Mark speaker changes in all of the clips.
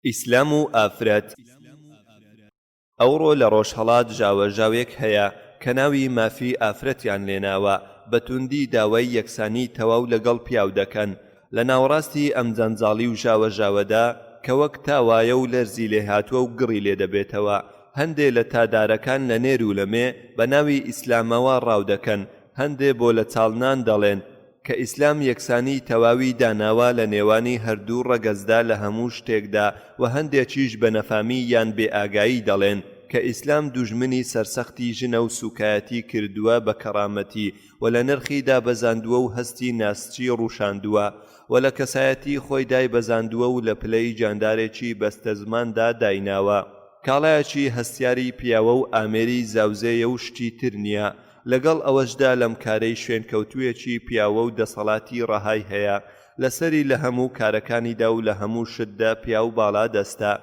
Speaker 1: ئیسلام و ئافرەت. ئەوڕۆ لە ڕۆژهەڵات ژاوەژاوێک هەیە کە ناوی مافی ئافرەتیان لێناوە، بە توندی داوای یەکسانی تەواو لەگەڵ پیاو دەکەن. لە ناوەڕاستی ئەم جەنجاڵی و ژاوەژاوەدا کە وەک تا وایە و لەرزی لێهاتوە و گڕی لێدەبێتەوە، هەندێ لە تادارەکان لە نێر و لە مێ بە ناوی ئیسلامەوە ڕاو دەکەن، هەندێ بۆ لە چاڵنان دەڵێن، کە ئیسلام یەکسانی تەواوی داناوە لە نێوانی هەردوو ڕەگەزدا لە هەموو شتێکدا و هەندێکیش بە نەفامی یان بێ ئاگایی دەڵێن کە ئیسلام دوژمنی سەرسەختی ژنە و سوکایەتی کردووە بە کەڕامەتی و لە نرخی دابەزاندووە و هەستی ناسکی ڕووشاندووە و لە کەسایەتی خۆی دایبەزاندووە و لە پلەی گیاندارێکی بەستەزماندا دایناوە کاڵایەکی هەستیاری پیاوە و ئامێری زاوزێیە و شتی تر نییە لەگەڵ ئەوەشدا لەم کارەی شوێنکەوتووێکی پیاوە و دەسەڵاتی ڕەهای هەیە لەسەری لە هەموو کارەکانیدا و لە هەموو شتدا پیاو باڵا دەستە.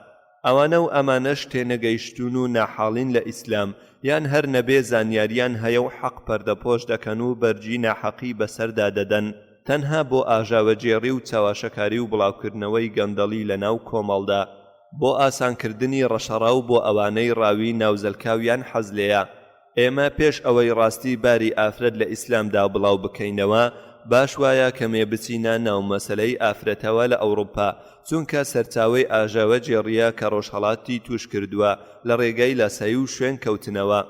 Speaker 1: ئەوانە و ئەمانەش تێنەگەیشتوون و ناحاڵین لە ئیسلام، یان هەر نەبێ زانیاریان هەیە و حەق پەردەپۆش دەکەن و بەرگی ناحەقی بەسەردا دەدەن تەنها بۆ ئاژاوەگێڕی و چەواشەکاری و بڵاوکردنەوەی گەندەڵی لەناو کۆمەڵدا بۆ ئاسانکردنی ڕەشەڕاو بۆ ئەوانەی ڕاوی ناوزەلکاویان حەز لێیە. ئێمە پێش ئەوەی ڕاستی باری ئافرەت لە ئیسلامدا بڵاو بکەینەوە باش وایە کەمێ بچینە ناو مەسەلەی ئافرەتەوە لە ئەوڕوپا چونکە سەرچاوەی ئاژاوە گێڕیە کە ڕۆژهەڵاتی توش کردوە لە ڕێگای لاسایی و شوێن کەوتنەوە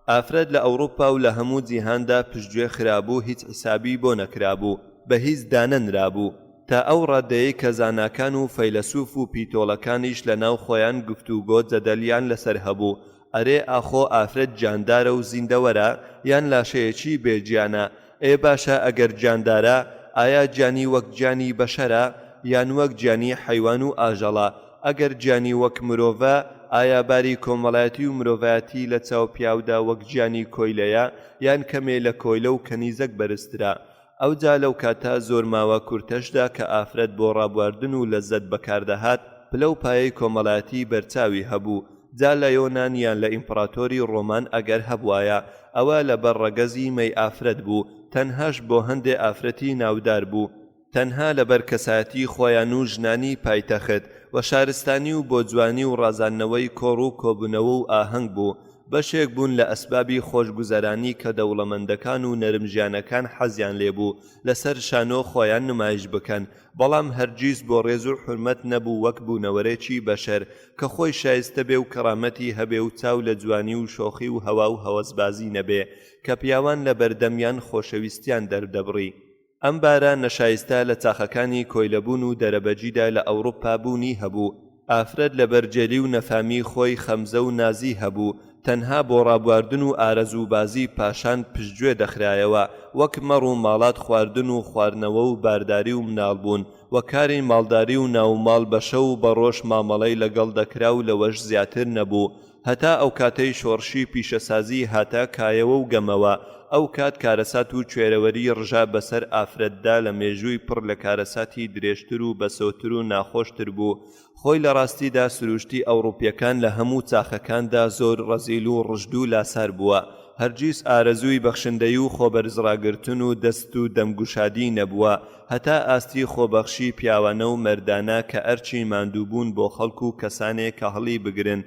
Speaker 1: ئافرەت لە ئەوڕوپا و لە هەموو جیهاندا پشتگوێ خرابوو هیچ حیسابی بۆ نەکرابوو بە هیچ دانەنرابوو تا ئەو ڕادەیەی کە زاناکان و فەیلەسوف و پیتۆڵەکانیش لە ناو خۆیان گفتوگۆ جەدەلیان لەسەر هەبوو ئەرێ ئاخۆ ئافرەت گیاندارە و زیندەوەرە یان لاشەیەکی بێ گیانە؟ ئێ باشە ئەگەر گیاندارە ئایا گیانی وەک گیانی بەشەرە یان وەک گیانی حەیوان و ئاژەڵە؟ ئەگەر گیانی وەک مرۆڤە ئایا باری کۆمەڵایەتی و مرۆڤایەتی لە چاو پیاودا وەک گیانی کۆیلەیە یان کەمێ لە کۆیلە و کەنیزەک بەرزترە؟ ئەوجا لەو کاتە زۆر ماوە کورتەشدا کە ئافرەت بۆ ڕابواردن و لەززەت بەکاردەهات پلە و پایەی کۆمەڵایەتی بەرچاوی هەبوو جا لە یۆنان یان لە ئیمپڕاتۆری ڕۆمان ئەگەر هەبوایە ئەوە لەبەر ڕەگەزی مەی ئافرەت بوو تەنهاش بۆ هەندێ ئافرەتی ناودار بوو تەنها لەبەر کەسایەتی خۆیان و ژنانی پایتەخت و شارستانی و بۆ جوانی و ڕازاندنەوەی کۆڕ و کۆبونەوە و ئاهەنگ بوو بەشێک بوون لە ئەسبابی خۆشگوزەرانی کە دەوڵەمەندەکان و نەرم ژیانەکان حەزیان لێ بوو لەسەر شانۆ خۆیان نمایش بکەن بەڵام هەرگیز بۆ ڕێز و حورمەت نەبوو وەک بوونەوەرێکی بەشەر کە خۆی شایستە بێ و کەڕامەتی هەبێ و چاو لە جوانی و شۆخی و هەوا و هەوەسبازی نەبێ کە پیاوان لە بەردەمیان خۆشەویستیان دەردەبڕی. ئەم بارە نەشایستە لە چاخەکانی کۆیلەبوون و دەرەبەگیدا لە ئەوڕوپا بوونی هەبوو، ئافرەت لەبەر جێلی و نەفامی خۆی خەمزە و نازی هەبوو، تەنها بۆ ڕابواردن و ئارەزووبازی پاشان پشتگوێ دەخرایەوە، وەک مەڕ و ماڵات خواردن و خواردنەوە و بارداری و مناڵبوون و کاری ماڵداری و ناوماڵ بە شەو و بە ڕۆژ مامەڵەی لەگەڵ دەکرا و لەوەش زیاتر نەبوو، هەتا ئەوکاتەی شۆڕشی پیشەسازی هاتە کایەوە و گەمەوە، ئەوکات کارەسات و کوێرەوەری ڕژا بەسەر ئافرەتدا لە مێژووی پڕ لە کارەساتی درێژتر و بەسۆتر و ناخۆشتر بوو. خۆی لە ڕاستیدا سروشتی ئەوڕوپیەکان لە هەموو چاخەکاندا زۆر ڕەزیل و ڕژد و لاسار بووە. هەرگیز ئارەزووی بەخشندەیی و خۆبەرزڕاگرتن و دەست و دەم گوشادی نەبووە هەتا ئاستی خۆبەخشی پیاوانە و مەردانە کە ئەرکی ماندووبوون بۆ خەڵک و کەسانێ کە هەڵی بگرن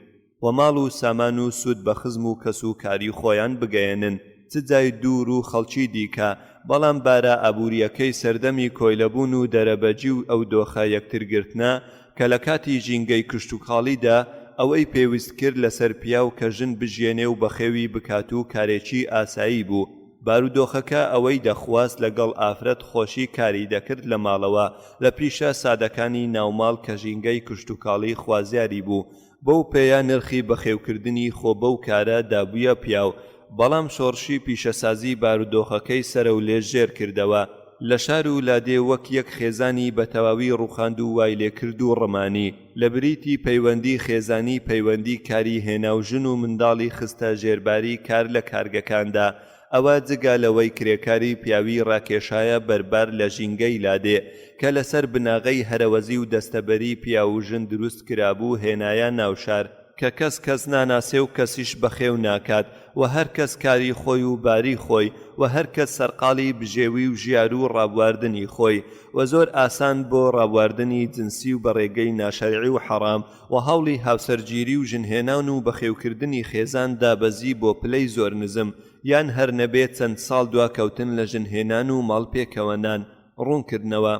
Speaker 1: و ماڵ و سامان و سوود بە خزم و کەس و کاری خۆیان بگەیەنن چ جای دوور و خەڵکی دیکە بەڵام بارە ئابوورییەکەی سەردەمی کۆیلەبوون و دەرەبەگی و ئەو دۆخە یەکترگرتنە کە لە کاتی ژینگەی کشتوکاڵیدا ئەوەی پێویست کرد لەسەر پیاو کە ژن بژیێنێ و بەخێوی بکات و کارێکی ئاسایی بوو بارودۆخەکە ئەوەی دەخواست لەگەڵ ئافرەت خۆشی کاری دەکرد لە ماڵەوە لە پیشە سادەکانی ناوماڵ کە ژینگەی کشتوکاڵی خوازیاری بوو بەو پێیە نرخی بەخێوکردنی خۆ بەو کارە دابوویە پیاو، بەڵام شۆڕشی پیشەسازی بارودۆخەکەی سەرەولێ ژێر کردەوە، لە شار و لادێ وەک یەک خێزانی بە تەواوی ڕووخاند و وای لێکرد و ڕمانی، لە بریتی پەیوەندی خێزانی پەیوەندی کاری هێنا و ژن و منداڵی خستە ژێرباری کار لە کارگەکاندا، ئەوە جگە لەوەی کرێکاری پیاوی ڕاکێشایە بەر بار لە ژینگەی لادێ کە لەسەر بناغەی هەرەوەزی و دەستەبەری پیاو و ژن دروست کرابوو هێنایە ناو شار، کە کەس کەس ناناسێ و کەسیش بەخێو ناکات. و هەر کەس کاری خۆی و باری خۆی و هەر کەس سەرقاڵی بژێوی و ژیار و ڕابواردنی خۆی و زۆر ئاسان بۆ ڕابواردنی جنسی و بە ڕێگەی ناشەرعی و حەڕام و هەوڵی هاوسەرگیری و ژنهێنان و بەخێوکردنی خێزان دابەزی بۆ پلەی زۆر نزم یان هەر نەبێ چەند ساڵ دواکەوتن لە ژنهێنان و ماڵ پێکەوەنان. ڕوونکردنەوە.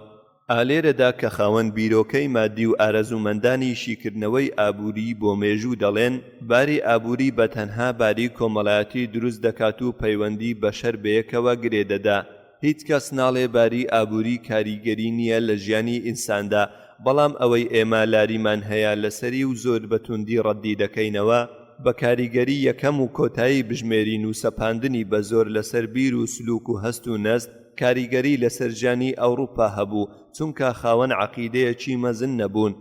Speaker 1: ئا لێرەدا کە خاوەن بیرۆکەی مادی و ئارەزوومەندانی شیکردنەوەی ئابووری بۆ مێژوو دەڵێن باری ئابووری بە تەنها باری کۆمەڵایەتی دروست دەکات و پەیوەندی بەشەر بەیەکەوە گرێ دەدا هیچ کەس ناڵێ باری ئابووری کاریگەری نییە لە ژیانی ئینساندا بەڵام ئەوەی ئێمە لاریمان هەیە لەسەری و زۆر بە توندی ڕەدی دەکەینەوە بە کاریگەری یەکەم و کۆتایی بژمێرین و سەپاندنی بە زۆر لەسەر بیر و سلوک و هەست و نەست کاریگەری لەسەر ژیانی ئەوڕوپا هەبوو چونکە خاوەن عەقیدەیەکی مەزن نەبوون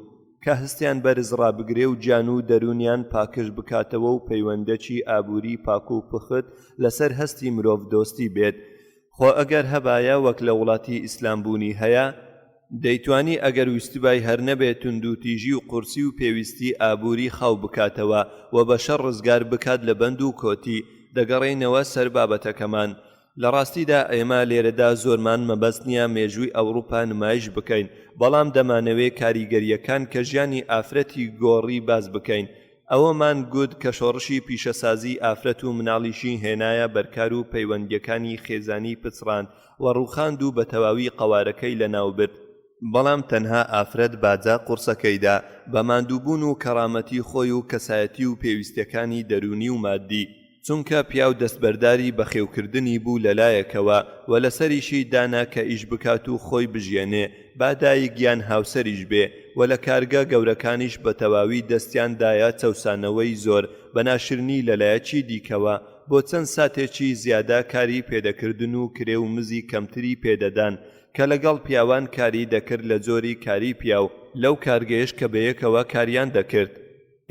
Speaker 1: کە هەستیان بەرز ڕابگرێ و گیان و دەروونیان پاکژ بکاتەوە و پەیوەندەکی ئابووری پاک و پوخت لەسەر هەستی مرۆڤ دۆستی بێت خۆ ئەگەر هەبایە وەک لە وڵاتی ئیسلام بوونی هەیە دەیتوانی ئەگەر ویستبای هەر نەبێ توندوتیژی و قورسی و پێویستی ئابووری خاو بکاتەوە و بە شەڕ ڕزگار بکات لە بەند و کۆتی دەگەڕێینەوە سەر بابەتەکەمان لە ڕاستیدا ئێمە لێرەدا زۆرمان مەبەست نییە مێژووی ئەوڕوپا نمایش بکەین، بەڵام دەمانەوێ کاریگەرییەکان کە ژیانی ئافرەتی گۆڕی باس بکەین. ئەوەمان گوت کە شۆڕشی پیشەسازی ئافرەت و مناڵیشی هێنایە بەرکار و پەیوەندییەکانی خێزانی پچڕاند و ڕووخاند و بە تەواوی قەوارەکەی لەناوبرد. بەڵام تەنها ئافرەت باجە قوڕسەکەی دا، بە ماندووبوون و کەڕامەتی خۆی و کەسایەتی و پێویستیەکانی دەروونی و مادی، چونکە پیاو دەستبەرداری بەخێوکردنی بوو لەلایەکەوە و لەسەریشی دانا کە ئیش بکات و خۆی بژیەنێ با دایک یان هاوسەریش بێ و لە کارگە گەورەکانیش بەتەواوی دەستیان دایە چەوسانەوەی زۆر بە ناشرنی لەلایەکی دیکەوە بۆ چەند ساتێکی زیادە کاری پێدەکردن و کرێ و مزی کەمتری پێدەدان کە لەگەڵ پیاوان کاری دەکرد لە جۆری کاری پیاو لەو کارگەیەش کە بەیەکەوە کاریان دەکرد.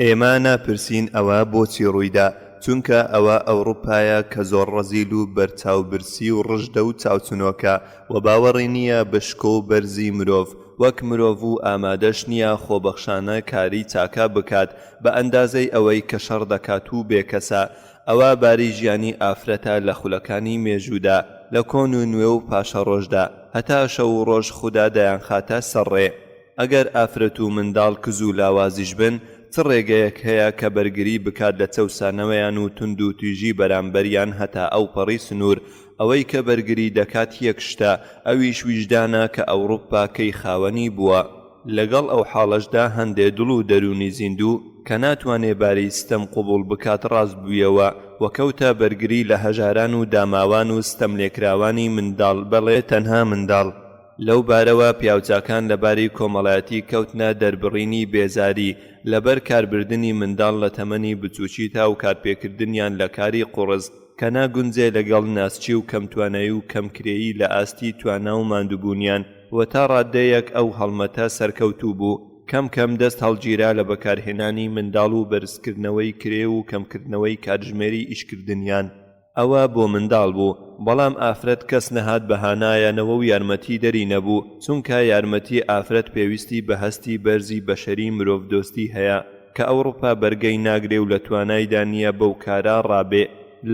Speaker 1: ئێمە ناپرسین ئەوە بۆچی ڕوویدا، چونکە ئەوە ئەوڕوپایە کە زۆر ڕەزیل و بەرچاوبرسی و ڕژدە و چاوچنۆکە و باوەڕی نییە بە شکۆ و بەرزی مرۆڤ وەک مرۆڤ و ئامادەش نییە خۆبەخشانە کاری چاکە بکات بە ئەندازەی ئەوەی کە شەڕ دەکات و بێکەسە ئەوە باری ژیانی ئافرەتە لە خولەکانی مێژوودا، لە کۆن و نوێ و پاشەڕۆژدا، هەتا شەو و ڕۆژ خودا دەیانخاتە سەر ڕێ. ئەگەر ئافرەت و منداڵ کز و لاوازیش بن، چ ڕێگەیەک هەیە کە بەرگری بکات لە چەوسانەوەیان و توندوتیژی بەرامبەریان هەتا ئەوپەڕی سنوور؟ ئەوەی کە بەرگری دەکات یەک شتە، ئەویش ویژدانە کە ئەوڕوپا کەی خاوەنی بووە. لەگەڵ ئەو حاڵەشدا هەندێ دڵ و دەروونی زیندوو کە ناتوانێ باری ستەم قبوڵ بکات ڕاست بوویەوە و کەوتە بەرگری لە هەژاران و داماوان و ستەملێکراوانی منداڵ بەڵێ تەنها منداڵ. لەو بارەوە پیاوچاکان لە باری کۆمەڵایەتی کەوتنە دەربڕینی بێزاری لەبەر کاربردنی منداڵ لە تەمەنی بچووکیدا و کارپێکردنیان لە کاری قوڕس کە ناگونجێ لەگەڵ ناسکی و کەمتوانایی و کەم کرێی لە ئاستی توانا و ماندووبوونیان و تا ڕاددەیەک ئەو هەڵمەتە سەرکەوتوو بوو. کەم کەم دەست هەڵگیرا لە بەکارهێنانی منداڵ و بەرزکردنەوەی کرێ و کەمکردنەوەی کاتژمێری ئیشکردنیان. ئەوە بۆ منداڵ بوو، بەڵام ئافرەت کەس نەهات بە هانایانەوە و یارمەتی دەری نەبوو، چونکە یارمەتی ئافرەت پێویستی بە هەستی بەرزی بەشەری مرۆڤدۆستی هەیە کە ئەوڕوپا بەرگەی ناگرێ و لە توانایدا نییە بەو کارە ڕابێ.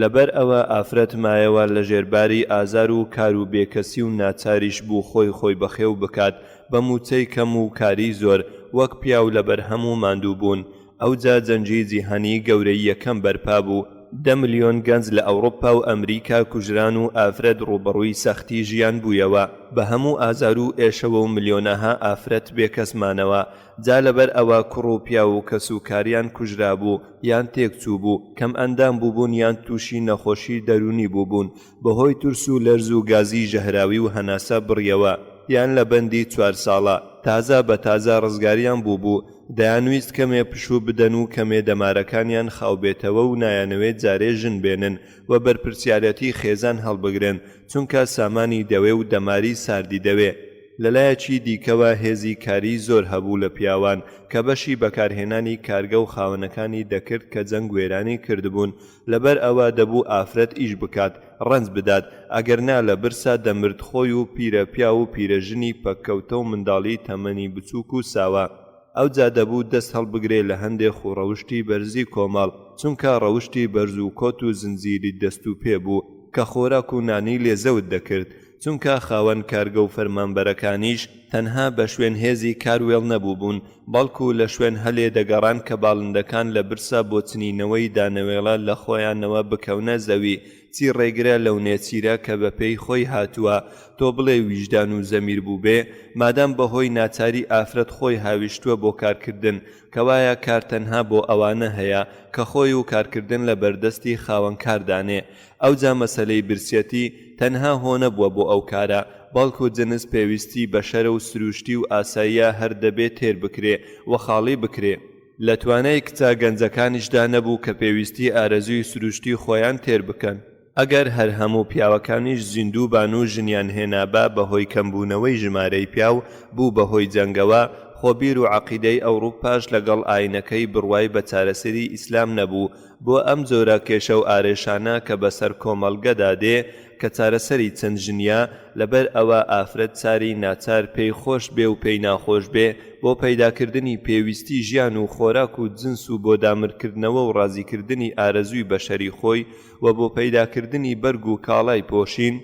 Speaker 1: لەبەر ئەوە ئافرەت مایەوە لە ژێر باری ئازار و کار و بێکەسی و ناچاریش بوو خۆی خۆی بەخێو بکات بە مووچەی کەم و کاری زۆر وەک پیاو لە بەرهەم و ماندووبوون. ئەوجا جەنگی جیهانی گەورەی یەکەم بەرپا بوو، 10 ملیۆن گەنج لە ئەوڕوپا و ئەمریکا کوژران و ئافرەت ڕووبەڕووی سەختی ژیان بوویەوە بە هەموو ئازار و ئێشەوە و ملیۆنەها ئافرەت بێکەس مانەوە جا لەبەر ئەوە کوڕ و پیاو و کەس و کاریان کوژرابوو یان تێکچووبوو، کەمئەندام بووبوون یان تووشی نەخۆشی دەروونی بووبوون بەهۆی ترس و لەرز و گازی ژەهراوی و هەناسە بڕیەوە یان لە بەندی چوار ساڵە تازە بە تازە ڕزگاریان بووبوو دەیانویست کەمێ پشوو بدەن و کەمێ دەمارەکانیان خاوبێتەوە و نایانەوێ جارێ ژن بێنن و بەرپرسیارەتی خێزان هەڵبگرن چونکە سامانی دەوێ و دەماری ساردی دەوێ. لەلایەکی دیکەوە هێزی کاری زۆر هەبوو لە پیاوان کە بەشی بەکارهێنانی کارگە و خاوەنەکانی دەکرد کە جەنگ وێرانی کردبوون لەبەر ئەوە دەبوو ئافرەت ئیش بکات ڕەنج بدات ئەگەر نا لە برسا دەمرد خۆی و پیرە پیاو و پیرە ژنی پەککەوتە و منداڵی تەمەنی بچووک و ساوا. ئەوجا دەبوو دەست هەڵبگرێ لە هەندێ خووڕەوشتی بەرزی کۆمەڵ، چونکە ڕەوشتی بەرز و کۆت و زنجیری دەست و پێ بوو کە خۆراک و نانی لێ زەوت دەکرد، چونکە خاوەن کارگە و فەرمانبەرەکانیش تەنها بە شوێن هێزی کار وێڵ نەبووبوون، بەڵکو لە شوێن هەلێ دەگەڕان کە باڵندەکان لە برسا بۆ چنینەوەی دانەوێڵە لە خۆیانەوە بکەونە زەوی، چی ڕێگرە لەو نێچیرە کە بە پێی خۆی هاتووە، تۆ بڵێ ویژدان و زەمیر بووبێ؟ مادام بە هۆی ناچاری ئافرەت خۆی هاویشتووە بۆ کارکردن، کەوایە کار تەنها بۆ ئەوانە هەیە کە خۆی و کارکردن لە بەردەستی خاوەن کاردانێ. ئەوجا مەسەلەی برسیەتی تەنها هۆ نەبووە بۆ ئەو کارە، بەڵکو جنس پێویستی بەشەرە و سروشتی و ئاساییە هەر دەبێ تێر بکرێ و خاڵی بکرێ. لە توانای کچە گەنجەکانیشدا نەبوو کە پێویستی ئارەزووی سروشتی خۆیان تێر بکەن. ئەگەر هەر هەموو پیاوەکانیش زیندوو بان و ژنیان هێنابا بە هۆی کەمبوونەوەی ژمارەی پیاو بوو بە هۆی جەنگەوە، خۆ بیر و عەقیدەی ئەوڕوپاش لەگەڵ ئاینەکەی بڕوای بە چارەسەری ئیسلام نەبوو بۆ ئەم جۆرە کێشە و ئارێشانە کە بەسەر کۆمەڵگەدا دێ کە چارەسەری چەند ژنیە، لەبەر ئەوە ئافرەت چاری ناچار پێی خۆش بێ و پێی ناخۆش بێ بۆ پەیداکردنی پێویستی ژیان و خۆراک و جنس و بۆ دامرکردنەوە و ڕازیکردنی ئارەزووی بەشەری خۆی و بۆ پەیداکردنی بەرگ و کاڵای پۆشین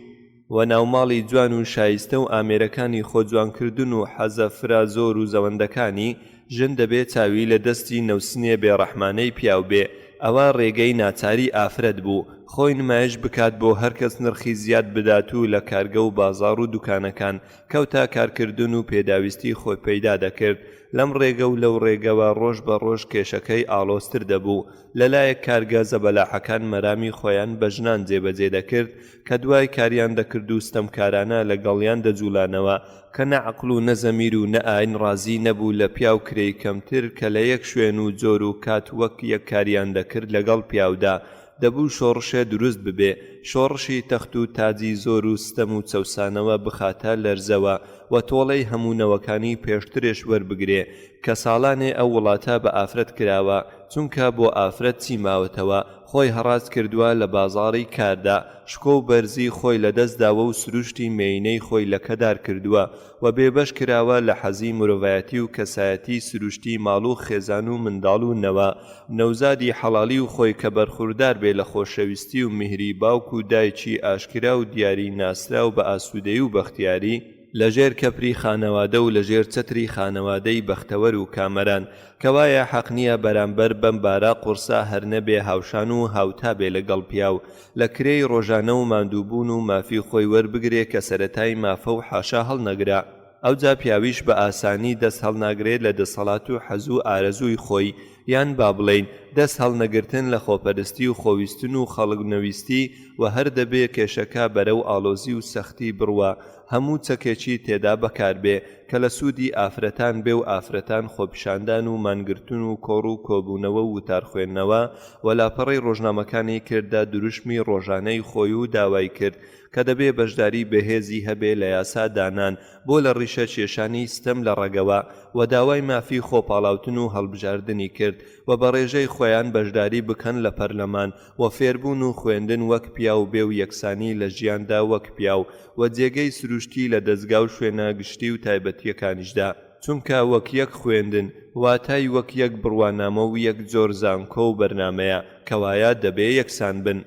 Speaker 1: و ناوماڵی جوان و شایستە و ئامێرەکانی خۆجوانکردن و حەزە فرە زۆر و زەوەندەکانی، ژن دەبێ چاوی لە دەستی نەوسنێ بێ ڕەحمانەی پیاو بێ، ئەوە ڕێگەی ناچاری ئافرەت بوو، خۆی نمایش بکات بۆ هەرکەس نرخی زیاد بدات و لە کارگە و بازاڕ و دوکانەکان کەوتە کارکردن و پێداویستی خۆی پەیدا دەکرد، لەم ڕێگە و لەو ڕێگەوە ڕۆژ بە ڕۆژ کێشەکەی ئاڵۆزتر دەبوو، لەلایەک کارگە زەبەلاحەکان مەرامی خۆیان بە ژنان جێبەجێ دەکرد کە دوای کاریان دەکرد و ستەمکارانە لە گەڵیان دەجوڵانەوە کە نە عەقڵ و نە زەمیر و نە ئاین ڕازی نەبوو لە پیاو کرێی کەمتر کە لە یەک شوێن و جۆر و کات وەک یەک کاریان دەکرد لەگەڵ پیاودا دەبوو شۆڕشێ دروست ببێ شۆڕشی تەخت و تاجی زۆر و ستەم و چەوسانەوە بخاتە لەرزەوە و تۆڵەی هەموو نەوەکانی پێشترێش وەربگرێ کە ساڵانێ ئەو وڵاتە بە ئافرەت کراوە چونکە بۆ ئافرەت چی ماوەتەوە خۆی هەڕاج کردوە لە بازاڕی کاردا شکۆ و بەرزی خۆی لە دەست داوە و سروشتی مێینەی خۆی لەکەدار کردوە و بێبەش کراوە لە حەزی مرۆڤایەتی و کەسایەتی سروشتی ماڵ و خێزان و منداڵ و نەوە نەوزادی حەڵاڵی و خۆی کە بەرخوردار بێ لە خۆشەویستی و میهری باوک و دایکی ئاشکرا و دیاری ناسراو بە ئاسودەیی و بەختیاری لە ژێر کەپری خانەوادە و لە ژێر چەتری خانەوادەی بەختەوەر و کامەران، کەوایە حەق نییە بەرامبەر بەم بارە قوڕسە هەر نەبێ هاوشان و هاوتا بێ لە گەڵ پیاو لە کرێی ڕۆژانە و ماندووبوون و مافی خۆی وەربگرێ کە سەرەتای مافە و حاشا هەڵنەگرە. ئەوجا پیاویش بە ئاسانی دەست هەڵناگرێت لە دەسەڵات و حەز و ئارەزووی خۆی، یان با بڵێین دەست هەڵنەگرتن لە خۆپەرستی و خۆویستن و خەڵک نەویستی و هەر دەبێ کێشەکە بەرەو ئاڵۆزی و سەختی بڕوا هەموو چەکێکی تێدا بەکار بێ کە لە سوودی ئافرەتان بێ و ئافرەتان خۆپیشاندان و مانگرتن و کۆڕ و کۆبوونەوە و وتار خوێندنەوە و لاپەڕەی ڕۆژنامەکانی کردە دروشمی ڕۆژانەی خۆی و داوای کرد کە دەبێ بەشداری بەهێزی هەبێ لە یاسا دانان بۆ لە ڕیشە کێشانی ستەم لە ڕەگەوە و داوای مافی خۆ پاڵاوتن و هەڵبژاردنی کرد و بە ڕێژەی خۆیان بەشداری بکەن لە پەرلەمان و فێربوون و خوێندن وەک پیاو بێ و یەکسانی لە ژیاندا وەک پیاو و جێگەی سروشتی لە دەزگا و شوێنە گشتی و تایبەتییەکانیشدا. چونکە وەک یەک خوێندن واتای وەک یەک بڕوانامە و یەک جۆر زانکۆ و بەرنامەیە، کەوایە دەبێ یەکسان بن.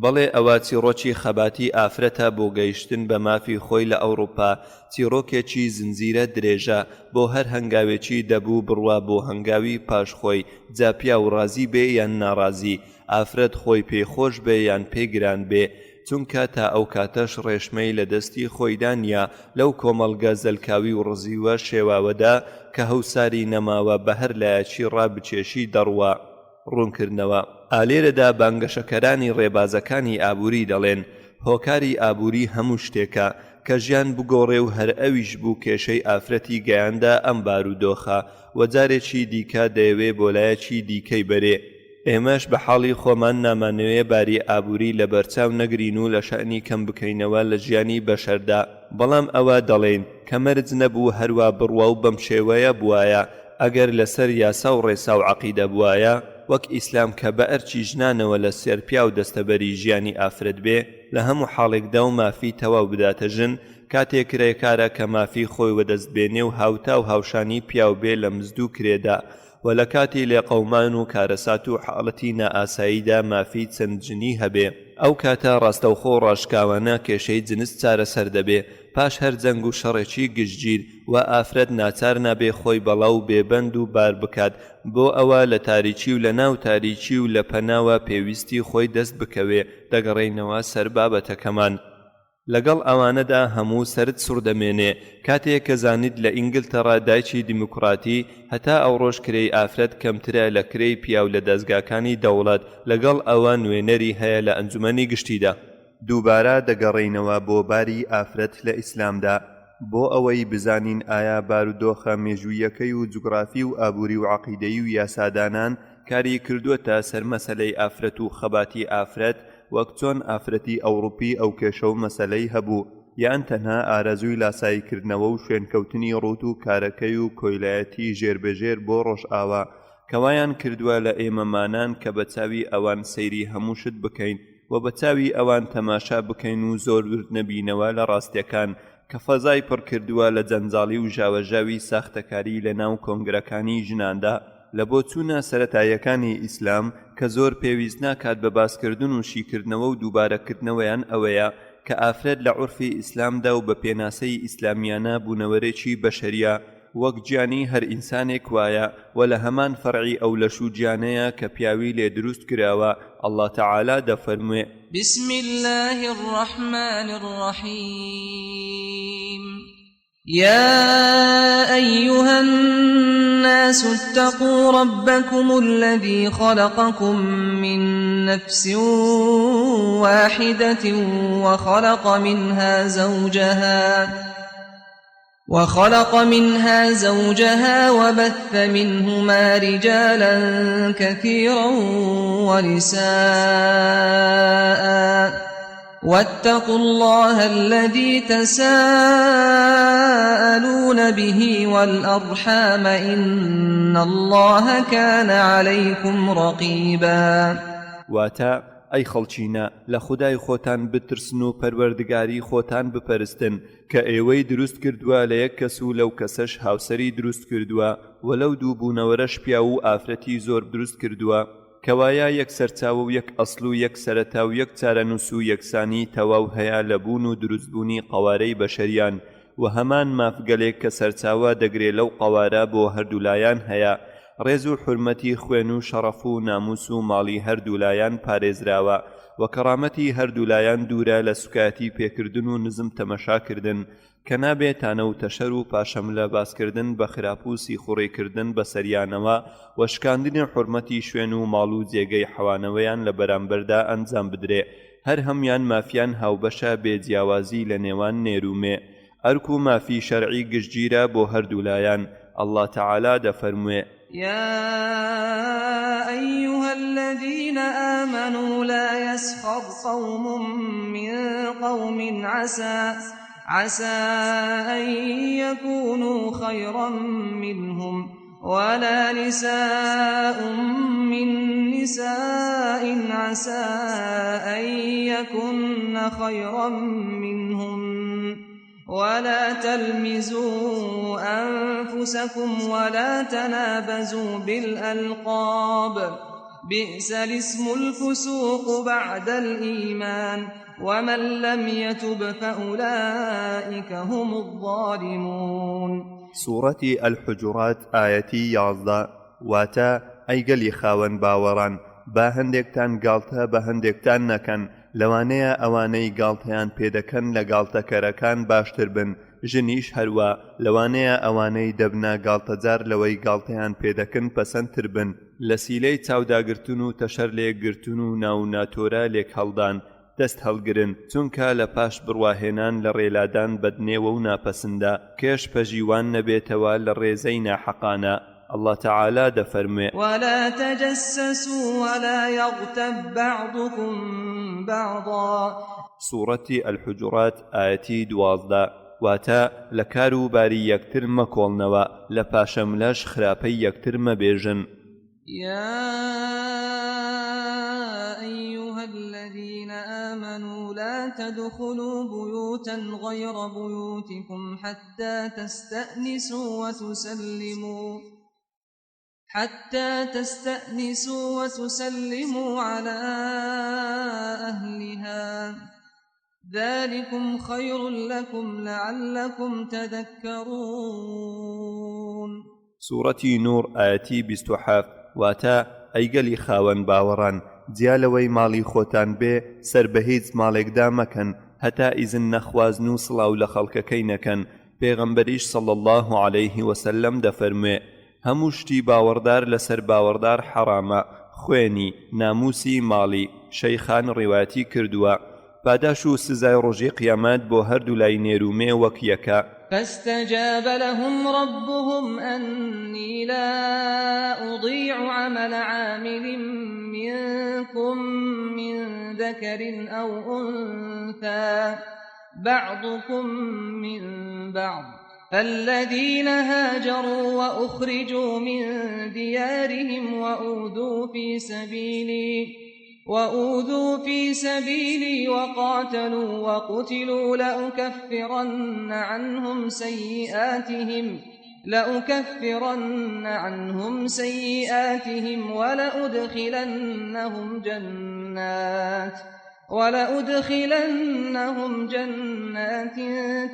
Speaker 1: بەڵێ ئەوە چیڕۆکی خەباتی ئافرەتە بۆ گەیشتن بە مافی خۆی لە ئەوڕوپا، چیڕۆکێکی زنجیرە درێژە، بۆ هەر هەنگاوێکی دەبوو بڕوا بۆ هەنگاوی پاش خۆی، جا پیاو ڕازی بێ یان ناڕازی، ئافرەت خۆی پێی خۆش بێ یان پێی گران بێ، چونکە تا ئەو کاتەش ڕێشمەی لە دەستی خۆیدا نیە لەو کۆمەڵگە زەلکاوی و ڕزیوە شێواوەدا کە هەوساری نەماوە بە هەر لایەکی ڕابکێشی دەڕوا. ڕوونکردنەوە، ئا لێرەدا بانگەشەکەرانی ڕێبازەکانی ئابووری دەڵێن، هۆکاری ئابووری هەموو شتێکە، کە ژیان بگۆڕێ و هەر ئەویش بوو کێشەی ئافرەتی گەیاندە ئەم بارودۆخە و جارێکی دیکە دەیەوێ بۆ لایەکی دیکەی بەرێ. ئێمەش بە حاڵی خۆمان نامانەوێ باری ئابووری لەبەرچاو نەگرین و لە شەئنی کەم بکەینەوە لە ژیانی بەشەردا، بەڵام ئەوە دەڵێین، کە مەرج نەبوو هەروا بڕوا و بەم شێوەیە بوایە، ئەگەر لەسەر یاسا و ڕێسا و عەقیدە بوایە، وەک ئیسلام کە بە ئەرکی ژنانەوە لە سەر پیاو دەستەبەری ژیانی ئافرەت بێ لە هەموو حاڵێکدا و مافی تەواو بداتە ژن، کاتێ کرێکارە کە مافی خۆی وەدەست بێنێ و هاوتا و هاوشانی پیاو بێ لە مزد و کرێدا و لە کاتی لێقەومان و کارەسات و حاڵەتی نائاساییدا مافی چەند ژنی هەبێ. ئەو کاتە ڕاستەوخۆ و ڕاشکاوانە کێشەی جنس چارەسەر دەبێ. پاش هەر جەنگ و شەڕێکی گشتگیر وا ئافرەت ناچار نابێ خۆی بەڵا و بێ بەند و بار بکات بۆ ئەوە لە تاریکی و لە ناو تاریکی و لە پەناوە پێویستی خۆی دەست بکەوێ. دەگەڕێینەوە سەر بابەتەکەمان. لەگەڵ ئەوانەدا هەموو سەرت سوڕدەمێنێ کاتێ کە زانیت لە ئینگلتەڕا دایکی دیموکڕاتی هەتا ئەوڕۆش کرێی ئافرەت کەمترە لە کرێی پیاو لە دەزگاکانی دەوڵەت لەگەڵ ئەوە نوێنەری هەیە لە ئەنجومەنی گشتیدا. دووبارە دەگەڕێینەوە بۆ باری ئافرەت لە ئیسلامدا بۆ ئەوەی بزانین ئایا بارودۆخە مێژوویەکەی و جوگڕافی و ئابووری و عەقیدەیی و یاسادانان کاری کردووەتە سەر مەسەلەی ئافرەت و خەباتی ئافرەت وەک چۆن ئافرەتی ئەوڕوپی ئەو کێشە و مەسەلەی هەبوو یان تەنها ئارەزووی لاساییکردنەوە و شوێنکەوتنی ڕووت و کارەکەی و کۆیلایەتی ژێربەژێر بۆ ڕۆژئاوا کە وایان کردووە لە ئێمەمانان کە بە چاوی ئەوان سەیری هەموو شت بکەین و بە چاوی ئەوان تەماشا بکەین و زۆر ورد نەبینەوە لە ڕاستیەکان کە فەزای پڕ کردووە لە جەنجاڵی و ژاوەژاوی ساختەکاری لە ناو کۆنگرەکانی ژناندا. لە بۆچوونە سەرەتاییەکانی ئیسلام کە زۆر پێویست ناکات بە باسکردن و شیکردنەوە و دووبارەکردنەوەیان ئەوەیە کە ئافرەت لە عورفی ئیسلامدا و بە پێناسەی ئیسلامیانە بوونەوەرێکی بەشەریە وەک گیانی هەر ئینسانێک وایە و لە هەمان فەرعی ئەو لەش و گیانەیە کە پیاوی لێ دروست کراوە اللە تعالی دەفەرموێ.
Speaker 2: بسم اللە الرحمن الرحیم. يا أيها الناس اتقوا ربكم الذي خلقكم من نفس واحدة وخلق منها زوجها وخلق منها زوجها وبث منهما رجالا كثيرا ونساء واتقوا الله الذي تساءلون به والأرحام إن الله كان عليكم رقيبا.
Speaker 1: واتە، ئەی خەڵکینە، لە خودای خۆتان بترسن و پەروەردگاری خۆتان بپەرستن کە ئێوەی دروست کردووە لە یەک کەس و لەو کەسەش هاوسەری دروست کردووە وە لەو دوو بوونەوەرەش پیاو و ئافرەتی زۆر دروست کردووە کەوایە یەک سەرچاوە و یەک ئەسڵ و یەک سەرەتا و یەک چارەنووس و یەکسانی تەواو هەیە لە بوون و دروستبوونی قەوارەی بەشەریان و هەمان مافگەلێک کە سەرچاوە دەگرێ لەو قەوارە بۆ هەردوولایان هەیە ڕێز و حورمەتی خوێن و شەڕەف و ناموس و ماڵی هەردوولایان پارێزراوە و کەڕامەتی هەردوولایان دوورە لە سوکایەتی پێکردن و نزم تەمەشا کردن کە نابێ تانە و تەشەر و پاشەملە باسکردن بە خراپ و سیخوڕی کردن بە سەریانەوە و شکاندنی حورمەتی شوێن و ماڵ و جێگەی حەوانەوەیان لە بەرامبەردا ئەنجام بدرێ هەر هەموان مافیان هاوبەشە بێ جیاوازی لە نێوان نێر و مێ ئەرک و مافی شەرعی گشتگیرە بۆ هەردوولایان اللە تعالی دەفەرموێ.
Speaker 2: یا ایها الذین آمنوا لا یسخر قوم من قوم عسی عسى أن يكونوا خيرا منهم ولا نساء من نساء عسى أن يكن خيرا منهن ولا تلمزوا أنفسكم ولا تنابزوا بالألقاب بئس الاسم الفسوق بعد الإيمان ومن لم يتب فأولئک هم الظالمون.
Speaker 1: سوڕەتی الحجرات ئایەتی 11، واتە، ئەی گەلی خاوەن باوەڕان با هەندێکتان گاڵتە بە هەندێکتان نەکەن، لەوانەیە ئەوانەی گاڵتەیان پێ دەکەن لە گاڵتەکەرەکان باشتر بن، ژنیش هەروا، لەوانەیە ئەوانەی دەبنە گاڵتەجار لەوەی گاڵتەیان پێ دەکن پەسەندتر بن. لە سیلەی چاوداگرتن و تەشەر لێک گرتن و ناو و ناتۆرە لێک هەڵدان دەست هەڵگرن، چونکە لە پاش بڕواهێنان لە ڕێلادان بەدنێوە و ناپەسندە، کێش پەژیوان نەبێتەوە لە ڕێزەی ناحەقانە، اللە تعالی دەفەرموێ.
Speaker 2: ولا تجسسوا ولا یغتب بعضکم بعضا.
Speaker 1: سوڕەتی الحجرات ئایەتی 12، واتە، لە کار و باری یەکتر مەکۆڵنەوە، لە پاشەملەش خراپەی یەکتر مەبێژن.
Speaker 2: یا ایها الذین آمنوا لا تدخلوا بیوتا غیر بیوتکم حتی تستأنسوا وتسلموا حتى تستأنسوا وتسلموا على أهلها ذلكم خير لكم لعلكم تذكرون.
Speaker 1: سوڕەتی نوڕ ئایەتی 27، واتە، ئەی گەلی خاوەن باوەڕان جیا لەوەی ماڵی خۆتان بێ سەر بە هیچ ماڵێکدا مەکەن هەتا ئیزن نەخوازن و سڵاو لە خەڵکەکەی نەکەن، پێغەمبەریش صلی اللە علیه وسلم دەفەرموێ، هەموو شتی باوەڕدار لەسەر باوەڕدار حەڕامە، خوێنی، ناموسی، ماڵی، شەیخان ڕیوایەتی کردووە، پاداش و سزای ڕۆژی قیامەت بۆ هەردوولای نێر و مێ وەک یەکە.
Speaker 2: فاستجاب لهم ربهم أنی لا أضیع عمل عامل منکم من ذکر أو أنثی بعضکم من بعض فالذین هاجروا وأخرجوا من دیارهم وأوذوا في سبیلی وأوذوا في سبیلی وقاتلوا وقتلوا لأکفرن عنهم سیئاتهم لأکفرن عنهم سیئاتهم ولأدخلنهم جنات ولأدخلنهم جنات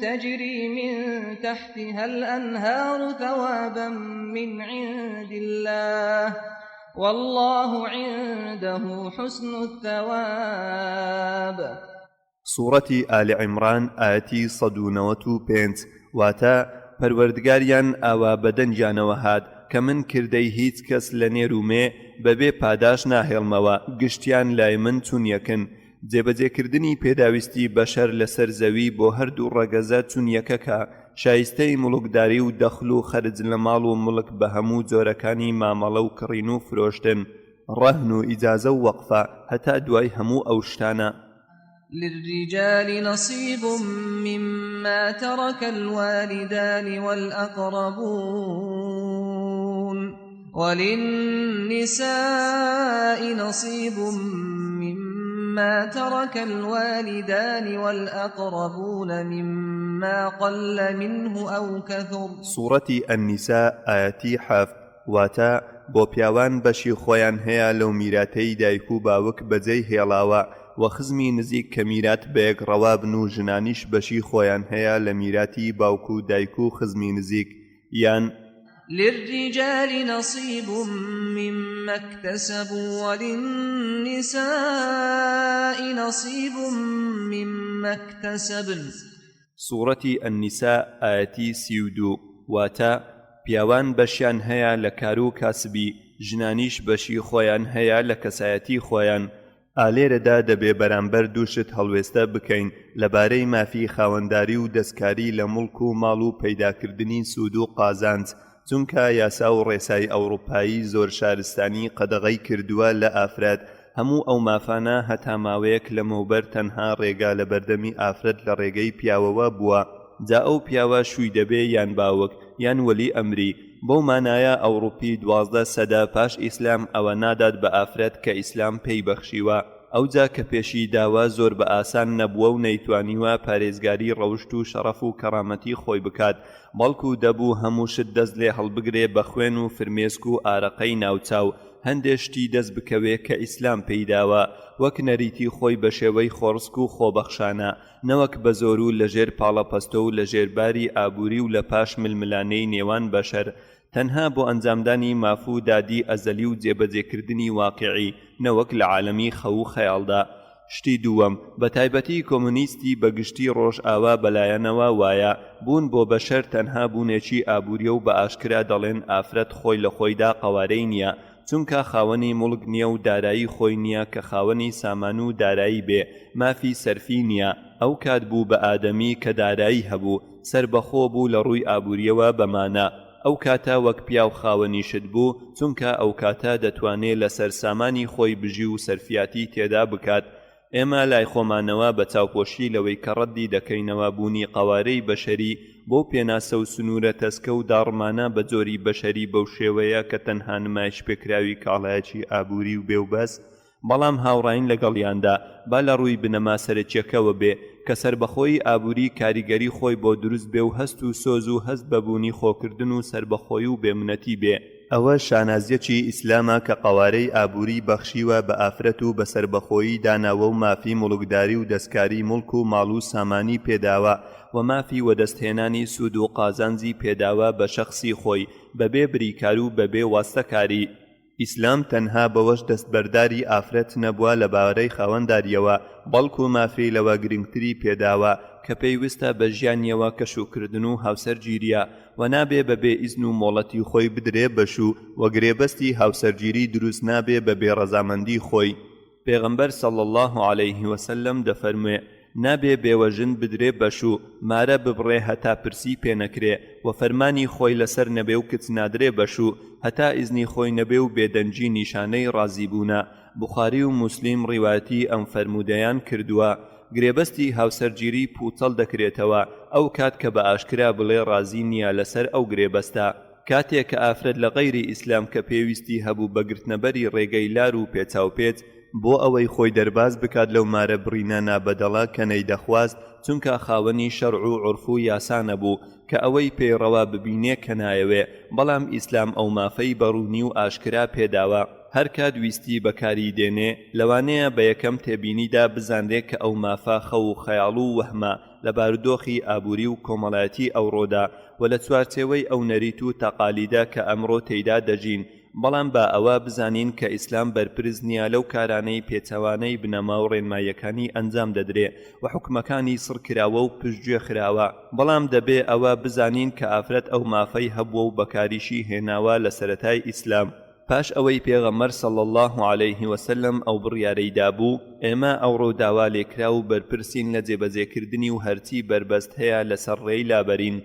Speaker 2: تجري من تحتها الأنهار ثوابا من عند الله واللە عنده حسن الثواب.
Speaker 1: سوڕەتی ئال عیمڕان ئایەتی 195، واتە، پەروەردگاریان ئاوا بە دەنگیانەوە هات کە من کردەی هیچ کەس لە نێر و مێ بەبێ پاداش ناهێڵمەوە گشتیان لای من چون یەکن جێبەجێکردنی پێداویستی بەشەر لەسەر زەوی بۆ هەردوو ڕەگەزە چون یەکەکە شایستەی موڵکداری و دەخل و خەرج لە ماڵ و موڵک بە هەموو جۆرەکانی مامەڵە و کڕین و فرۆشتن ڕەهن و ئیجازە و وەقفە هەتا دوای هەموو ئەو شتانە.
Speaker 2: للرجال نصیب مما ترک الوالدان والأقربون وللنساء نصیب مما ترک الوالدان والأقربون مما قل منه أو كثر.
Speaker 1: سوڕەتی النساء ئایەتی حەفت، واتە، بۆ پیاوان بەشی خۆیان هەیە لەو میراتەی دایک و باوک بەجێی هێڵاوە وە خزمی نزیک کە میرات بەیەک ڕەوا بن و ژنانیش بەشی خۆیان هەیە لە میراتی باوک و دایک و خزمی نزیک یان
Speaker 2: للرجال نصیب مما اکتسبوا وللنساء نصیب مما اکتسبن.
Speaker 1: سوڕەتی النساء ئایەتی 32، واتە، پیاوان بەشیان هەیە لە کارو کاسبی، ژنانیش بەشی خۆیان هەیە لە کەسایەتی خۆیان، ئالێرەدا دەبێ بەرامبەر دوو شت هەڵوێستە بکەین لەبارەی مافی خاوەنداری و دەستکاری لە موڵک و ماڵ و پەیداکردنی سوود و قازانج، چونکە یاسا و ڕێسای ئەوڕوپایی زۆر شارستانی قەدەغەی کردووە لە ئافرەت هەموو ئەو مافانە هەتا ماوەیەک لەمەوبەر تەنها ڕێگا لەبەردەمی ئافرەت لە ڕێگەی پیاوەوە بووە جا ئەو پیاوە شووی دەبێ یان باوک یان وەلی ئەمری بەو مانایە ئەوڕوپی 12 سەدە پاش ئیسلام ئەوە نادات بە ئافرەت کە ئیسلام پێی بەخشیوە ئەوجا کە پێشی داوە زۆر بە ئاسان نەبووە و نەیتوانیوە پارێزگاری ڕەوشت و شەڕەف و کەڕامەتی خۆی بکات بەڵکو دەبوو هەموو شت دەست لێ هەڵبگرێ بە خوێن و فرمێسک و ئارەقەی ناوچاو هەندێ شتی دەست بکەوێ کە ئیسلام پێی داوە وەک نەریتی خۆی بە شێوەی خۆڕسک و خۆبەخشانە نەوەک بە زۆر و لە ژێر پاڵەپەستۆ و لە ژێر باری ئابووری و لە پاش ململانێی نێوان بەشەر تەنها بۆ ئەنجامدانی ماف و دادی ئەزەلی و جێبەجێکردنی واقیعی نەوەک لە عالەمی خەو و خەیاڵدا. شتی دووەم، بەتایبەتی کۆمۆنیستی بە گشتی ڕۆژئاوا بەلایانەوە وایە بوون بۆ بەشەر تەنها بوونێکی ئابووریە و بە ئاشکرا دەڵێن ئافرەت خۆی لە خۆیدا قەوارەی نیە چونکە خاوەنی موڵک نیە و دارایی خۆی نیە کە خاوەنی سامان و دارایی بێ مافی سەرفی نیە ئەوکات بوو بە ئادەمی کە دارایی هەبوو سەربەخۆ بوو لە ڕووی ئابووریەوە بە مانا ئەو کاتە وەک پیاو خاوەنی شت بوو چونکە ئەوکاتە دەتوانێ لەسەر سامانی خۆی بژی و سەرفیاتی تێدا بکات ئێمە لای خۆمانەوە بە چاوپۆشی لەوەی کە ڕەدی دەکەینەوە بوونی قەوارەی بەشەری. بەو پێناسە و سنوورە تەسکە و داڕمانە بە جۆری بەشەری بەو شێوەیە کە تەنها نمایشپێکراوی کاڵایەکی ئابووری و بێ و بەس بەڵام هاوڕاین لەگەڵیاندا با لە ڕووی بنەما سەرەکیەکەوە بێ کە سەربەخۆیی ئابووری کاریگەری خۆی بۆ دروست بێ و هەست و سۆز و هەست بە بوونی خۆکردن و سەربەخۆی و بێ منەتی بێ. ئەوە شانازیەکی ئیسلامە کە قەوارەی ئابووری بەخشیوە بە ئافرەت و بە سەربەخۆیی داناوە و مافی موڵکداری و دەستکاری موڵک و ماڵ و سامانی پێداوە و مافی وەدەستهێنانی سوود و قازانجی پێداوە بە شەخسی خۆی بەبێ بریکار و بەبێ واستەکاری. ئیسلام تەنها بەوەش دەستبەرداری ئافرەت نەبووە لە بارەی خاوەندارییەوە، بەڵکو مافی لەوە گرنگتری پێداوە، کە پەیوستە بە ژیانیەوە کە شووکردن و هاوسەرگیرییە و نابێ بە بێ ئیزن و مۆڵەتی خۆی بدرێ بە شوو و گرێبەستی هاوسەرگیری دروست نابێ بە بێ ڕەزامەندی خۆی. پێغەمبەر صلی اللە علیه وسلم دەفەرموێ، نابێ بێوەژن بدرێ بە شوو، مارە ببڕێ هەتا پرسی پێ نەکرێ، وە فەرمانی خۆی لەسەر نەبێ و کچ نادرێ بە شوو هەتا ئیزنی خۆی نەبێ و بێدەنگی نیشانەی ڕازی بوونە، بوخاری و موسلیم ڕیوایەتی ئەم فەرموودەیان کردووە، گرێبەستی هاوسەرگیری پووچەڵ دەکرێتەوە ئەو کات کە بە ئاشکرا بڵێ ڕازی نییە لەسەر ئەو گرێبەستە. کاتێ کە ئافرەت لە غەیری ئیسلام کە پێویستی هەبوو بە گرتنەبەری ڕێگەی لار و پێچاوپێچ بۆ ئەوەی خۆی دەرباز بکات لەو مارە بڕینە نابەدەڵە کە نەیدەخواست چونکە خاوەنی شەرع و عورف و یاسا نەبوو کە ئەوەی پێی ڕەوا ببینێ کە نایەوێ بەڵام ئیسلام ئەو مافەی بە ڕوونی و ئاشکرا پێداوە هەرکات ویستی بەکاری دێنێ لەوانەیە بە یەکەم تێبینیدا بزانرێ کە ئەو مافە خەو و خەیاڵ و وەهمە لە بارودۆخی ئابووری و کۆمەڵایەتی ئەوڕۆدا و لە چوارچێوەی ئەو نەریت و تەقالیدە کە ئەمڕۆ تێیدا دەژین، بەڵام با ئەوە بزانین کە ئیسلام بەرپرس نییە لەو کارانەی پێچەوانەی بنەما و ڕێنماییەکانی ئەنجام دەدرێ و حوکمەکانی سڕ کراوە و پشتگوێ خراوە، بەڵام دەبێ ئەوە بزانین کە ئافرەت ئەو مافەی هەبووە و بەکاریشی هێناوە لە سەرەتای ئیسلام. پاش ئەوەی پێغەمبەر صلی اللە علیه وسلم ئەو بڕیارەی دابوو، ئێمە ئەوڕۆ داوا لێکراو و بەرپرسین لە جێبەجێکردنی و هەرچی بەربەست هەیە لەسەر ڕێی لابەرین،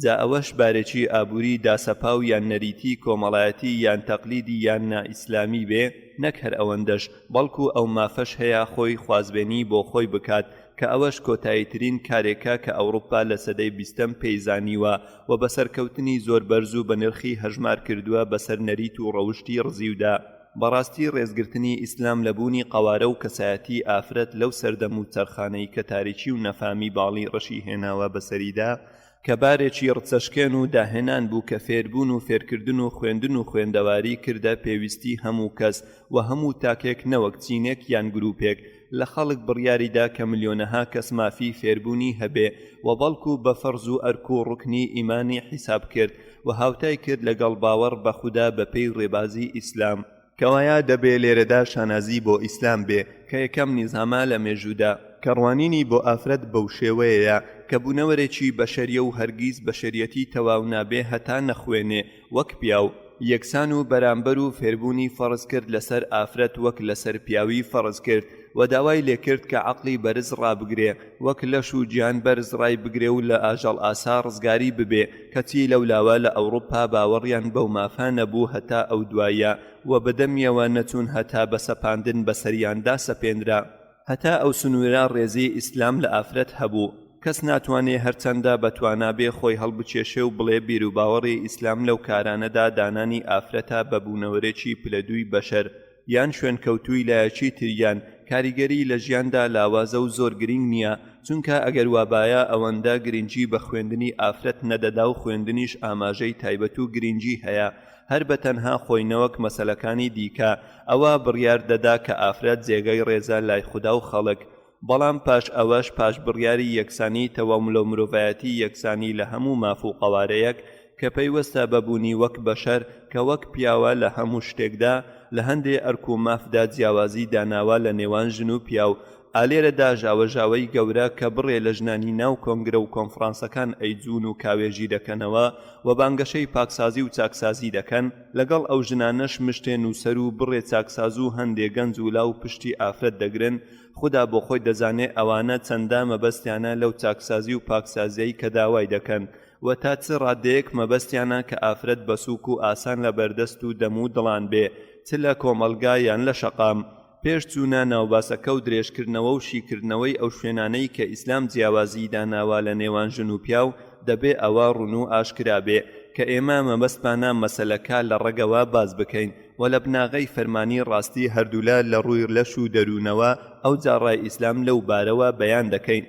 Speaker 1: جا ئەوەش بارێکی ئابووری داسەپاو یان نەریتی کۆمەڵایەتی یان تەقلیدی یان نا ئیسلامی بێ، نەک هەر ئەوەندەش بەڵکو ئەو مافەش هەیە خۆی خوازبێنی بۆ خۆی بکات کە ئەوەش کۆتاییترین کارێکە کە ئەوڕوپا لە سەدەی بیستەم پێی زانیوە و بە سەرکەوتنی زۆر بەرز و بەنرخی هەژمار کردووە بەسەر نەریت و ڕەوشتی ڕزیودا. بەڕاستی ڕێزگرتنی ئیسلام لە بوونی قەوارە و کەسایەتی ئافرەت لەو سەردەم و چەرخانەی کە تاریکی و نەفامی باڵی ڕەشی هێناوە بەسەریدا کە بارێکی ڕچەشکێن و داهێنان بوو کە فێربوون و فێرکردن و خوێندن و خوێندەواری کردە پێویستی هەموو کەس و هەموو تاکێک نەوەک چینێک یان گروپێک لە خەڵک بڕیاری دا کە ملیۆنەها کەس مافی فێربوونی هەبێ و بەڵکو بە فەرز و ئەرک و ڕوکنی ئیمانی حیساب کرد و هاوتای کرد لەگەڵ باوەڕ بە خودا بە پێی ڕێبازی ئیسلام. کەوایە دەبێ لێرەدا شانازی بۆ ئیسلام بێ کە یەکەم نیزامە لە مێژوودا کە ڕوانینی بۆ ئافرەت بەو شێوەیەیە کە بوونەوەرێکی بەشەریە و هەرگیز بەشەریەتی تەواو نابێ هەتا نەخوێنێ وەک پیاو یەکسان و بەرامبەر و فێربوونی فەرز کرد لەسەر ئافرەت وەک لەسەر پیاوی فەرز کرد و داوای لێکرد کە عەقڵی بەرز ڕابگرێ وەک لەش و گیان بەرز ڕایبگرێ و لە ئاژەڵ ئاسا ڕزگاری ببێ کەچی لەولاوە لە ئەوڕوپا باوەڕیان بەو مافە نەبوو هەتا ئەو دواییە و بەدەمیەوە نەچوون هەتا بە سەپاندن بەسەریاندا سەپێنرا. هەتا ئەو سنوورە ڕێزی ئیسلام لە ئافرەت هەبوو کەس ناتوانێ هەرچەندە بە توانا بێ خۆی هەڵبکێشێ و بڵێ بیروباوەڕی ئیسلام لەو کارانەدا دانانی ئافرەتە بە بوونەوەرێکی پلە دووی بەشەر یان شوێنکەوتووی لایەکی تریان کاریگەری لە ژیاندا لاوازە و زۆر گرینگ نییە چونکە ئەگەر وابایە ئەوەندە گرینگی بە خوێندنی ئافرەت نەدەدا و خوێندنیش ئاماژەی تایبەت و گرینگی هەیە هەر بە تەنها خۆی نەوەک مەسەلەکانی دیکە ئەوا بڕیار دەدا کە ئافرەت جێگەی ڕێزە لای خودا و خەڵک بەڵام پاش ئەوەش پاش بڕیاری یەکسانی تەواو لە مرۆڤایەتی یەکسانی لە هەموو ماف و قەوارەیەک کە پەیوەستە بە بوونی وەک بەشەر کە وەک پیاوە لە هەموو شتێکدا لە هەندێ ئەرک و مافدا جیاوازی داناوە لە نێوان ژن و پیاو ئا لێرەدا ژاوەژاوەی گەورە کە بڕێ لە ژنانی ناو کۆنگرە و کۆنفڕانسەکان ئەیجوون و کاوێژی دەکەنەوە و بانگەشەی پاکسازی و چاکسازی دەکەن لەگەڵ ئەو ژنانەش مشتێ نووسەر و بڕێ چاکساز و هەندێ گەنج و لاو پشتی ئافرەت دەگرن خودا بۆ خۆی دەزانێ ئەوانە چەندە مەبەستیانە لەو چاکسازی و پاکسازیەی کە داوای دەکەن و تا چ ڕادەیەک مەبەستیانە کە ئافرەت بە سووک و ئاسان لە بەردەست و دەم و دڵان بێ چ لە کۆمەڵگا یان لە شەقام. پێش چوونە ناوباسەکە و درێژکردنەوە و شیکردنەوەی ئەو شوێنانەی کە ئیسلام جیاوازیی داناوە لە نێوان ژن و پیاو، دەبێ ئەوە ڕوون و ئاشکرا بێ کە ئێمە مەبەستمانە مەسەلەکە لە ڕەگەوە باس بکەین و لە بناغەی فەرمانی ڕاستی هەردوولا لە ڕووی لەش و دەروونەوە ئەوجا ڕای ئیسلام لەو بارەوە بەیان دەکەین.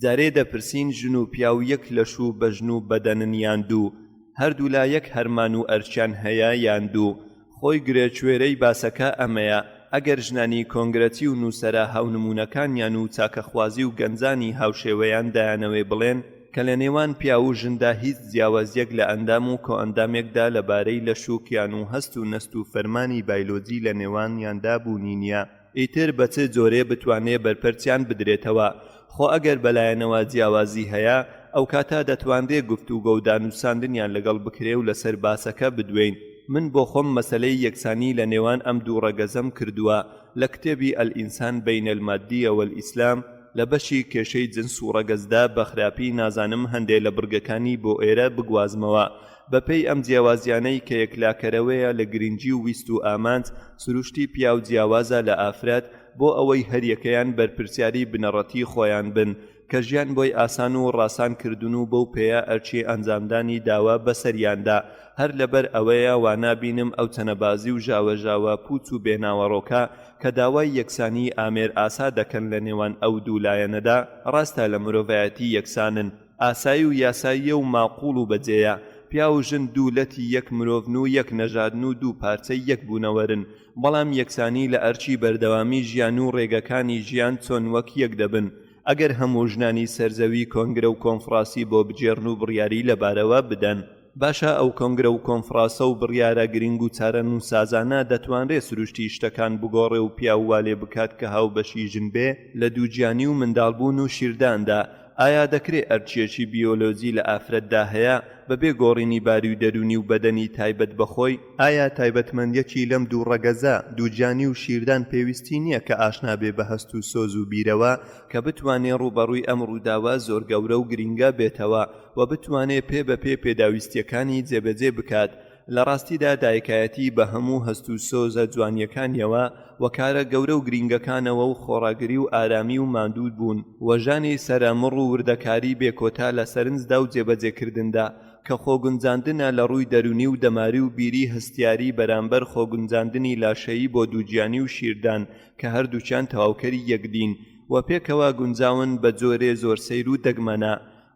Speaker 1: جارێ دەپرسین ژن و پیاو یەک لەش و بەژن و بەدەنن یان دوو؟ هەردوولا یەک هەرمان و ئەرکیان هەیە یان دوو؟ خۆی گرێکوێرەی باسەکە ئەمەیە، ئەگەر ژنانی کۆنگرەچی و نووسەرە هاونموونەکانیان و چاکەخوازی و گەنجانی هاوشێوەیان دەیانەوێ بڵێن کە لە نێوان پیاو و ژندا هیچ جیاوازییەک لە ئەندام و کۆئەندامێکدا لە بارەی لەش و کیان و هەست و نەست و فەرمانی بایلۆجی لە نێوانیاندا بوونی نییە، ئیتر بە چ جۆرێ بتوانێ بەرپەرچیان بدرێتەوە؟ خۆ ئەگەر بەلایەنەوە جیاوازی هەیە، ئەوکاتە دەتوانرێ گفتوگۆ و دانوساندنیان لەگەڵ بکرێ و لەسەر باسەکە بدوێین. من بۆ خۆم مەسەلەی یەکسانی لە نێوان ئەم دوو ڕەگەزەم کردووە لە کتێبی الانسان بین المادیە والاسلام لە بەشی کێشەی جنس و ڕەگەزدا بە خراپی نازانم هەندێ لە بڕگەکانی بۆ ئێرە بگوازمەوە بەپێی ئەم جیاوازیانەی کە یەکلاکەرەوەیە لە گرنگی و ویست و ئامانج، سروشتی پیاو جیاوازە لە ئافرەت بۆ ئەوەی هەریەکەیان بەرپرسیاری بنەڕەتی خۆیان بن کە ژیان بۆی ئاسان و ڕاسان کردون و بەو پێیە ئەرکی ئەنجامدانی داوە بەسەریاندا هەر لەبەر ئەوەیە وانابینم ئەو چەنەبازی و ژاوەژاوە پوچ و بێناوەڕۆکە کە داوای یەکسانی ئامێر ئاسا دەکەن لە نێوان ئەو دوو لایەنەدا ڕاستە لە مرۆڤایەتی یەکسانن ئاسایی و یاساییە و ماقوڵ و بەجێیە. پیاو و ژن دوو لەتی یەک مرۆڤن و یەک نەژادن و دوو پارچەی یەک بوونەوەرن، بەڵام یەکسانی لە ئەرکی بەردەوامی ژیان و ڕێگەکانی ژیان چۆن وەک یەک دەبن ئەگەر هەموو ژنانی سەرزەوی کۆنگرە و کۆنفڕاسی بۆ بگێڕن و بڕیاری لەبارەوە بدەن؟ باشە ئەو کۆنگرە و کۆنفڕاسە و بڕیارە گرنگ و چارەنووسسازانە دەتوانرێ سروشتی شتەکان بگۆڕێ و پیاو وا لێ بکات کە هاوبەشی ژن بێ لە دووگیانی و منداڵبوون و شیرداندا؟ ئایا دەکرێ ئەرکێکی بیۆلۆجی لە ئافرەتدا هەیە بەبێ گۆڕینی باری و دەروونی و بەدەنی تایبەت بە خۆی؟ ئایا تایبەتمەندیەکی لەم دوو ڕەگەزە، دووگیانی و شیردان پێویستی نییە کە ئاشنا بێ بە هەست و سۆز و بیرەوە کە بتوانێ ڕووبەڕووی ئەم ڕووداوە زۆر گەورە و گرینگە بێتەوە و بتوانێ پێ بە پێ پێداویستیەکانی جێبەجێ بکات لە ڕاستیدا دایکایەتی بە هەموو هەست و سۆزە جوانیەکانیەوە و کارە گەورە و گرینگەکانەوە و خۆڕاگری و ئارامی و ماندوو بوون و ژانی سەرە مڕ و وردەکاری بێ کۆتا لە سەرنجدا و جێبەجێکردندا کە خۆگونجاندنە لە ڕووی دەروونی و دەماری و بیری هەستیاری بەرامبەر خۆگونجاندنی لاشەیی بۆ دووگیانی و شیردان کە هەردووکیان تەواوکەری یەکدین و پێکەوە گونجاون بە جۆرێ زۆر سەیر و دەگمەنە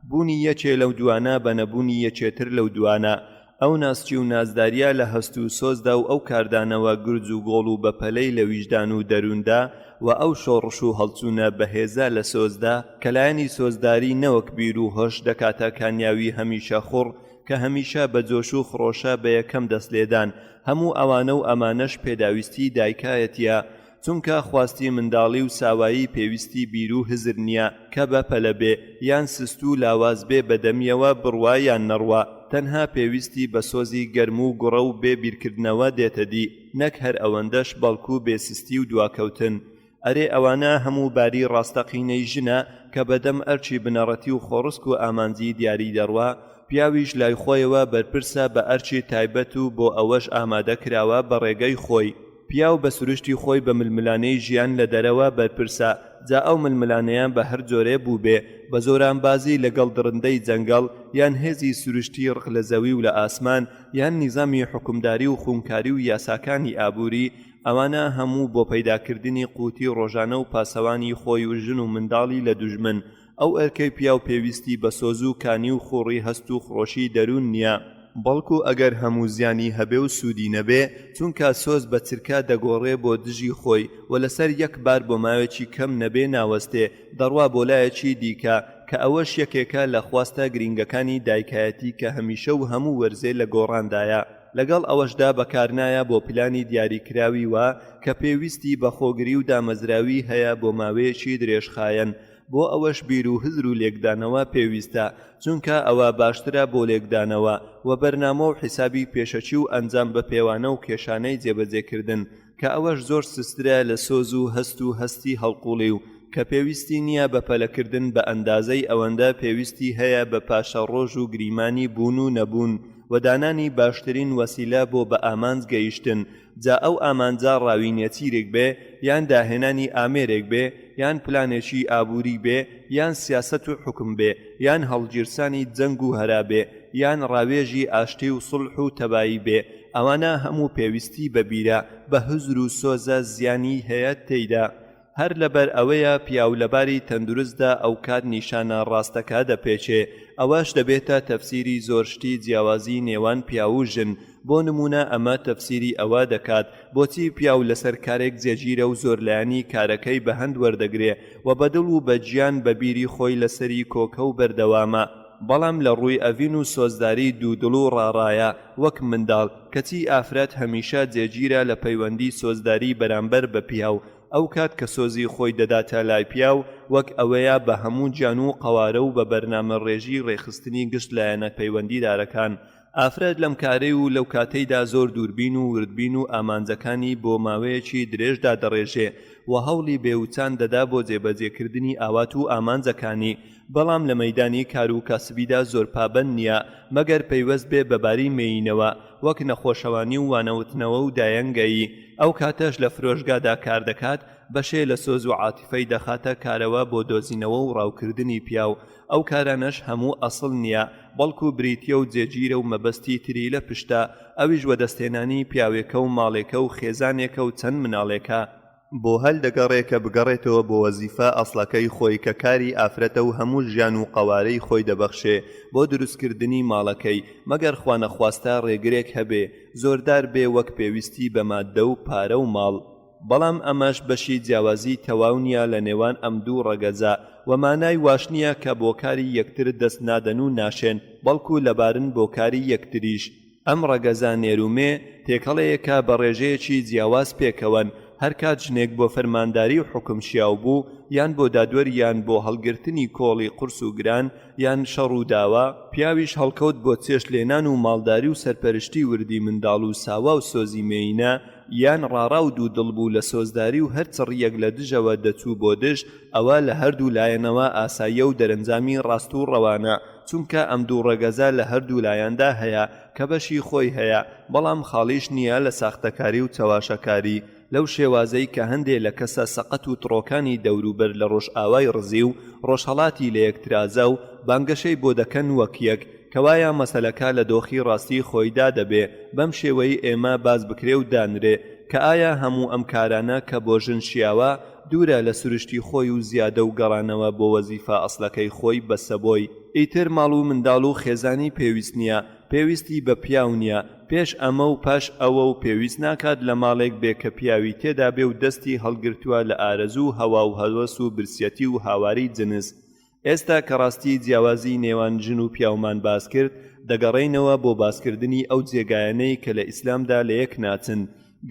Speaker 1: بوونی یەکێ لەو دوانە بە نەبوونی یەکێ تر لەو دوانە، ئەو ناسکی و نازدارییە لە هەست و سۆزدا و ئەو کاردانەوە گورج و گۆڵ و بەپەلەی لە ویژدان و دەرووندا و ئەو شۆڕش و هەڵچوونە بەهێزە لە سۆزدا کە لایەنی سۆزداری نەوەک بیر و هۆش دەکاتە کانیاوی هەمیشە خوڕ کە هەمیشە بە جۆش و خڕۆشە بە یەکەم دەست لێدان هەموو ئەوانە و ئەمانەش پێداویستی دایکایەتیە چونکە خواستی منداڵی و ساوایی پێویستی بیرو هزر نیە کە بە پەلە بێ یان سست و لاواز بێ بە دەمیەوە بڕوا یان نەڕوا تەنها پێویستی بە سۆزی گەرم و گوڕە و بێ بیرکردنەوە دێتە دی نەک هەر ئەوەندەش بەڵکو بێ سستی و دواکەوتن ئەرێ ئەوانە هەموو باری ڕاستەقینەی ژنە کە بە دەم ئەرکی بنەڕەتی و خۆڕسک و ئامانجی دیاری دەڕوا پیاویش لای خۆیەوە بەرپرسە بە ئەرکی تایبەت و بۆ ئەوەش ئامادە کراوە بە ڕێگەی خۆی. پیاو بە سروشتی خۆی بە ململانێی ژیان لە دەرەوە بەرپرسە، جا ئەو ململانێیە بە هەر جۆرێ بووبێ، بە زۆرانبازی لە گەڵ دڕندەی جەنگەڵ، یان هێزی سروشتی ڕق لە زەوی و لە ئاسمان، یان نیزامی حوکمداری و خونکاری و یاساکانی ئابووری، ئەوانە هەموو بۆ پەیداکردنی قوتی ڕۆژانە و پاسەوانی خۆی و ژن و منداڵی لە دوژمن، ئەو ئەرکەی پیاو پێویستی بە سۆز و کانی و خوڕی هەست و خڕۆشی دەروون نییە، بەڵکو ئەگەر هەموو زیانی هەبێ و سوودی نەبێ، چونکە سۆز بە چرکە دەگۆڕێ بۆ دژی خۆی و لەسەر یەک بار بۆ ماوێکی کەم نەبێ ناوەستێ، دەڕوا بۆ لایەکی دیکە، کە ئەوەش یەکێکە لە خواستە گرینگەکانی دایکایەتی کە هەمیشە و هەموو وەرزێ لە گۆڕاندایە. لەگەڵ ئەوەشدا بەکارنایە بۆ پلانی دیاریکراوی وا کە پێویستی بە خۆگری و دامەزراوی هەیە بۆ ماوەیەکی درێژخایەن، بۆ ئەوەش بیر و هزر و لێکدانەوە پێویستە، چونکە ئەوە باشترە بۆ لێکدانەوە و بەرنامە و حیسابی پێشەکی و ئەنجام بە پێوانە و کێشانەی جێبەجێکردن، کە ئەوەش زۆر سسترە لە سۆز و هەست و هەستی هەڵقوڵی و کە پێویستی نییە بە پەلەکردن بە ئەندازەی ئەوەندە پێویستی هەیە بە پاشەڕۆژ و گریمانی بوون و نەبوون. و دانانی باشترین وەسیلە بۆ بە ئامانج گەیشتن، جا ئەو ئامانجە ڕاوی نێچیرێک بێ یان داهێنانی ئامێرێک بێ یان پلانێکی ئابووری بێ یان سیاسەت و حوکم بێ یان هەڵگیرسانی جەنگ و هەرا بێ یان ڕاوێژی ئاشتی و سوڵح و تەبایی بێ ئەوانە هەموو پێویستی بە بیرە بە هزر و سۆزە زیانی هەیە تێیدا هەر لەبەر ئەوەیە پیاو لەباری تەندروستدا ئەوکات نیشانە ڕاستەکە دەپێچێ، ئەوەش دەبێتە تەفسیری زۆر شتی جیاوازی نێوان پیاو و ژن، بۆ نموونە ئەمە تەفسیری ئەوە دەکات بۆچی پیاو لەسەر کارێک جێگیرە و زۆرلایەنی کارەکەی بە هەند وەردەگرێ و بە دڵ و بە گیان بە بیری خۆی لەسەری کۆکە و بەردەوامە، بەڵام لە ڕووی ئەڤین و سۆزداری دوودڵ و ڕاڕایە وەک منداڵ، کەچی ئافرەت هەمیشە جێگیرە لە پەیوەندی سۆزداری بەرامبەر بە پیاو، ئەوکات کە سۆزی خۆی دەداتە لای پیاو وەک ئەوەیە بە هەموو گیان و قەوارە و بە بەرنامە ڕێژی ڕێکخستنی گشت لایەنە پەیوەندیدارەکان. ئافرەت لەم کارەی و لەو کاتەیدا زۆر دووربین و وردبین و ئامانجەکانی بۆ ماوەیەکی درێژ دادەڕێژێ و هەوڵی بێ وچان دەدا بۆ جێبەجێکردنی ئاوات و ئامانجەکانی بەڵام لە مەیدانی کار و کاسبیدا زۆر پابەند نییە مەگەر پەیوەست بێ بە باری مێیینەوە وەک نەخۆشەوانی و وانەوتنەوە و دایەنگەیی، ئەو کاتەش لە فرۆشگادا کار دەکات بەشێ لە سۆز و عاتیفەی دەخاتە کارەوە بۆ دۆزینەوە و ڕاوکردنی پیاو، ئەو کارانەش هەموو ئەسڵ نییە بەڵکو بریتیە و جێگیرە و مەبەستی تری لە پشتە ئەویش وەدەستهێنانی پیاوێکە و ماڵێکە و خێزانێکە و چەند مناڵێکە. بۆ هەل دەگەڕێ کە بگەڕێتەوە بۆ وەزیفە ئەسڵەکەی خۆی کە کاری ئافرەتە و هەموو ژیان و قەوارەی خۆی دەبەخشێ بۆ دروستکردنی ماڵەکەی مەگەر خوانەخواستە ڕێگرێک هەبێ زۆردار بێ وەک پێویستی بە ماددە و پارە و ماڵ بەڵام ئەمەش بەشی جیاوازی تەواو نیە لە نێوان ئەم دوو ڕەگەزە وە مانای واش نیە کە بۆ کاری یەکتر دەست نادەن و ناشێن بەڵکو لەبارن بۆ کاری یەکتریش. ئەم ڕەگەزە نێر و مێ تێکەڵەیەکە بە ڕێژەیەکی جیاواز پێکەوەن، هەرکات ژنێک بۆ فەرمانداری و حوکم شیاو بوو، یان بۆ دادوەری یان بۆ هەڵگرتنی کۆڵی قورس و گران، یان شەڕ و داوا، پیاویش هەڵکەوت بۆ چێشت لێنان و ماڵداری و سەرپەرشتی وردی منداڵ و ساوا و سۆزی مێینە، یان ڕاڕا و دوودڵ بوو لە سۆزداری و هەر چڕییەک لە دژەوە دەچوو بۆ دژ، ئەوە لە هەردوو لایەنەوە ئاساییە و دەرەنجامی ڕاست و ڕەوانە. چونکە ئەم دوو ڕەگەزە لە هەردوو لایاندا هەیە کە بەشی خۆی هەیە، بەڵام خاڵیش نییە لە ساختەکاری و چەواشەکاری لەو شێوازەی کە هەندێ لە کەسە سەقەت و تڕۆکانی دەوروبەر لە ڕۆژئاوای ڕزیو ڕۆژهەڵاتی لەیەکترازاو بانگەشەی بۆ دەکەن وەک یەک، کەوایە مەسەلەکە لە دۆخی ڕاستی خۆیدا دەبێ بەم شێوەی ئێمە باس بکرێ و دانرێ کە ئایا هەموو ئەم کارانە کە بۆ ژن شیاوە دوورە لە سروشتی خۆی و زیادە و گەڕانەوە بۆ وەزیفە ئەسڵەکەی خۆی بەسە بۆی. ئیتر ماڵ و منداڵ و خێزانی پێویست نیە، پێویستی بە پیاو نیە، پێش ئەمە و پاش ئەوە و پێویست ناکات لە ماڵێک بێ کە پیاوی تێدا بێ و دەستی هەڵگرتوە لە ئارەزوو و هەوا و هەوەس و برسیەتی و هاواری جنس. ئێستا کە ڕاستی جیاوازی نێوان ژن و پیاومان باس کرد، دەگەڕێینەوە بۆ باسکردنی ئەو جێگایانەی کە لە ئیسلامدا لەیەک ناچن.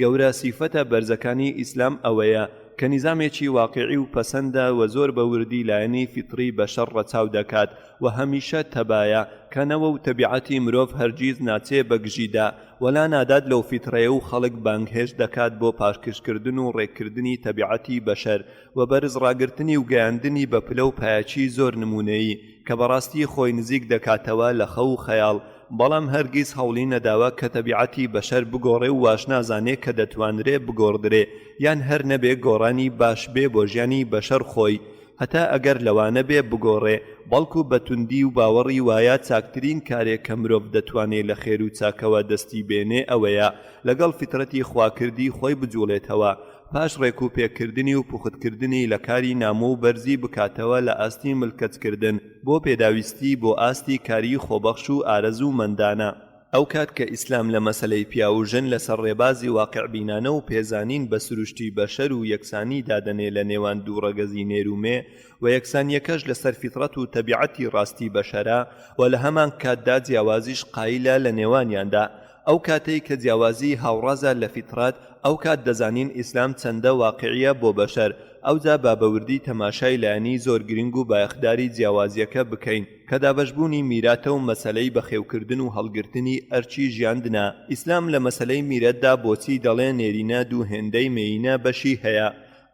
Speaker 1: گەورە سیفەتە بەرزەکانی ئیسلام ئەوەیە کە نیزامێکی واقیعی و پەسەندە و زۆر بە وردی لایەنی فیتڕی بەشەر ڕەچاو دەکات و هەمیشە تەبایە کە نەوە و تەبیعەتی مرۆڤ هەرگیز ناچێ بە گژیدا و لا نادات لەو فیتڕەیە و خەڵک بانگهێشت دەکات بۆ پاشکشکردن و ڕێککردنی تەبیعەتی بەشەر و بەرز ڕاگرتنی و گەیاندنی بە پلە و پایەکی زۆر نموونەیی کە بەڕاستی خۆی نزیک دەکاتەوە لە خەو و خەیاڵ، بەڵام هەرگیز هەوڵی نەداوە کە تەبیعەتی بەشەر بگۆڕێ و واش نازانێ کە دەتوانرێ بگۆڕدرێ یان هەر نەبێ گۆڕانی باش بێ بۆ ژیانی بەشەر خۆی هەتا ئەگەر لەوانە بێ بگۆڕێ بەڵکو بە توندی و باوەڕی وایە چاکترین کارێ کە مرۆڤ دەتوانێ لە خێر و چاکەوە دەستی بێنێ ئەوەیە لەگەڵ فیترەتی خواکردی خۆی بجوڵێتەوە پاش ڕێکوپێککردنی و پوختکردنی لە کاری نامۆ و بەرزی بکاتەوە لە ئاستی ملکەچکردن بۆ پێداویستی بۆ ئاستی کاری خۆبەخش و ئارەزوومەندانە. ئەوکات کە ئیسلام لە مەسەلەی پیاو و ژن لەسەر ڕێبازی واقیعبینانە و پێزانین بە سروشتی بەشەر و یەکسانی دادەنێ لە نێوان دوو ڕەگەزی نێر و مێ و یەکسانیەکەش لەسەر فیتڕەت و تەبیعەتی ڕاستی بەشەرە و لە هەمانکاتدا جیاوازیش قایلە لە نێوانیاندا ئەو کاتەی کە جیاوازی هاوڕازە لە فیتڕەت، ئەو کات دەزانین ئیسلام چەندە واقیعیە بۆ بەشەر، ئەوجا با بە وردی تەماشای لایەنی زۆر گرنگ و بایەخداری جیاوازیەکە بکەین کە دابەشبوونی میراتە و مەسەلەی بەخێوکردن و هەڵگرتنی ئەرکی ژیاندنە. ئیسلام لە مەسەلەی میرەتدا بۆچی دەڵێ نێرینە دوو هێندەی مێینە بەشی هەیە؟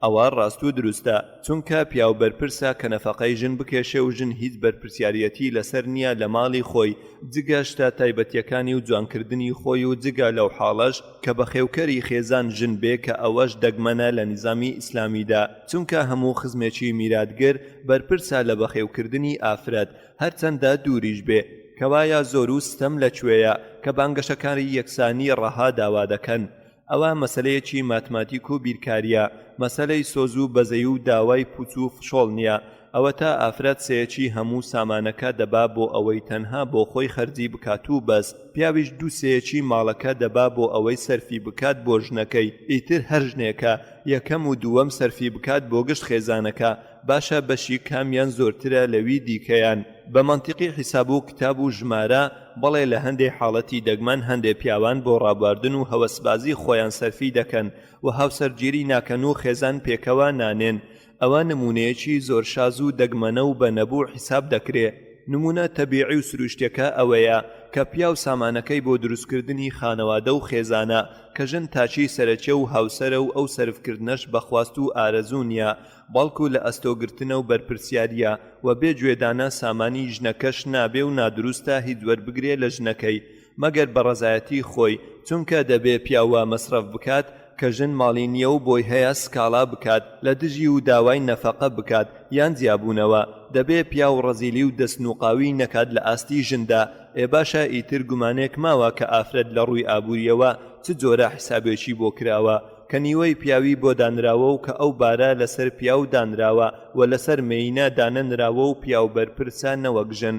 Speaker 1: ئەوە ڕاست و دروستە، چونکە پیاو بەرپرسە کە نەفەقەی ژن بکێشێ و ژن هیچ بەرپرسیاریەتی لەسەر نیە لە ماڵی خۆی جگە شتە تایبەتیەکانی و جوانکردنی خۆی و جگە لەو حاڵەش کە بەخێوکەری خێزان ژن بێ کە ئەوەش دەگمەنە لە نیزامی ئیسلامیدا چونکە هەموو خزمێکی میراتگر بەرپرسە لە بەخێوکردنی ئافرەت هەرچەندە دووریش بێ کەوایە زۆر و ستەم لە کوێیە کە بانگەشەکاری یەکسانی ڕەها داوا دەکەن ئەوە مەسەلەیەکی ماتماتیک و بیرکاریە، مەسەلەی سۆز و بەزەی و داوای پوچ و فشۆڵ نیە، ئەوەتا ئافرەت سێیەکی هەموو سامانەکە دەبا بۆ ئەوەی تەنها بۆ خۆی خەرجی بکات و بەس، پیاویش دوو سێیەکی ماڵەکە دەبا بۆ ئەوەی سەرفی بکات بۆ ژنەکەی، ئیتر هەر ژنێکە یەکەم و دووەم سەرفی بکات بۆ گشت خێزانەکە، باشە بەشی کامیان زۆرترە لەوی دیکەیان؟ بە مەنتیقی حیساب و کتاب و ژمارە، بەڵێ لە هەندێ حاڵەتی دەگمەن هەندێ پیاوان بۆ ڕابواردن و هەوەسبازی خۆیان سەرفی دەکەن و هاوسەرگیری ناکەن و خێزان پێکەوە نانێن ئەوە نمونەیەکی زۆر شاز و دەگمەنە و بە نەبوو حیساب دەکرێ. نمونە تەبیعی و سروشتیەکە ئەوەیە کە پیاو سامانەکەی بۆ دروستکردنی خانەوادە و خێزانە کە ژن تاکی سەرەکیە و هاوسەرە و ئەو سەرفکردنەش بە خواست و ئارەزوو نیە بەڵکو لە ئەستۆ گرتنە و بەرپرسیاریە وە بێ گوێدانە سامانی ژنەکەش نابێ و نادروستە هیچ وەربگرێ لە ژنەکەی مەگەر بە ڕەزایەتی خۆی چونکە دەبێ پیاو وا مەسرەف بکات کە ژن ماڵی نیە و بۆی هەیە سکاڵا بکات لە دژی و داوای نەفەقە بکات یان جیابوونەوە دەبێ پیاو ڕەزیلی و دەست نوقاوی نەکات لە ئاستی ژندا ئێ باشە ئیتر گومانێک ماوە کە ئافرەت لە ڕووی ئابوریەوە چ جۆرە حیسابێکی بۆ کراوە کە نیوەی پیاوی بۆ دانراوە و کە ئەو بارە لەسەر پیاو دانراوە و لەسەر مێینە دانەنراوە و پیاو بەرپرسە نەوەک ژن.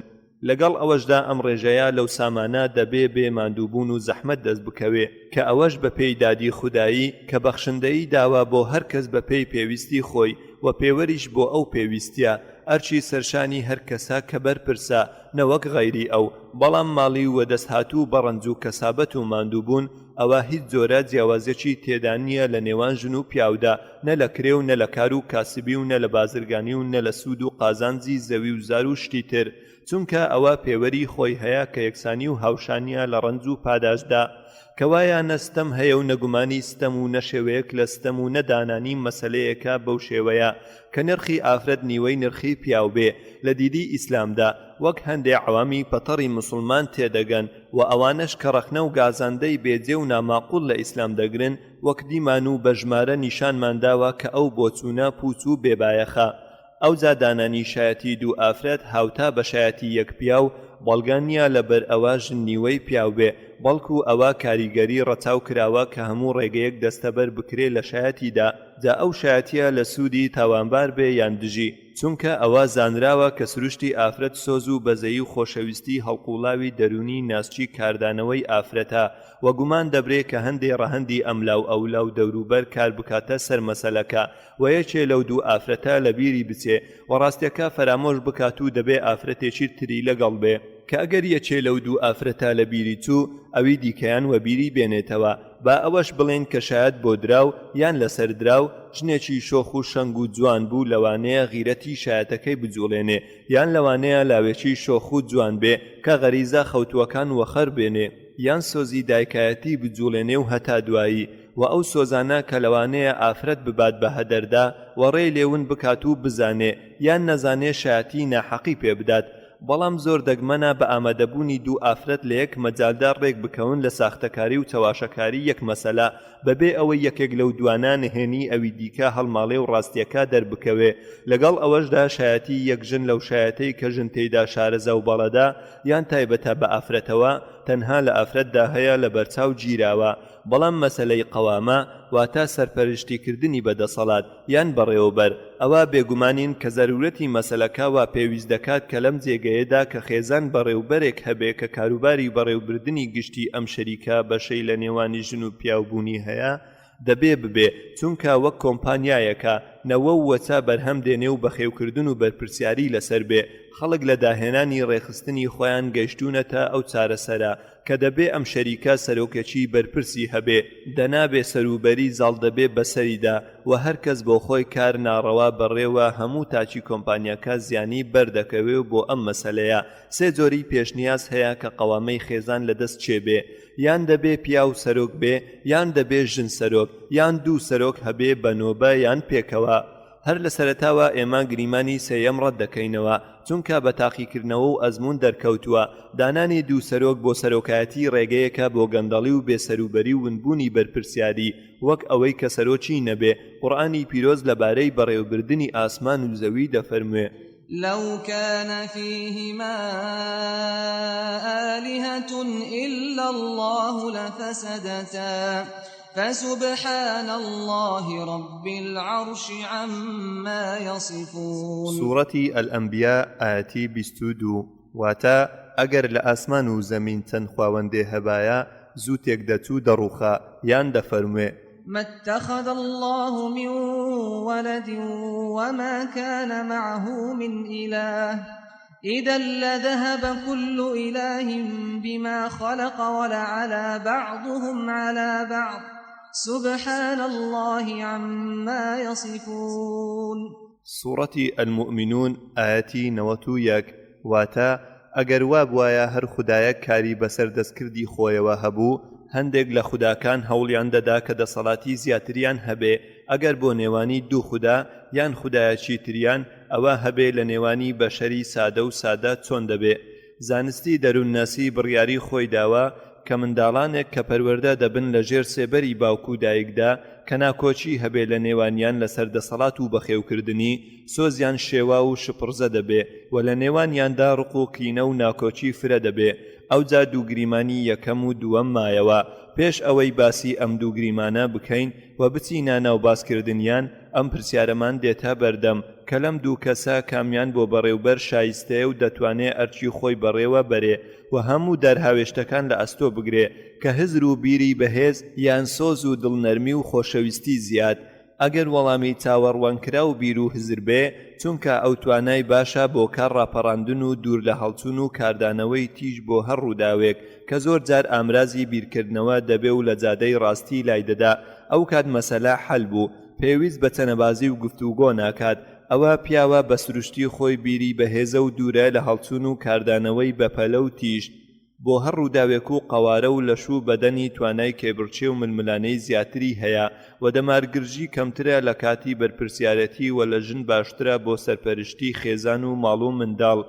Speaker 1: لەگەڵ ئەوەشدا ئەم ڕێژەیە لەو سامانە دەبێ بێ ماندووبوون و زەحمەت دەست بکەوێ کە ئەوەش بە پێی دادی خودایی کە بەخشندەیی داوە بۆ هەر کەس بە پێی پێویستی خۆی و پێوەریش بۆ ئەو پێویستیە ئەرکی سەرشانی هەر کەسە کە بەرپرسە نەوەک غەیری ئەو بەڵام ماڵی وەدەست هاتوو بە ڕەنج و کەسابەت و ماندووبوون ئەوە هیچ جۆرە جیاوازیەکی تێدا نیە لە نێوان ژن و پیاودا نە لە کرێ و نە لە کار و کاسبی و نە لە بازرگانی و نە لە سوود و قازانجی زەوی و زار و شتی تر چونکە ئەوە پێوەری خۆی هەیە کە یەکسانی و هاوشانیە لە ڕەنج و پاداشتدا کەوایە نە ستەم هەیە و نە گومانی ستەم و نە شێوەیەک لە ستەم و نە دانانی مەسەلەیەکە بەو شێوەیە کە نرخی ئافرەت نیوەی نرخی پیاو بێ لە دیدی ئیسلامدا وەک هەندێ عەوامی پەتەڕی موسڵمان تێدەگەن و ئەوانەش کە ڕەخنە و گازەندەی بێجێ و ناماقوڵ لە ئیسلام دەگرن وەک دیمان و بە ژمارە نیشانمان داوە کە ئەو بۆچوونە پووچ و بێ بایەخە. ئەوجا دانانی شایەتی دوو ئافرەت هاوتا بە شایەتی یەک پیاو بەڵگە نیە لە بەر ئەوە ژن نیوەی پیاو بێ بەڵکو ئەوە کاریگەری ڕەچاو کراوە کە هەموو ڕێگەیەک دەستەبەر بکرێ لە شایەتیدا جا ئەو شایەتیە لە سوودی تاوانبار بێ یان دژی. چونکە ئەوە زانراوە کە سروشتی ئافرەت سۆز و بەزەیی و خۆشەویستی هەڵقوڵاوی دەروونی ناسکی کاردانەوەی ئافرەتە و گومان دەبرێ کە هەندێ ڕەهەندی ئەملاو ئەولا و دەوروبەر کار بکاتە سەر مەسەلەکە و یەکێ لەو دوو ئافرەتە لە بیری بچێ و ڕاستیەکە فەرامۆش بکات و دەبێ ئافرەتێکی تری لەگەڵ بێ کە ئەگەر یەکێ لەو دوو ئافرەتە لە بیری چوو ئەوی دیکەیان وەبیری بێنێتەوە با ئەوەش بڵێین کە شایەت بۆ دراو یان لەسەر دراو ژنێکی شۆخ و شەنگ و جوان بوو لەوانەیە غیرەتی شایەتەکەی بجوڵێنێ یان لەوانەیە لاوێکی شۆخ و جوان بێ کە غەریزە خەوتووەکان وەخەر بێنێ یان سۆزی دایکایەتی بجوڵێنێ و هەتا دوایی وە ئەو سۆزانە کە لەوانەیە ئافرەت ببات بە هەدەردا و ڕێی لێ ون بکات و بزانێ یان نەزانێ شایەتی ناحەقی پێ بدات بەڵام زۆر دەگمەنە بە ئامادەبوونی دوو ئافرەت لە یەک مەجالدا ڕێک بکەون لە ساختەکاری و چەواشەکاری یەک مەسەلە بەبێ ئەوەی یەکێک لەو دوانە نهێنی ئەوی دیکە هەڵماڵێ و ڕاستیەکە دەربکەوێ لەگەڵ ئەوەشدا شایەتی یەک ژن لەو شایەتەی کە ژن تێیدا شارەزا و بەڵەدە یان تایبەتە بە ئافرەتەوە تەنها لە ئافرەتدا هەیە لەبەرچاو گیراوە بەڵام مەسەلەی قەوامە واتە سەرپەرشتیکردنی بە دەسەڵات یان بەڕێوەبەر، ئەوا بێگومانین کە زەرورەتی مەسەلەکە وا پێویست دەکات کە لەم جێگەیەدا کە خێزان بەڕێوبەرێک هەبێ کە کاروباری بەڕێوبردنی گشتی ئەم شەریکە بەشەی لە نێوانی ژن و پیاو بوونی هەیە دەبێ ببێ چونکە وەک کۆمپانیایەکە نەوە و وەچە بەرهەم دێنێ و بەخێوکردن و بەرپرسیاری لەسەر بێ خەڵک لە داهێنانی ڕێکخستنی خۆیان گەیشتوونەتە ئەو چارەسەرە. کە دەبێ ئەم شەریکە سەرۆکێکی بەرپرسی هەبێ، دەنا بێ سەروبەری زاڵ دەبێ بەسەریدا و هەر کەس بۆ خۆی کار ناڕەوا بەڕێوە هەموو تاکی کۆمپانیاکە زیانی بەر دەکەوێ و بۆ ئەم مەسەلەیە سێ جۆری پێشنیاز هەیە کە قەوامەی خێزان لە دەست کێ بێ یان دەبێ پیاو سەرۆک بێ یان دەبێ ژن سەرۆک یان دوو سەرۆک هەبێ بە نۆبە یان پێکەوە. هەر لە سەرەتاوە ئێمە گریمانی سێیەم ڕەت دەکەینەوە، چونکە بە تاقیکردنەوە و ئەزموون دەرکەوتووە، دانانی دوو سەرۆک بۆ سەرۆکایەتی ڕێگەیەکە بۆ گەندەڵی و بێسەروبەری و ونبوونی بەرپرسیاری، وەک ئەوەی کە سەرۆکی نەبێ، قورئانی پیرۆز لەبارەی بەڕێوەبردنی ئاسمان و زەوی دەفەرموێ.
Speaker 2: لو کان فیهما آلهە الا اللە لفسدتا فسبحان اللە رب العرش عما یصفون.
Speaker 1: سوڕەتی الانبیاء ئایەتی 22، واتە، ئەگەر لە ئاسمان و زەمین چەند خواوەندێ هەبایە زوو تێک دەچوو دەڕووخا، یان دەفەرموێ.
Speaker 2: ما اتخذ اللە من ولد وما کان معه من اله اذا لذهب كل اله بما خلق ولعلا بعضهم علی بعض سبحان اللە عما یصفون.
Speaker 1: سوڕەتی المومنون ئایەتی 91، واتە، ئەگەر وابوایە هەر خودایەک کاری بەسەر دەستکردی خۆیەوە هەبوو، هەندێک لە خوداکان هەوڵیان دەدا کە دەسەڵاتی زیاتریان هەبێ، ئەگەر بۆ نێوانی دوو خودا یان خودایەکی تریان ئەوە هەبێ لە نێوانی بەشەری سادە و سادە چۆن دەبێ؟ زانستی دەروونناسی بڕیاری خۆی داوە کە منداڵانێک کە پەروەردە دەبن لە ژێر سێبەری باوک و دایکدا کە ناکۆکی هەبێ لە نێوانیان لەسەر دەسەڵات و بەخێوکردنی سۆزیان شێواو و شپڕزە دەبێ و لە نێوانیاندا ڕق و کینە و ناکۆکی فرە دەبێ ئەوجا دوو گریمانی یەکەم و دووەم مایەوە پێش ئەوەی باسی ئەم دوو گریمانە بکەین و بچینە ناو باسکردنیان ئەم پرسیارەمان دێتە بەردەم کە لەم دوو کەسە کامیان بۆ بەڕێوبەر شایستەیە و دەتوانێ ئەرکی خۆی بەڕێوە بەرێ و هەموو دەرهاوێشتەکان لە ئەستۆ بگرێ کە هزر و بیری بەهێز یان سۆز و دڵنەرمی و خۆشەویستی زیاد ئەگەر وەڵامی چاوەڕوانکراو بیر و هزر بێ، چونکە ئەو توانای باشە بۆ کار ڕاپەڕاندن و دوور لە هەڵچوون و کاردانەوەی تیژ بۆ هەر ڕووداوێک، کە زۆر جار ئامرازی بیرکردنەوە دەبێ و لە جادەی ڕاستی لای دەدا، ئەوکات مەسەلە حەل بوو، پێویست بە چەنەبازی و گفتوگۆ ناکات، ئەوە پیاوە بە سروشتی خۆی بیری بەهێزە و دوورە لە هەڵچوون و کاردانەوەی بەپەلە و تیژ. بۆ هەر ڕووداوێک و قەوارە و لەش و بەدەنی توانای کێبڕکێ و ململانێی زیاتری هەیە و دەمارگرژی کەمترە لە کاتی بەرپرسیارێتی و لە ژن باشترە بۆ سەرپەرشتی خێزان و ماڵ و منداڵ،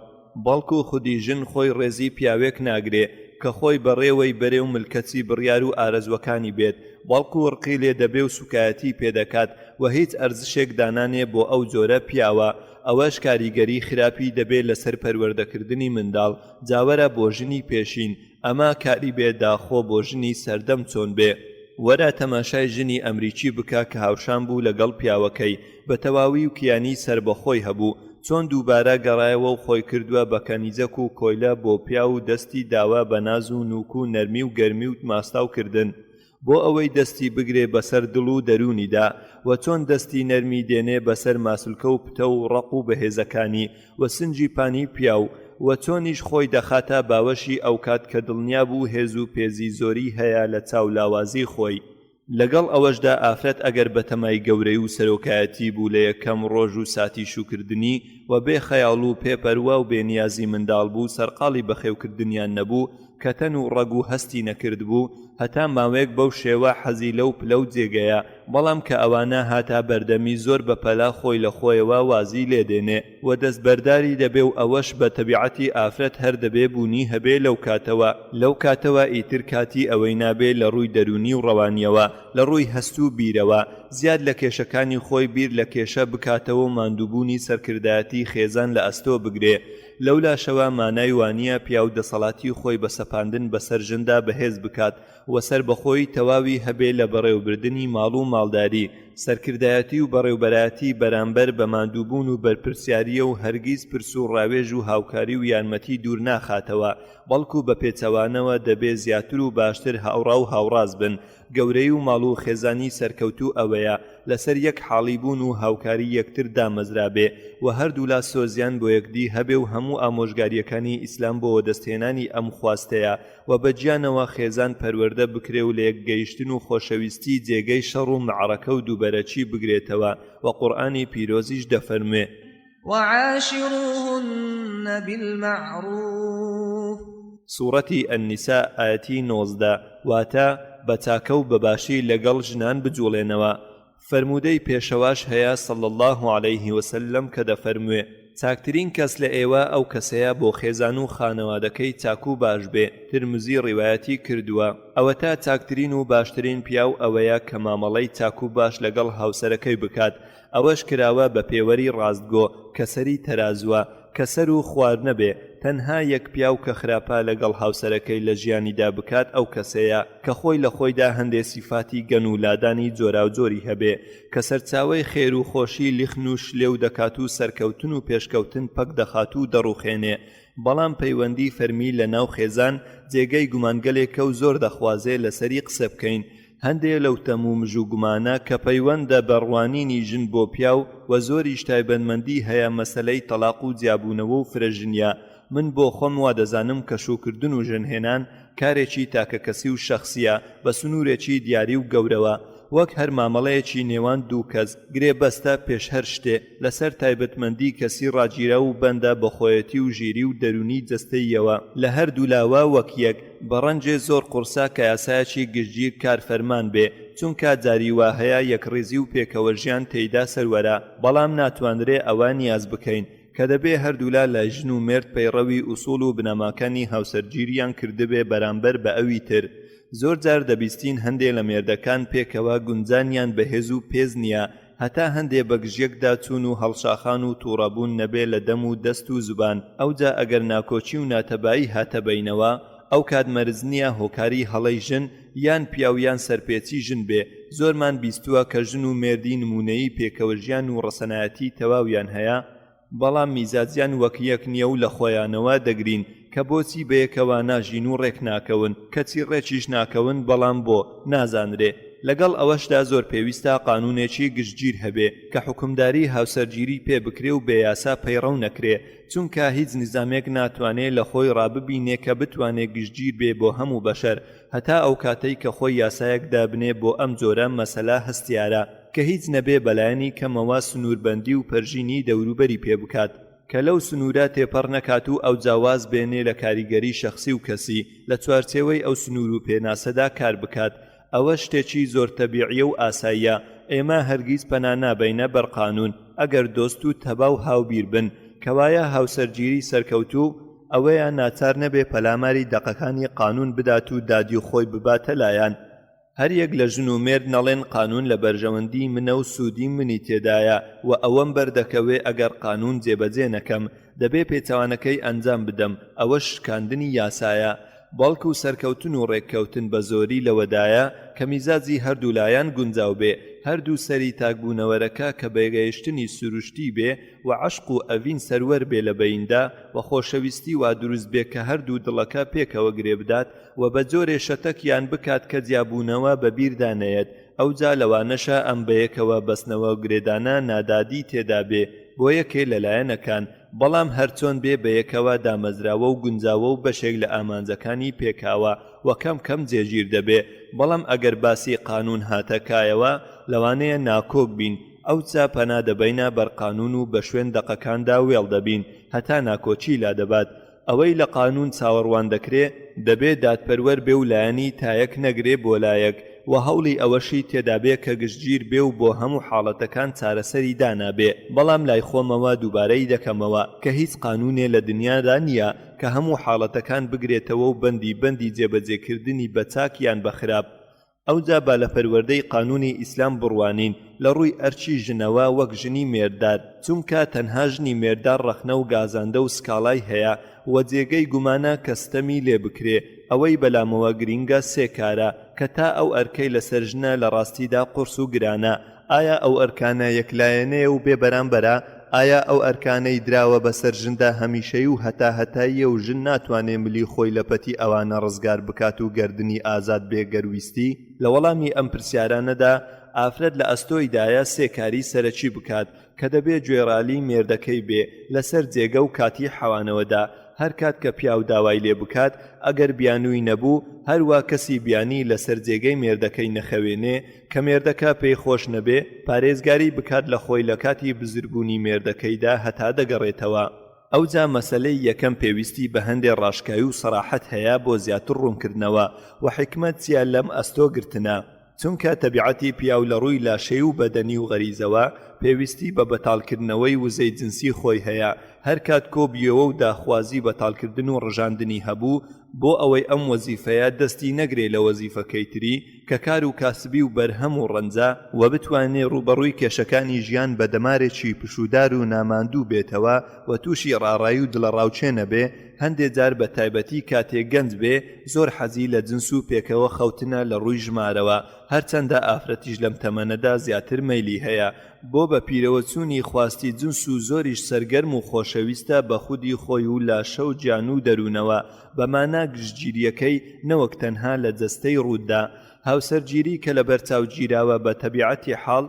Speaker 1: بەڵکو خودی ژن خۆی ڕێزی پیاوێک ناگرێ کە خۆی بەڕێوەی بەرێ و ملکەچی بڕیار و ئارەزوەکانی بێت، بەڵکو ڕقی لێ دەبێ و سوکایەتی پێدەکات و هیچ ئەرزشێک دانانێ بۆ ئەو جۆرە پیاوە، ئەوەش کاریگەری خراپی دەبێ لەسەر پەروەردەکردنی منداڵ، جا وەرە بۆ ژنی پێشین ئەمە کاری بێ داخۆ بۆ ژنی سەردەم چۆن بێ؟ وەرە تەماشای ژنی ئەمریکی بکە کە هاوشان بوو لەگەڵ پیاوەکەی بە تەواوی و کیانی سەربەخۆی هەبوو چۆن دووبارە گەڕایەوە و خۆی کردوە بە کەنیزەک و کۆیلە بۆ پیاو و دەستی داوە بە ناز و نوک و نەرمی و گەرمی و ماستاو کردن بۆ ئەوەی دەستی بگرێ بەسەر دڵ و دەروونیدا و چۆن دەستی نەرمی دێنێ بەسەر ماسولکە و پتەو و ڕەق و بەهێزەکانی و سنگی پانی پیاو و چۆنیش خۆی دەخاتە باوەشی ئەوکات کە دڵنیا بوو هێز و پێزی زۆری هەیە لە چاو لاوازی خۆی. لەگەڵ ئەوەشدا ئافرەت ئەگەر بەتەمای گەورەی و سەرۆکایەتی بوو لە یەکەم ڕۆژ و ساتی شووکردنی و بێ خەیاڵ و پێ پەروا و بێ نیازی منداڵ بوو سەرقاڵی بەخێوکردنیان نەبوو کە تەن و ڕەگ و هەستی نەکردبوو هەتا ماوەیەک بەو شێوە حەزی لەو پلە و جێگەیە بەڵام کە ئەوانە هاتە بەردەمی زۆر بە پەلە خۆی لە خۆیەوە وازی لێ دێنێ و دەستبەرداری دەبێ و ئەوەش بە تەبیعەتی ئافرەت هەر دەبێ بوونی هەبێ لەو کاتەوە لەو کاتەوە ئیتر کاتی ئەوەی نابێ لە ڕووی دەروونی و ڕەوانیەوە لە ڕووی هەست و بیرەوە زیاد لە کێشەکانی خۆی بیر لە کێشە بکاتەوە و ماندووبوونی سەرکردایەتی خێزان لە ئەستۆ بگرێ لەولاشەوە مانای وانیە پیاو دەسەڵاتی خۆی بە سەپاندن بەسەر ژندا بەهێز بکات و سەربەخۆیی تەواوی هەبێ لە بەڕێوەبردنی ماڵ و ماڵداری. سەرکردایەتی و بەڕێوبەرایەتی بەرامبەر بە ماندووبوون و بەرپرسیارییە و هەرگیز پرس و ڕاوێژ و هاوکاری و یارمەتی دوور ناخاتەوە، بەڵکو بە پێچەوانەوە دەبێ زیاتر و باشتر هاوڕا و هاوڕاز بن. گەورەی و ماڵ و خێزانی سەرکەوتوو ئەوەیە لەسەر یەک حاڵی بوون و هاوکاری یەکتر دامەزرابێ و هەردوولا سۆزیان بۆ یەکدی هەبێ و هەموو ئامۆژگارییەکانی ئیسلام بۆ وەدەستهێنانی ئەم خواستەیە و بە گیانەوە خێزان پەروەردە بکرێ و لەیەکگەیشتن و خۆشەویستی جێگەی شەڕ و مەعرەکە و دووبەرەکی بگرێتەوە و قورئانی پیرۆزیش دەفەرموێ.
Speaker 2: وعاشروهن بالمعروف.
Speaker 1: سوڕەتی النساء ئایەتی 19، واتە، بە چاکە و بە باشی لەگەڵ ژنان بجوڵێنەوە، فەرموودەی پێشەواش هەیە صلی اللە علیه وسلم کە دەفەرموێ، چاکترین کەس لە ئێوە ئەو کەسەیە بۆ خێزان و خانەوادەکەی چاک و باش بێ، ترمزی ڕیوایەتی کردووە، ئەوەتا چاکترین و باشترین پیاو ئەوەیە کە مامەڵەی چاک و باش لەگەڵ هاوسەرەکەی بکات، ئەوەش کراوە بە پێوەری ڕاستگۆ کە سەری تەرازووە، کە سەر و خوار نەبێ، تەنها یەک پیاو کە خراپە لەگەڵ هاوسەرەکەی لە ژیانیدا بکات ئەو کەسەیە کە خۆی لە خۆیدا هەندێ سیفاتی گەن و لادانی جۆراوجۆری هەبێ کە سەرچاوەی خێر و خۆشی لیخن و شلێو دەکات و سەرکەوتن و پێشکەوتن پەک دەخات و دەڕوخێنێ بەڵام پەیوەندی فەرمی لە ناو خێزان جێگەی گومانگەلێکە و زۆر دەخوازێ لەسەری قسە بکەین هەندێ لەو تەم و مژ و گومانە کە پەیوەندە بە ڕوانینی ژن بۆ پیاو و زۆریش تایبەتمەندی هەیە مەسەلەی تەڵاق و جیابوونەوە و فرە ژنیە من بۆ خۆم وادەزانم کە شووکردن و ژن هێنان کارێکی تاکەکەسی و شەخسیە بە سنوورێکی دیاری و گەورەوە وەک هەر مامەڵەیەکی نێوان دوو کەس گرێ بەستە پێش هەر شتێ لەسەر تایبەتمەندی کەسی ڕاگیراو و بەندە بە خۆیەتی و ژیری و دەروونی جەستەییەوە لە هەردوولاوە وەک یەک بە ڕەنجێ زۆر قوڕسە کە یاسایەکی گشتگیر کار فەرمان بێ چونکا جاری وا هەیە یەکڕیزی و پێکەوە ژیان تێیدا سەروەرە بەڵام ناتوانرێ ئەوە نیاز بکەین کە دەبێ هەردوولا لای ژن و مێرد پەیڕەوی ئوسوڵ و بنەماکانی هاوسەرگیریان کردبێ بەرامبەر بە ئەوی تر زۆر جار دەبیستین هەندێ لە مێردەکان پێکەوە گونجانیان بەهێز و پێز نیە هەتا هەندێ بەگژیەکدا چوون و هەڵشاخان و توڕەبوون نەبێ لە دەم و دەست و زوبان، ئەوجا ئەگەر ناکۆکی و ناتەبایی هاتە بەینەوە، ئەوکات مەرج نیە هۆکاری هەڵەی ژن یان پیاو یان سەرپێچی ژن بێ، زۆرمان بیستووە کە ژن و مێردی نموونەیی پێکەوەژیان و ڕەسەنایەتی تەواویان هەیە، بەڵام میزاجیان وەک یەک نیە و لە خۆیانەوە دەگرین کە بۆچی بەیەکەوە ناژین و ڕێک ناکەون، کەچی ڕێکیش ناکەون بەڵام بۆ؟ نازانرێ. لەگەڵ ئەوەشدا زۆر پێویستە قانونێکی گشتگیر هەبێ کە حوکمداری هاوسەرگیری پێ بکرێ و بێ یاسا پەیڕەو نەکرێ چونکە هیچ نیزامێک ناتوانێ لە خۆی ڕاببینێ کە بتوانێ گشتگیر بێ بۆ هەموو بەشەر هەتا ئەوکاتەی کە خۆی یاسایەک دابنێ بۆ ئەم جۆرە مەسەلە هەستیارە. کە هیچ نەبێ بەلایەنی کەمەوە سنووربەندی و پەرژینی دەوروبەری پێ بکات کە لەو سنوورە تێپەڕ نەکات و ئەوجا واز بێنێ لە کاریگەری شەخسی و کەسی لە چوارچێوەی ئەو سنوور و پێناسەدا کار بکات ئەوە شتێکی زۆر تەبیعیە و ئاساییە ئێمە هەرگیز پەنا نابەینە بەر قانوون ئەگەر دۆست و تەبا و هاوبیر بن کەوایە هاوسەرگیری سەرکەوتوو ئەوەیە ناچار نەبێ پەلاماری دەقەکانی قانوون بدات و دادی خۆی بباتە لایان. هەریەک لە ژن و مێرد نەڵێن قانوون لە بەرژەوەندی منە و سوودی منی تێدایە و ئەوەم بەردەکەوێ ئەگەر قانوون جێبەجێ نەکەم دەبێ پێچەوانەکەی ئەنجام بدەم ئەوەش شکاندنی یاسایە بەڵکو سەرکەوتن و ڕێککەوتن بە زۆری لەوەدایە کە میزاجی هەردوولایان گونجاو بێ هەردوو سەری تاکبوونەوەرەکە کە بەگەیشتنی سروشتی بێ و عەشق و ئەڤین سەروەر بێ لە بەیندا و خۆشەویستی وا دروست بێ کە هەردوو دڵەکە پێکەوە گرێ بدات و بە جۆرێ شەتەکیان بکات کە جیابوونەوە بە بیردا نەیەت، ئەوجا لەوانەشە ئەم بەیەکەوە بەستنەوە گرێدانە نادادی تێدا بێ بۆ یەکێ لە لایەنەکان، بەڵام هەرچۆن بێ بەیەکەوە دامەزراوە و گونجاوە و بەشێک لە ئامانجەکانی پێکاوە و کەم کەم جێگیر دەبێ، بەڵام ئەگەر باسی قانوون هاتە کایەوە لەوانەیە ناکۆک بین، ئەوجا پەنا دەبەینە بەر قانوون و بە شوێن دەقەکاندا وێڵ دەبین هەتا ناکۆکی لادەبات. ئەوەی لە قانوون چاوەڕوان دەکرێ، دەبێ دادپەروەر بێ و لایەنی تایەک نەگرێ بۆ لایەک و هەوڵی ئەوەشی تێدا بێ کە گشتگیر بێ و بۆ هەموو حاڵەتەکان چارەسەری دانابێ، بەڵام لای خۆمەوە دووبارەی دەکەمەوە کە هیچ قانوونێ لە دنیادا نییە کە هەموو حاڵەتەکان بگرێتەوە و بەندی بەندی جێبەجێکردنی بە چاک یان بە خراپ. ئەوجا با لە پەروەردەی قانونی ئیسلام بڕوانین لە ڕووی ئەرکی ژنەوە وەک ژنی مێرددار، چونکە تەنها ژنی مێرددار ڕەخنە و گازاندە و سکاڵای هەیە و جێگەی گومانە کە ستەمی لێ بکرێ، ئەوەی بەلامەوە گرینگە سێ کارە کە تا ئەو ئەرکەی لەسەر ژنە لە ڕاستیدا قورس و گرانە، ئایا ئەو ئەرکانە یەکلایەنەیە و بێ بەرامبەرە؟ ئایا ئەو ئەرکانەی دراوە بەسەر ژندا هەمیشەیی و هەتاهەتاییە و ژن ناتوانێ ملی خۆی لە پەتی ئەوانە ڕزگار بکات و گەردنی ئازاد بێ گەر ویستی؟ لە وەڵامی ئەم پرسیارانەدا ئافرەت لە ئەستۆیدایە سێ کاری سەرەکی بکات کە دەبێ گوێڕالی مێردەکەی بێ لەسەر جێگە و کاتی حەوانەوەدا، هەرکات کە پیاو داوای لێ بکات ئەگەر بیانووی نەبوو هەروا کەسی بیانی لەسەر جێگەی مێردەکەی نەخەوێنێ کە مێردەکە پێی خۆش نەبێ پارێزگاری بکات لە خۆی لە کاتی بزربوونی مێردەکەیدا هەتا دەگەڕێتەوە. ئەوجا مەسەلەی یەکەم پێویستی بە هەندێ ڕاشکاوی و سەراحەت هەیە بۆ زیاتر ڕوونکردنەوە و حیکمەت چیە لەم ئەستۆ گرتنە؟ چونکە تەبیعەتی پیاو لە ڕووی لاشەی و بەدەنی و غەریزەوە پێویستی بە بەتاڵکردنەوەی وزەی جنسی خۆی هەیە هەرکات کۆبیەوە و داخوازی بەتاڵکردن و ڕژاندنی هەبوو بۆ ئەوەی ئەم وەزیفەیە دەستی نەگرێ لە وەزیفەکەی تری کە کار و کاسبی و بەرهەم و ڕەنجە، وە بتوانێ ڕووبەڕووی کێشەکانی ژیان بە دەمارێکی پشوودار و ناماندوو بێتەوە و تووشی ڕاڕایی و دڵەڕاوکێ نەبێ، هەندێ جار بە تایبەتی کاتێ گەنج بێ زۆر حەزی لە جنس و پێکەوە خەوتنە لە ڕووی ژمارەوە، هەرچەندە ئافرەتیش لەم تەمەنەدا زیاتر مەیلی هەیە بۆ بە پیرەوە چوونی خواستی جنس و زۆریش سەرگەرم و خۆشەویستە بە خودی خۆی و لاشە و گیان و دەروونەوە بە مانا گشتگیرییەکەی نەوەک تەنها لە جەستەی ڕووتدا. هاوسەرگیری کە لەبەرچاو گیراوە بە تەبیعەتی حاڵ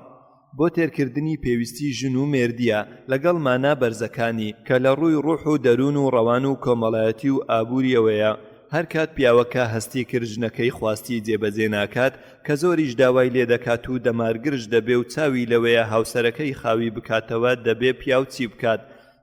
Speaker 1: بۆ تێرکردنی پێویستی ژن و مێردییە لەگەڵ مانا بەرزەکانی، کە لە ڕووی ڕوح و دەروون و ڕەوان و کۆمەڵایەتی و ئابوورییەوەیە، هەرکات پیاوەکە هەستی کرد ژنەکەی خواستی جێبەجێ ناکات، کە زۆریش داوای لێدەکات و دەمارگرژ دەبێ و چاوی لەوەیە هاوسەرەکەی خاوی بکاتەوە، دەبێ پیاو چی بکات؟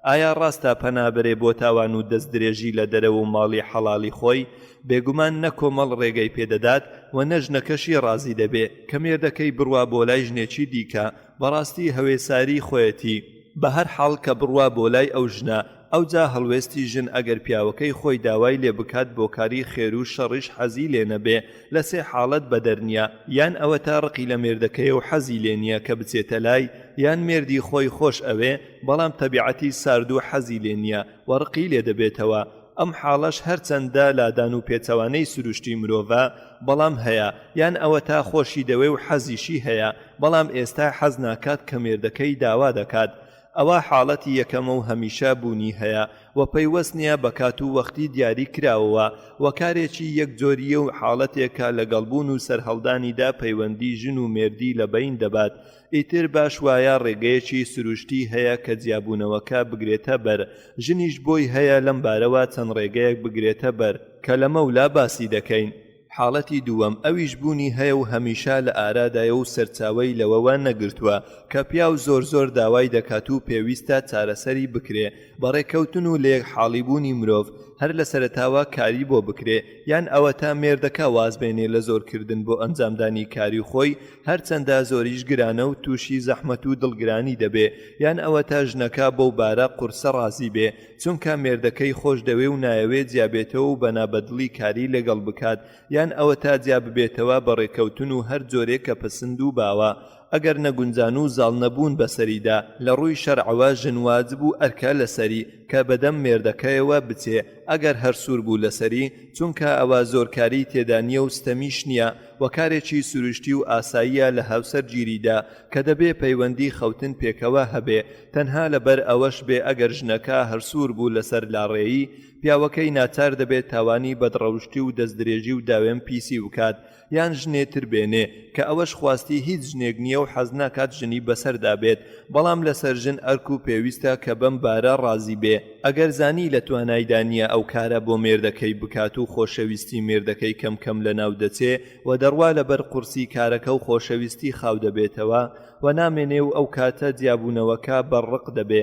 Speaker 1: ئایا ڕاستە پەنا بەرێ بۆ تاوان و دەست درێژی لە دەرەوە و ماڵی حەڵاڵی خۆی؟ بێگومان نە کۆمەڵ ڕێگەی پێ دەدات و نە ژنەکەشی ڕازی دەبێ کە مێردەکەی بڕوا بۆ لای ژنێکی دیکە، بەڕاستی هەوێساری خۆیەتی. بەهەر حاڵ کە بڕوا بۆ لای ئەو ژنە، ئەوجا هەڵوێستی ژن ئەگەر پیاوەکەی خۆی داوای لێ بکات بۆ کاری خێرو شەڕیش حەزی لێ نەبێ لە سێ حاڵەت بەدەر نیە، یان ئەوەتا ڕقی لە مێردەکەیەو حەزی لێ نیە کە بچێتە لای، یان مێردی خۆی خۆش ئەوێ بەڵام تەبیعەتی ساردو حەزی لێ نیە و ڕقی لێ دەبێتەوە، ئەم حاڵەش هەرچەندە لادان و پێچەوانەی سروشتی مرۆڤە بەڵام هەیە، یان ئەوەتا خۆشی دەوێ و حەزیشی هەیە بەڵام ئێستا حەز ناکات کە مێردەکەی داوا دەکات ئەوە حاڵەتی یەکەمە و هەمیشە بوونی هەیە و پەیوەست نیە بە کات و وەختی دیاری کراوەوە و کارێکی یەک جۆرییە و حاڵەتێکە لەگەڵ بوون و سەرهەڵدانیدا پەیوەندی ژن و مێردی لە بەین دەبات ئیتر باش وایە ڕێگەیەکی سروشتی هەیە کە جیابوونەوەکە بگرێتە بەر ژنیش بۆی هەیە لەم بارەوە چەند ڕێگەیەک بگرێتە بەر کە لەمەولا باسی دەکەین. حاڵەتی دووەم، ئەویش بوونی هەیە و هەمیشە لە ئارادایە و سەرچاوەی لەوەوە نەگرتووە کە پیاو زۆر زۆر داوای دەکات و پێویستە چارەسەری بکرێ بە ڕێککەوتن و لەیەک حاڵی بوونی مرۆڤ هەر لە سەرەتاوە کاری بۆ بکرێ یان ئەوەتا مێردەکە واز بێنێ لە زۆر کردن بۆ ئەنجامدانی کاری خۆی هەرچەندە زۆریش گرانە و تووشی زەحمەت و دڵگرانی دەبێ یان ئەوەتا ژنەکە بەو بارە قورسە ڕازی بێ چونکە مێردەکەی خۆش دەوێ و نایەوێ جیابێتەوە و بە نابەدڵی کاری لەگەڵ بکات یان ئەوەتا جیا ببێتەوە بە ڕێکەوتن و هەر جۆرێک کە پەسند و باوە ئەگەر نەگونجان و زاڵ نەبوون بەسەریدا لە ڕووی شەرعەوە ژن واجب و ئەرکە لەسەری کە بەدەم مێردەکەیەوە بچێ ئەگەر هەر سوور بوو لەسەری چونکە ئەوە زۆرکاری تێدا نیە و ستەمیش نیە و کارێکی سروشتی و ئاساییە لە هاوسەر گیریدا کە دەبێ پەیوەندی خەوتن پێکەوە هەبێ تەنها لەبەر ئەوەش بێ ئەگەر ژنەکە هەر سوور بوو لەسەر لاڕێیی پیاوەکەی ناچار دەبێ تاوانی بەدڕەوشتی و دەستدرێژی و داوێن پیسی بکات یان ژنێ تر بێنێ کە ئەوەش خواستی هیچ ژنێک نیە و حەز ناکات ژنی بەسەردا بێت بەڵام لەسەر ژن ئەرک و پێویستە کە بەم بارە ڕازی بێ ئەگەر زانی لە توانایدا نیە ئەو کارە بۆ مێردەکەی بکات و خۆشەویستی مێردەکەی کەم کەم لەناو دەچێ و دەڕوا لەبەر قورسی کارەکە و خۆشەویستی خاو دەبێتەوە و نامێنێ و ئەو کاتە جیابوونەوەکە بە ڕق دەبێ.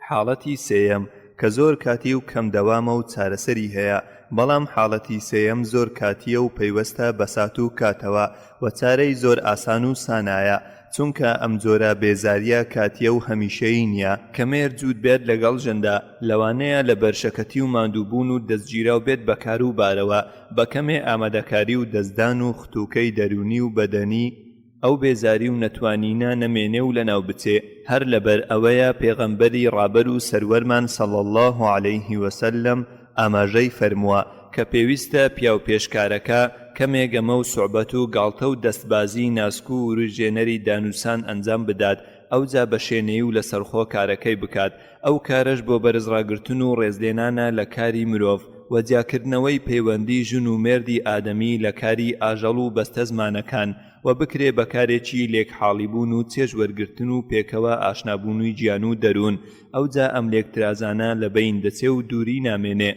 Speaker 1: حاڵەتی سێیەم، کە زۆر کاتی و کەم دەوامە و چارەسەری هەیە، بەڵام حاڵەتی سێیەم زۆر کاتییە و پەیوەستە بە سات و کاتەوە و چارەی زۆر ئاسان و سانایە. چونکە ئەم جۆرە بێزاریە کاتیە و هەمیشەیی نیە. کە مێرد جووت بێت لەگەڵ ژندا، لەوانەیە لەبەر شەکەتی و ماندووبوون و دەستگیراو بێت بە کار و بارەوە، بە کەمێ ئامادەکاری و دەستدان و ختوکەی دەروونی و بەدەنی، ئەو بێزاری و نەتوانینە نەمێنێ و لەناو بچێ، هەر لەبەر ئەوەیە پێغەمبەری ڕابەر و سەروەرمان صلی اللە علیه وسلم ئاماژەی فەرمووە کە پێویستە پیاو پێش کارەکە کەمێ گەمە و سوعبەت و گاڵتە و دەستبازی ناسک و وروژێنەری دانوسان ئەنجام بدات ئەوجا بە شێنەیی و لەسەرخۆ کارەکەی بکات ئەو کارەش بۆ بەرزڕاگرتن و ڕێزلێنانە لە کاری مرۆڤ و جیاکردنەوەی پەیوەندی ژن و مێردی ئادەمی لە کاری ئاژەڵ و بەستەزمانەکان و بکرێ بە کارێکی لێک حاڵیبوون و چێژ وەرگرتن و پێکەوە ئاشنابوونی گیان و دەروون ئەوجا ئەم لێکترازانە لە بەین دەچێ و دووری نامێنێ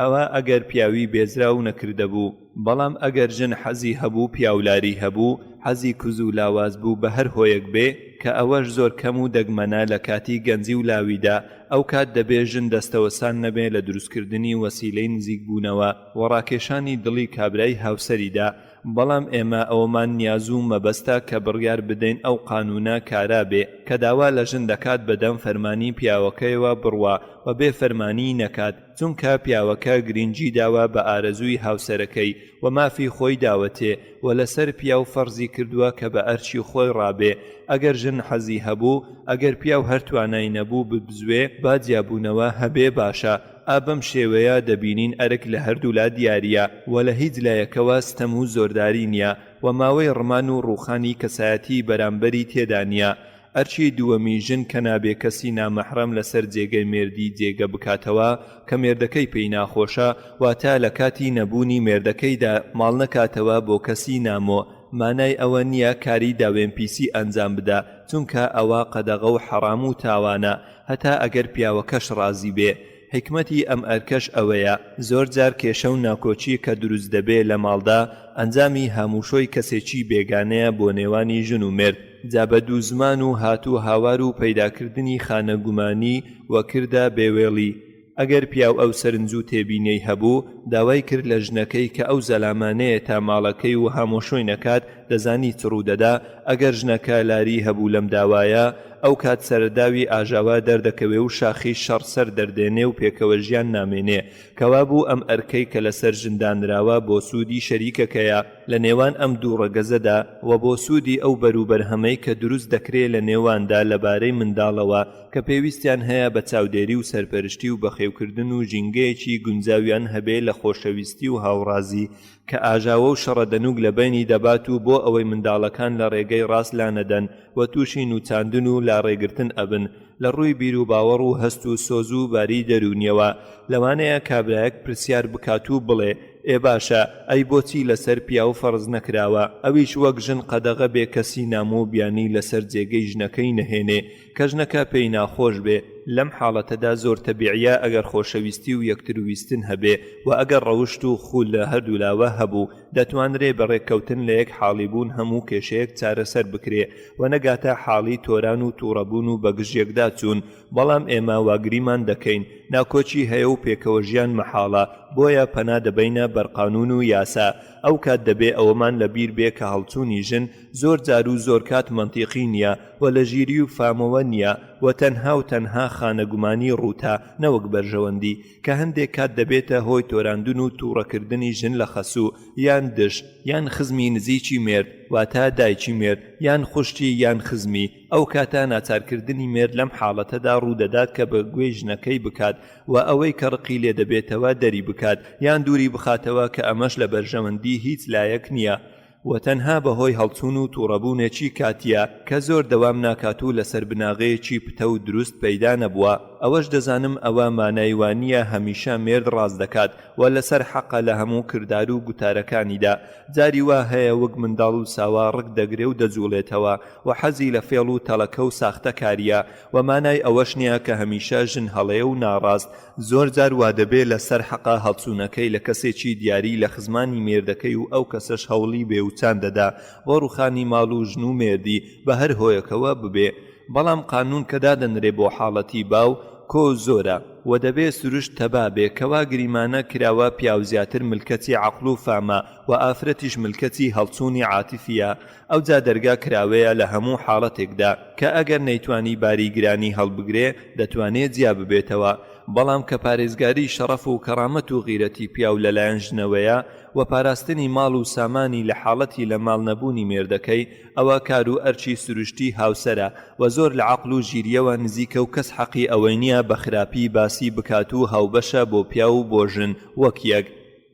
Speaker 1: ئەوە ئەگەر پیاوی بێزراو نەکردەبوو، بەڵام ئەگەر ژن حەزی هەبوو پیاو لاری هەبوو، حەزی کز و لاواز بوو بە هەر هۆیەک بێ، کە ئەوەش زۆر کەم و دەگمەنە لە کاتی گەنجی و لاویدا، ئەوکات دەبێ ژن دەستەوەسان نەبێ لە دروستکردنی وەسیلەی نزیکبوونەوە و ڕاکێشانی دڵی کابرای هاوسەریدا، بەڵام ئێمە ئەوەمان نیاز و مەبەستە کە بڕیار بدەین ئەو قانوونە کارا بێ کە داوا لە ژن دەکات بەدەم فەرمانی پیاوەکەیەوە بڕوا و بێ فەرمانیی نەکات، چونکە پیاوەکە گرینگی داوە بە ئارەزووی هاوسەرەکەی و مافی خۆی داوەتێ و لەسەر پیاو فەرزی کردووە کە بە ئەرکی خۆی ڕابێ ئەگەر ژن حەزی هەبوو ئەگەر پیاو هەر توانای نەبوو ببزوێ با جیابوونەوە هەبێ باشە ئا بەم شێوەیە دەبینین ئەرک لە هەردوولا دیاریە و لە هیچ لایەکەوە ستەم و زۆرداری نیە و ماوەی ڕمان و ڕووخانی کەسایەتی بەرامبەری تێدا نیە ئەرکی دووەمی ژن کە نابێ کەسی نامەحرەم لەسەر جێگەی مێردی جێگە بکاتەوە کە مێردەکەی پێی ناخۆشە واتە لە کاتی نەبوونی مێردەکەیدا ماڵ نەکاتەوە بۆ کەسی نامۆ مانای ئەوە نیە کاری داوێنپیسی ئەنجام بدا چونکە ئەوە قەدەغە و حەڕام و تاوانە هەتا ئەگەر پیاوەکەش ڕازی بێ حیکمەتی ئەم ئەرکەش ئەوەیە زۆر جار کێشە و ناکۆکی کە دروست دەبێ لە ماڵدا ئەنجامی هاموشۆی کەسێکی بێگانەیە بۆ نێوانی ژن و مێرد جا بە دووزمان و هات و هاوار و پەیداکردنی خانە گومانی و کردە بێ وێڵی ئەگەر پیاو ئەو سەرنج و تێبینیەی هەبوو داوای کرد لە ژنەکەی کە ئەو زەلامە نەیەتە ماڵەکەی و هامۆشۆی نەکات دەزانی چ ڕوودەدا ئەگەر ژنەکە لاری هەبوو لەم داوایە ئەوکات سەرەداوی ئاژاوە دەردەکەوێ و شاخی شەڕ سەر دەردێنێ و پێکەوە ژیان نامێنێ کەوابوو ئەم ئەرکەی کە لەسەر ژن دانراوە بۆ سوودی شەریکەکەیە لە نێوان ئەم دوو ڕەگەزەدا و بۆ سوودی ئەو بەروبەرهەمەی کە دروست دەکرێ لە نێواندا لە بارەی منداڵەوە کە پێویستیان هەیە بە چاودێری و سەرپەرشتی و بەخێوکردن و ژینگەیەکی گونجاویان هەبێ لە خۆشەویستی و هاوڕازی کە ئاژاوە و شەڕەدەنووک لە بەینی دەبات و بۆ ئەوەی منداڵەکان لە ڕێگەی ڕاست لانەدەن و تووشی نووچاندن و لاڕێگرتن ئەبن لە ڕووی بیروباوەڕ و هەست و سۆز و باری دەروونیەوە. لەوانەیە کابرایەک پرسیار بکات و بڵێ، ئێ باشە، ئەی بۆچی لەسەر پیاو فەرز نەکراوە ئەویش وەک ژن قەدەغە بێ کەسی نامۆ و بیانی لەسەر جێگەی ژنەکەی نەهێنێ کە ژنەکە پێی ناخۆش بێ؟ لەم حاڵەتەدا زۆر تەبیعیە ئەگەر خۆشەویستی و یەکتر ویستن هەبێ و ئەگەر ڕەوشت و خوو لە هەردوولاوە هەبوو دەتوانرێ بە ڕێککەوتن لە یەک حاڵی بوون هەموو کێشەیەک چارەسەر بکرێ و نەگاتە حاڵی تۆران و توڕەبوون و بەگژیەکدا چوون بەڵام ئێمە واگریمان دەکەین ناکۆکی هەیە و پێکەوە ژیان مەحاڵە بۆیە پەنا دەبەینە بەر قانوون و یاسا ئەوکات دەبێ ئەوەمان لە بیر بێ کە هەڵچوونی ژن زۆر جار و زۆر کات مەنتیقی نیە و لە ژیری و فامەوە نیە و تەنها و تەنها خانەگومانی ڕووتە نەوەک بەرژەوەندی کە هەندێک کات دەبێتە هۆی تۆراندن و توڕەکردنی ژن لە خەسوو یان دژ یان خزمی نزیکی مێرد واتە دایکی مێرد یان خوشکی یان خزمی ئەو کاتە ناچارکردنی مێرد لەم حاڵەتەدا ڕوودەدات کە بە گوێی ژنەکەی بکات و ئەوەی کە ڕقی لێدەبێتەوە دەری بکات یان دووری بخاتەوە کە ئەمەش لە بەرژەوەندی هیچ لایەک نیە و تەنها بەهۆی هەڵچوون و توڕەبوونێکی کاتییە کە زۆر دەوام ناکات و لەسەر بناغەیەکی پتەو و دروست پەیدا نەبووە، ئەوەش دەزانم ئەوە مانای وانییە هەمیشە مێرد ڕاست دەکات و لەسەر حەقە لە هەموو کردار و گوتارەکانیدا، جاری وا هەیە وەک منداڵ و ساوا ڕک دەگرێ و دەجوڵێتەوە و حەزی لە فێڵ و تەڵەکە و ساختەکارییە و مانای ئەوەش نییە کە هەمیشە ژن هەڵەیە و ناڕاست، زۆر جار وادەبێ لە سەر حەقە هەڵچوونەکەی لە کەسێکی دیاری لە خزمانی مێردەکەی و ئەو کەسەش هەوڵی بێ وچان دەدا بۆ ڕوخانی ماڵ و ژن و مێردی بە هەر هۆیەکەوە ببێ بەڵام قانوون کە دادەنرێ بۆ حاڵەتی باو. کۆ زۆرە، وە دەبێ سروشت تەبا بێ کەوا گریمانە کراوە پیاو زیاتر ملکەچی عەقڵ و فامە و ئافرەتیش ملکەچی هەڵچوونی عاتیفیە ئەوجا دەرگا کراوەیە لە هەموو حاڵەتێکدا کە ئەگەر نەیتوانی باری گرانی هەڵبگرێ دەتوانێ جیا ببێتەوە بەڵام کە پارێزگاری شەڕەف و کەڕامەت و غیرەتی پیاو لەلایەن ژنەوەیە و پاراستنی ماڵ و سامانی لە حاڵەتی لە ماڵ نەبوونی مێردەکەی ئەوە کار و ئەرکی سروشتی هاوسەرە و زۆر لە عەقڵ و ژیریەوە نزیکە و کەس حەقی ئەوەی نیە بە خراپی باسی بکات و هاوبەشە بۆ پیاو و بۆ ژن وەک یەک.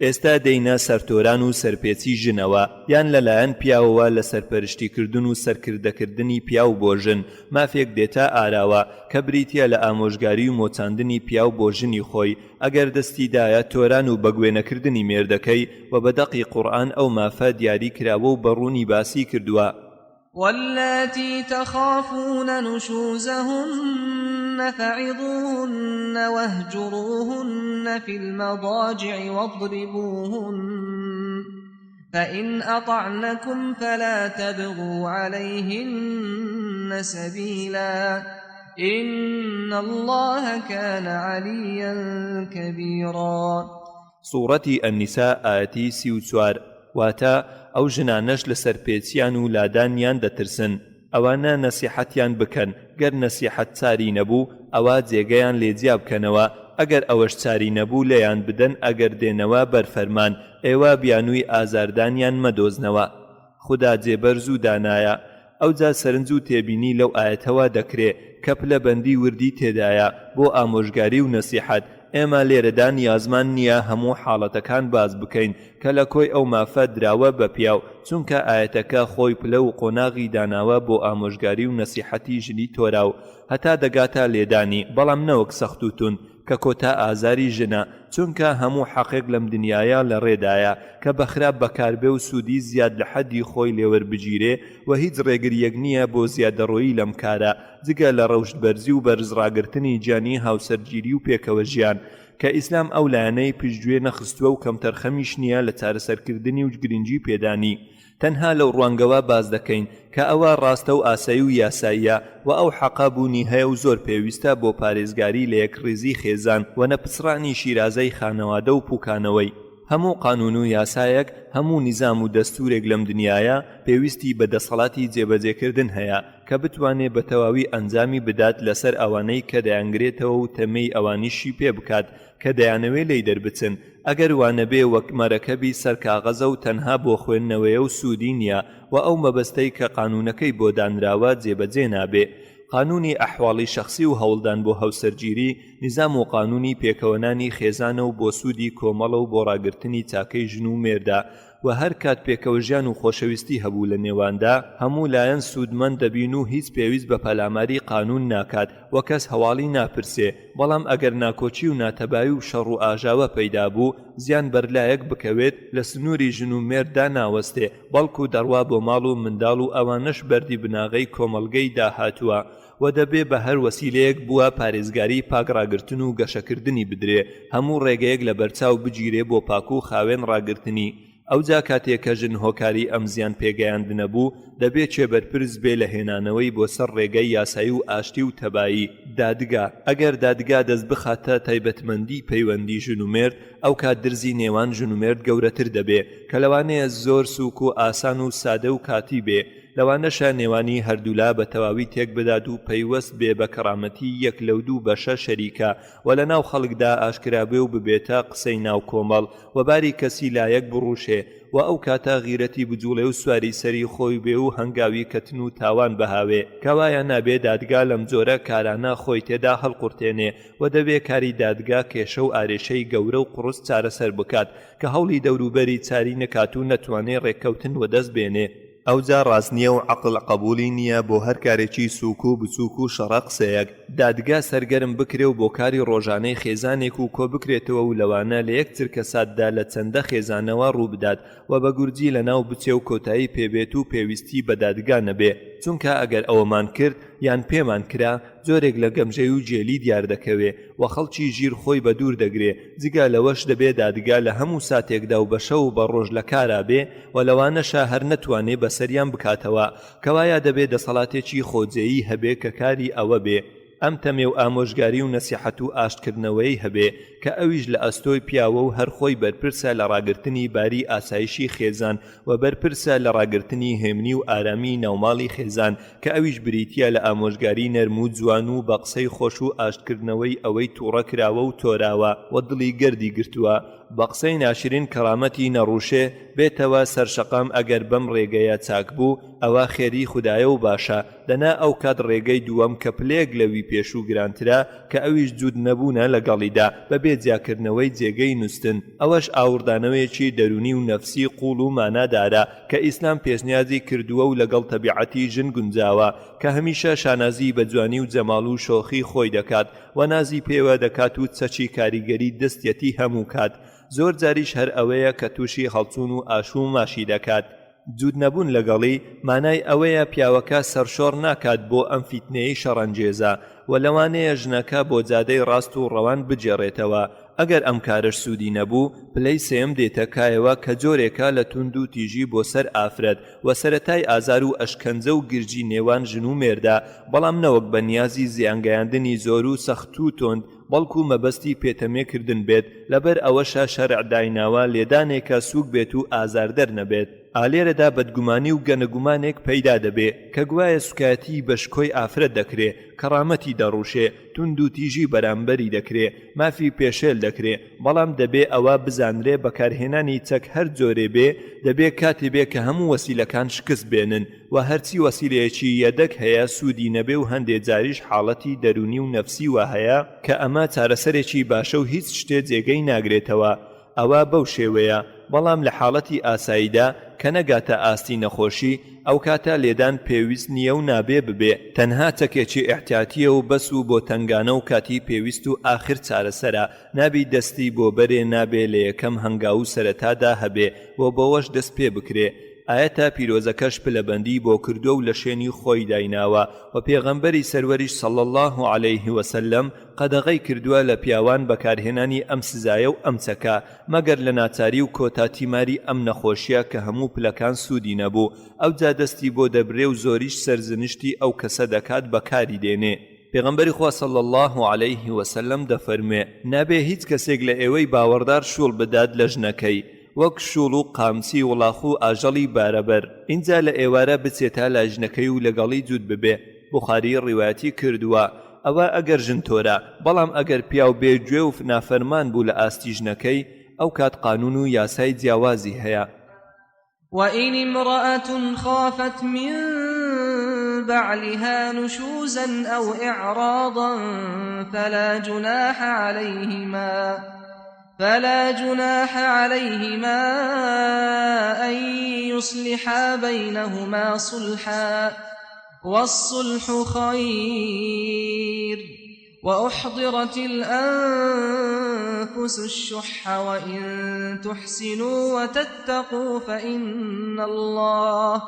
Speaker 1: ئێستا دێینە سەرتۆران و سەرپێچی ژنەوە، یان لە لایەن پیاوەوە لە سەرپەرشتیکردن و سەرکردەکردنی پیاو بۆ ژن، مافێک دێتە ئاراوە، کە بریتیە لە ئامۆژگاری و مۆچاندنی پیاو بۆ ژنی خۆی، ئەگەر دەستی دایە تۆران و بەگوێ نەکردنی مێردەکەی، وە بە دەقی قوڕئان ئەو مافە دیاری کراوە و بە ڕوونی باسی کردووە.
Speaker 2: واللاتی تخافون نشوزهن فعظوهن واهجروهن فی المضاجع واضربوهن فإن أطعنكم فلا تبغوا عليهن سبيلا إن الله كان عليا كبيرا.
Speaker 1: سوڕەتی النساء ئایەتی 34، واتە، ئەو ژنانەش لە سەرپێچیان و لادانیان دەترسن، ئەوانە نەسیحەتیان بکەن، گەر نەسیحەت چاری نەبوو، ئەوا جێگەیان لێ جیا بکەنەوە، ئەگەر ئەوەش چاری نەبوو لێیان بدەن ئەگەر دێنەوە بەر فەرمان، ئێوە بیانووی ئازاردانیان مەدۆزنەوە. خودا جێ بەرز و دانایە. ئەوجا سەرنج و تێبینی لەو ئایەتەوە دەکرێ کە پلە بەندی وردی تێدایە بۆ ئامۆژگاری و نەسیحەت، ئێمە لێرەدا نیازمان نییە هەموو حاڵەتەکان باس بکەین کە لە کۆی ئەو مافە دراوە بە پیاو، چونکە ئایەتەکە خۆی پلە و قۆناغی داناوە بۆ ئامۆژگاری و نەسیحەتی ژنی تۆراو هەتا دەگاتە لێدانی، بەڵام نەوەک سەخت و توند، کە کۆتا ئازاری ژنە، چونکە هەموو حەقێک لەم دنیایە لە ڕێدایە کە بە خراپ بەکاربێ و سوودی زیاد لە حەدی خۆی لێوەربگیرێ و هیچ ڕێگریەک نییە بۆ زیادەڕۆیی لەم کارە جگە لە ڕەوشت بەرزی و بەرز ڕاگرتنی گیانی هاوسەرگیری و پێکەوە ژیان کە ئیسلام ئەو لایەنەی پشتگوێ نەخستووە و کەمتەرخەمیش نییە لە چارەسەرکردنی و گرنگی پێدانی. تەنها لەو ڕوانگەوە باس دەکەین کە ئەوە ڕاستە و ئاسایی و یاساییە و ئەو حەقە بوونی هەیە و زۆر پێویستە بۆ پارێزگاری لە یەکڕیزی خێزان و نەپچڕانی شیرازەی خانەوادە و پوکانەوەی. هەموو قانون و یاسایەک، هەموو نیزام و دەستورێک لەم دنیایە پێویستی بە دەسەڵاتی جێبەجێکردن هەیە کە بتوانێ بە تەواوی ئەنجامی بدات لەسەر ئەوانەی کە دەیانگرێتەوە و تەمێی ئەوانیشی پێ بکات کە دەیانەوێ لێی دەربچن، ئەگەر وانەبێ وەک مەرەکەبی سەر کاغەزە و تەنها بۆ خوێندنەوەیە و سوودی نیە و ئەو مەبەستەی کە قانوونەکەی بۆ دانراوە جێبەجێ نابێ. قانوونی ئەحواڵی شەخسی و هەوڵدان بۆ هەوسەرگیری، نیزام و قانوونی پێکەوەنانی خێزانە و بۆ سوودی کۆمەڵە و بۆ ڕاگرتنی چاکەی ژن و مێردە و هەر کات پێکەوەژیان و خۆشەویستی هەبوو لە نێواندا هەموو لایەن سوودمەند دەبین و هیچ پێویست بە پەلاماری قانوون ناکات و کەس هەواڵی ناپرسێ بەڵام ئەگەر ناکۆکی و ناتەبایی و شەڕ و ئاژاوە پەیدا بوو زیان بەر لایەک بکەوێت لە سنووری ژن و مێرددا ناوەستێ بەڵکو دەڕوا بۆ ماڵ و منداڵ و ئەوانەش بەردی بناغەی کۆمەڵگەی داهاتووە و دەبێ بە هەر وەسیلەیەک بووە پارێزگاری پاک ڕاگرتن و گەشەکردنی بدرێ، هەموو ڕێگەیەک لەبەرچاو بگیرێ بۆ پاک و خاوێن ڕاگرتنی. ئەوجا کاتێ کە ژن هۆکاری ئەم زیان پێگەیاندنە بوو، دەبێ کێ بەرپرس بێ لە هێنانەوەی بۆ سەر ڕێگای یاسایی و ئاشتی و تەبایی؟ دادگا. ئەگەر دادگا دەست بخاتە تایبەتمەندی پەیوەندی ژن و مێرد، ئەوکات درزی نێوان ژن و مێرد گەورەتر دەبێ، کە لەوانەیە زۆر سووک و ئاسان و سادە و کاتی بێ، لەوانەشە نێوانی هەردوولا بە تەواوی تێکبدات و پەیوەست بێ بە کەڕامەتی یەک لەو دوو بەشە شەریکە و لە ناو خەڵکدا ئاشکرا بێ و ببێتە قسەی ناو کۆمەڵ و باری کەسی لایەک بڕوشێ و ئەو کاتە غیرەتی بجوڵێ و سواری سەری خۆی بێ و هەنگاوی کەتن و تاوان بهاوێ کەوایە نابێ دادگا لەمجۆرە کارانە خۆی تێدا هەڵقورتێنێ و دەبێ کاری دادگا کێشە و ئارێشەی گەورە و قوڕس چارەسەر بکات کە هەوڵی دەوروبەری چاری نەکات و نەتوانێ ڕێککەوتن وەدەست بێنێ. ئەوجا ڕاست نیە و عەقڵ قەبوڵی نیە بۆ هەر کارێکی سوک و بچوک و شەڕە قسەیەک دادگا سەرگەرم بکرێ و بۆ کاری ڕۆژانەی خێزانێک و کۆبکرێتەوە و لەوانە لە یەک چرکەساتدا لە چەندە خێزانەوە ڕووبدات و بە گورجی لەناو بچێ و کۆتایی پێبێت و پێویستی بە دادگا نەبێ چونکە ئەگەر ئەوەمان کرد یان پێمان کرا جۆرێک لە گەمژەی و گێلی دیار دەکەوێ و خەڵکی ژیر خۆی بە دوور دەگرێ، جگە لەوەش دەبێ دادگا لە هەموو ساتێکدا و بە شەو و بە ڕۆژ لە کارا بێ و لەوانەشە هەر نەتوانێ بەسەریان بکاتەوە، کەوایە دەبێ دەسەڵاتێکی خۆجێیی هەبێ کە کاری ئەوە بێ. ئەم تەمێ و ئامۆژگاری و نەسیحەت و ئاشتکردنەوەیەی هەبێ کە ئەویش لە ئەستۆی پیاوە و هەر خۆی بەرپرسە لە ڕاگرتنی باری ئاسایشی خێزان و بەرپرسە لە ڕاگرتنی هێمنی و ئارامی ناوماڵی خێزان کە ئەویش بریتیە لە ئامۆژگاری نەرم و جوان و بە قسەی خۆش و ئاشتکردنەوەی ئەوەی توڕە کراوە و تۆراوە و دڵی گەردی گرتووە بە قسەی ناشرین کەڕامەتی نەڕوشێ بێتەوە سەر شەقام ئەگەر بەم ڕێگەیە چاک بوو ئەوە خێری خودایە و باشە دەنا ئەوکات ڕێگەی دووەم کە پلەیەک لەوی پێشوو گرانترە کە ئەویش جووت نەبوونە لەگەڵیدا بەبێ جیاکردنەوەی جێگەی نوستن ئەوەش ئاوڕدانەوەیەکی دەروونی و نەفسی قووڵ و مانادارە کە ئیسلام پێشنیازی کردووە و لەگەڵ تەبیعەتی ژن گونجاوە کە هەمیشە شانازی بە جوانی و جەماڵ و شۆخی خۆی دەکات و نازی پێوە دەکات و چەکی کاریگەری دەستیەتی هەموو کات زۆر جاریش هەر ئەوەیە کە تووشی هەڵچوون و ئاشوو و ماشی دەکات. جووت نەبوون لەگەڵی مانای ئەوەیە پیاوەکە سەرشۆڕ ناکات بۆ ئەم فیتنەیەی شەڕەنگێزە و لەوانەیە ژنەکە بۆ جادەی ڕاست و ڕەوان بگێڕێتەوە، ئەگەر ئەم کارەش سوودی نەبوو پلەی سێیەم دێتە کایەوە کە جۆرێکە لە توند و تیژی بۆ سەر ئافرەت و سەرەتای ئازار و ئەشکەنجە و گرژی نێوان ژن و مێردە بەڵام نەوەک بە نیازی زیانگەیاندنی زۆر و سەخت و توند بەڵکو مەبەستی پێتەمێ کردن بێت، لەبەر ئەوەشە شەرع دایناوە لێدانێکە سوک بێت و ئازاردەر نەبێت. ئا لێرەدا بەدگومانی و گەنەگومانێک پەیدا دەبێ کە گوایە سوکایەتی بە شکۆی ئافرەت دەکرێ، کەڕامەتی دەڕوشێ، توندوتیژی بەرامبەری دەکرێ، مافی پێشێل دەکرێ، بەڵام دەبێ ئەوە بزانرێ بەکارهێنانی چەک هەر جۆرێ بێ دەبێ کاتێ بێ کە هەموو وەسیلەکان شکست بێنن و هەرچی وەسیلەیەکی یەدەگ هەیە سوودی نەبێ و هەندێ جاریش حاڵەتی دەروونی و نەفسی وا هەیە کە ئەمە چارەسەرێکی باشە و هیچ شتێ جێگەی ناگرێتەوە ئەوە بەو شێوەیە بەڵام لە حاڵەتی ئاساییدا کە نەگاتە ئاستی نەخۆشی ئەوکاتە لێدان پێویست نییە و نابێ ببێ تەنها چەکێکی ئیحتیاتییە و بەس و بۆ تەنگانە و کاتی پێویست و ئاخر چارەسەرە نابی دەستی بۆ بەرێ نابێ لە یەکەم هەنگاو و سەرەتادا هەبێ و بەوەش دەست پێ بکرێ ئایەتە پیرۆزەکەش پلەبەندی بۆ کردوە و لە شوێنی خۆی دایناوە و پێغەمبەری سەروەریش صلی اللە علیه وسلم قەدەغەی کردوە لە پیاوان بەکارهێنانی ئەم سزایە و ئەم چەکە مەگەر لە ناچاری و کۆتا تیماری ئەم نەخۆشیە کە هەموو پلەکان سوودی نەبوو ئەوجا دەستی بۆ دەبرێ و زۆریش سەرزنشتی ئەو کەسە دەکات بەکاری دێنێ. پێغەمبەری خوا صلی اللە علیه وسلم دەفەرموێ، نابێ هیچ کەسێک لە ئێوەی باوەڕدار شووڵ بدات لە ژنەکەی وەک شووڵ و قامچی وڵاخ و ئاژەڵی بارەبەر، ئینجا لە ئێوارە بچێتە لای ژنەکەی و لەگەڵی جووت ببێ، بوخاری ڕیوایەتی کردووە، ئەوە ئەگەر ژن تۆرا، بەڵام ئەگەر پیاو بێ گوێ و نافەرمان بوو لە ئاستی ژنەکەی، ئەوکات قانوون و یاسای جیاوازی هەیە.
Speaker 2: وإن امرأة خافت من بعلها نشوزا أو إعراضا فلا جناح عليهما فلا جناح عليهما أن يصلحا بينهما صلحا والصلح خير وأحضرت الأنفس الشح وإن تحسنوا وتتقوا فإن الله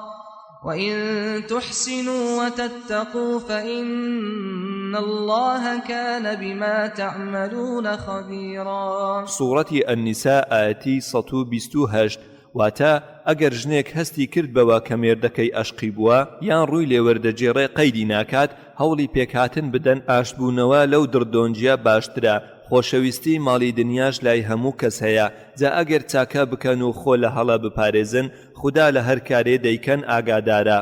Speaker 2: وإن تحسنوا وتتقوا فإن الله كان بما تعملون خبيرا.
Speaker 1: سوڕەتی النساء ئایەتی 128 واتە، ئەگەر ژنێک هەستی کرد بەوە کە مێردەکەی ئەشقی بووە یان ڕووی لێ وەردەگێڕێ قەیدی ناکات، هەوڵی پێکهاتن بدەن ئاشتبوونەوە لەو دڕدۆنگیە باشترە، خۆشەویستی ماڵی دنیاش لای هەموو کەس هەیە، جا ئەگەر چاکە بکەن و خۆ لە هەڵە بپارێزن خودا لە هەر کارێ دەیکەن ئاگادارە.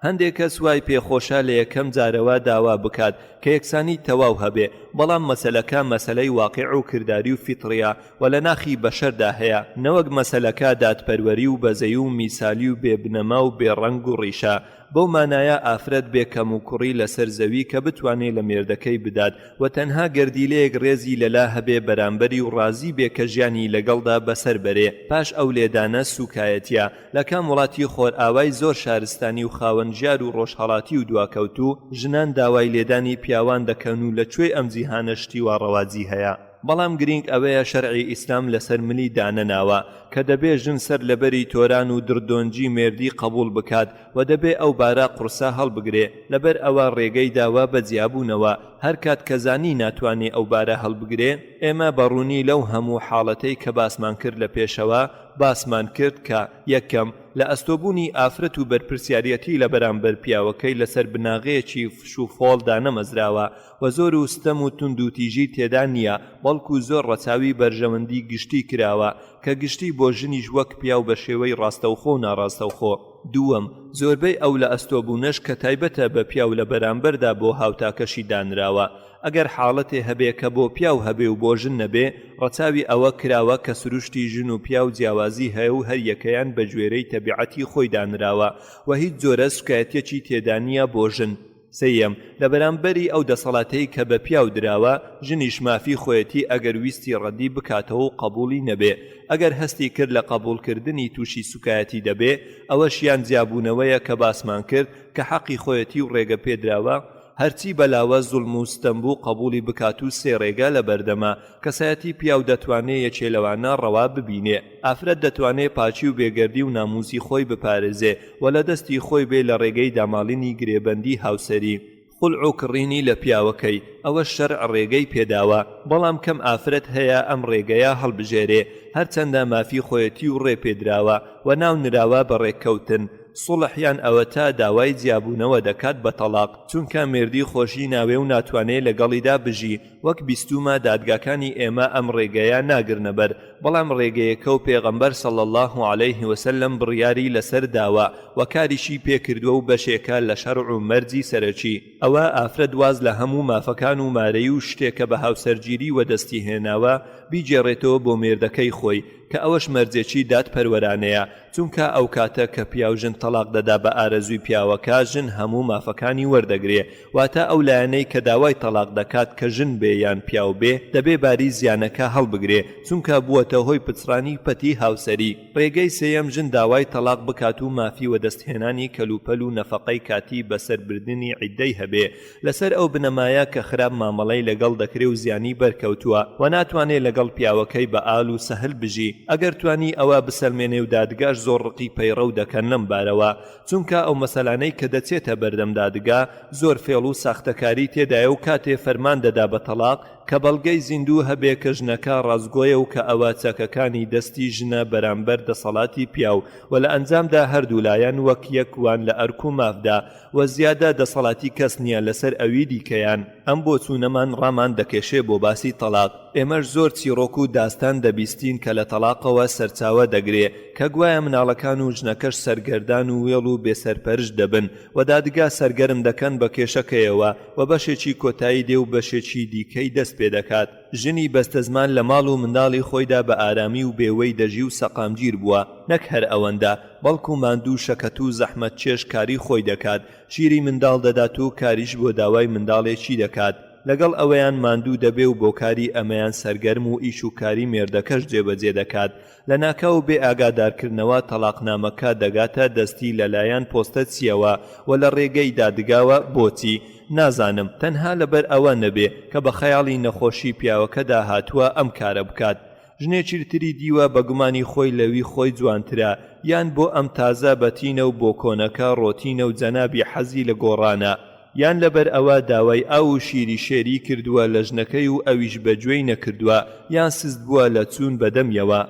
Speaker 1: هەندێ کەس وای پێ خۆشە لە یەکەم جارەوە داوا بکات کە یەکسانی تەواو هەبێ، بەڵام مەسەلەکە مەسەلەی واقیع و کرداری و فیتڕیە و لە ناخی بەشەردا هەیە، نەوەک مەسەلەکە دادپەروەری و بەزەی و میسالی و بێ بنەما و بێ ڕەنگ و ڕیشە، بەو مانایە ئافرەت بێ کەموکوڕی لەسەر زەوی کە بتوانێ لە مێردەکەی بدات و تەنها گەردیلەیەک ڕێزی لەلا هەبێ بەرامبەری و ڕازی بێ کە ژیانی لەگەڵدا بەسەر بەرێ پاش ئەو لێدانە سوکایەتیە لە کام وڵاتی خۆرئاوای زۆر شارستانی و خاوەن ژیار و ڕۆژهەڵاتی و دواکەوتوو ژنان داوای لێدانی پیاوان دەکەن و لە کوێی ئەم جیهانە شتی وا ڕەواجی هەیە؟ بەڵام گرینگ ئەوەیە شەرعی ئیسلام لەسەر ملی دانەناوە کە دەبێ ژن سەر لەبەری تۆران و دڕدۆنگی مێردی قەبوڵ بکات و دەبێ ئەو بارە قوڕسە هەڵبگرێ لەبەر ئەوە ڕێگەی داوە بە جیابوونەوە هەرکات کە زانی ناتوانێ ئەو بارە هەڵبگرێ ئێمە بە ڕوونی لەو هەموو حاڵەتەی کە باسمان کرد لە پێشەوە. باسمان کرد کە، یەکەم، لە ئەستۆبوونی ئافرەت و بەرپرسیاریەتی لە بەرامبەر پیاوەکەی لەسەر بناغەیەکی فش و فۆڵ دانەمەزراوە و زۆر و ستەم و توندوتیژی تێدا نییە بەڵکو زۆر ڕەچاوی بەرژەوەندی گشتی کراوە کە گشتی بۆ ژنیش وەک پیاو بە شێوەی ڕاستەوخۆ و ناڕاستەوخۆ. دووەم، زۆربەی ئەو لە ئەستۆبوونەش کە تایبەتە بە پیاو لە بەرامبەردا بۆ هاوتاکەشی دانراوە، ئەگەر حاڵەتێ هەبێ کە بۆ پیاو هەبێ و بۆ ژن نەبێ، ڕەچاوی ئەوە کراوە کە سروشتی ژن و پیاو جیاوازی هەیە و هەریەکەیان بە گوێرەی تەبیعەتی خۆی دانراوە و هیچ جۆرە سوکایەتیەکی تێدا نیە بۆ ژن. سێیەم، لە بەرامبەری ئەو دەسەڵاتەی کە بە پیاو دراوە، ژنیش مافی خۆیەتی ئەگەر ویستی ڕەدی بکاتەوە و قەبوڵی نەبێ، ئەگەر هەستی کرد لە قەبوڵکردنی توشی سوکایەتی دەبێ، ئەوەش یان جیابوونەوەیە کە باسمان کرد کە حەقی خۆیەتی و ڕێگە پێدراوە، هەرچی بەلاوە زوڵم و ستەم بوو قەبوڵی بکات و سێ ڕێگە لەبەردەمە، کەسایەتی پیاو دەتوانێ یەکێ لەوانە ڕەوا ببینێ، ئافرەت دەتوانێ پاکی و بێگەردی و ناموسی خۆی بپارێزێ و لە دەستی خۆی بێ لە ڕێگەی داماڵینی گرێبەندی هاوسەری، خولع و کڕینی لە پیاوەکەی، ئەوەش شەرع ڕێگەی پێداوە، بەڵام کەم ئافرەت هەیە ئەم ڕێگەیە هەڵبژێرێ، هەرچەندە مافی خۆیەتی و ڕێ پێدراوە و ناو نراوە بە ڕێککەوتن، سوڵح، یان ئەوەتا داوای جیابوونەوە دەکات بە تەڵاق، چونکە مێردی خۆشی ناوێ و ناتوانێ لەگەڵیدا بژی، وەک بیستوومە دادگاکانی ئێمە ئەم ڕێگەیە ناگرنە بەر، بەڵام ڕێگەیەکە و پێغەمبەر صلی اللە علیه وسلم بڕیاری لەسەر داوە و کاریشی پێ کردووە و بەشێکە لە شەرع و مەرجی سەرەکی، ئەوە ئافرەت واز لە هەموو مافەکان و مارەیی و شتێ کە بە هاوسەرگیری وەدەستی هێناوە بیگێڕێتەوە بۆ مێردەکەی خۆی، کە ئەوەش مەرجێکی دادپەروەرانەیە، چونکە ئەوکاتە کە پیاو ژن تەڵاق دەدا بە ئارەزووی پیاوەکە ژن هەموو مافەکانی وەردەگرێ، واتە ئەو لایەنەی کە داوای تەڵاق دەکات کە ژن بێ یان پیاو بێ دەبێ باری زیانەکە هەڵبگرێ چونکە بووەتە هۆی پچڕانی پەتی هاوسەری. ڕێگەی سێیەم ژن داوای تەڵاق بکات و مافی وەدەستهێنانی کەلوپەل و نەفەقەی کاتی بەسەر بردنی عیددەی هەبێ لەسەر ئەو بنەمایە کە خراپ مامەڵەی لەگەڵ دەکرێ و زیانی بەرکەوتووە و ناتوانێ لەگەڵ پیاوەکەی بە ئال و سەهل بژی ئەگەر توانی ئەوە بسەلمێنێ و دادگاش زۆر ڕقی پەیڕەو دەکەن لەم بارەوە چونکە ئەو مەسەلانەی کە دەچێتە بەردەم دادگا زۆر فێڵ و ساختەکاری تێدایە و کاتێ فەرمان دەدا بە تەڵاق کە بەڵگەی زیندوو هەبێ کە ژنەکە ڕاستگۆیە و کە ئەوە چەکەکانی دەستی ژنە بەرامبەر دەسەڵاتی پیاو و لە ئەنجامدا هەردوو لایەن وەک یەک وان لە ئەرک و مافدا و زیادە دەسەڵاتی کەس نیە لەسەر ئەوی دیکەیان. ئەم بۆچوونەمان ڕامان دەکێشێ بۆ باسی تەڵاق، ئێمەش زۆر چیڕۆک و داستان دەبیستین کە لە تەڵاقەوە سەرچاوە دەگرێ کە گوایە مناڵەکان و ژنەکەش سەرگەردان و وێڵ و بێ سەرپەرشت دەبن و دادگا سەرگەرم دەکەن بە کێشەکەیەوە و بەشێکی کۆتایی دێ و بەشێکی دیکەی دەست پێ دەکات. ژنی بەستەزمان لە ماڵ و منداڵی خۆیدا بە ئارامی و بێوەی دەژی و سەقامگیر بووە، نەک هەر ئەوەندە، بەڵکو ماندوو و شەکەت و زەحمەتکێش کاری خۆی دەکات، شیری منداڵ دەدات و کاریش بۆ داوای منداڵێکی دەکات، لەگەڵ ئەوەیان ماندوو دەبێ و بۆ کاری ئەمەیان سەرگەرم و ئیش و کاری مێردەکەش جێبەجێ دەکات، لەناکاو بێ ئاگادارکردنەوە تەڵاقنامەکە دەگاتە دەستی لەلایەن پۆستەچیەوە و لە ڕێگەی دادگاوە، بۆچی؟ نازانم، تەنها لەبەر ئەوە نەبێ کە بە خەیاڵی نەخۆشی پیاوەکەدا هاتووە ئەم کارە بکات. ژنێکی تری دیوە بە گومانی خۆی لەوی خۆی جوانترە، یان بۆ ئەم تازە بەتینە و بۆ کۆنەکە ڕۆتینە و جەنابی حەزی لە گۆڕانە، یان لەبەر ئەوە داوای ئاو و شیری شێری کردووە لە ژنەکەی و ئەویش بە گوێی نەکردووە، یان سست بووە لە چوون بە دەمیەوە.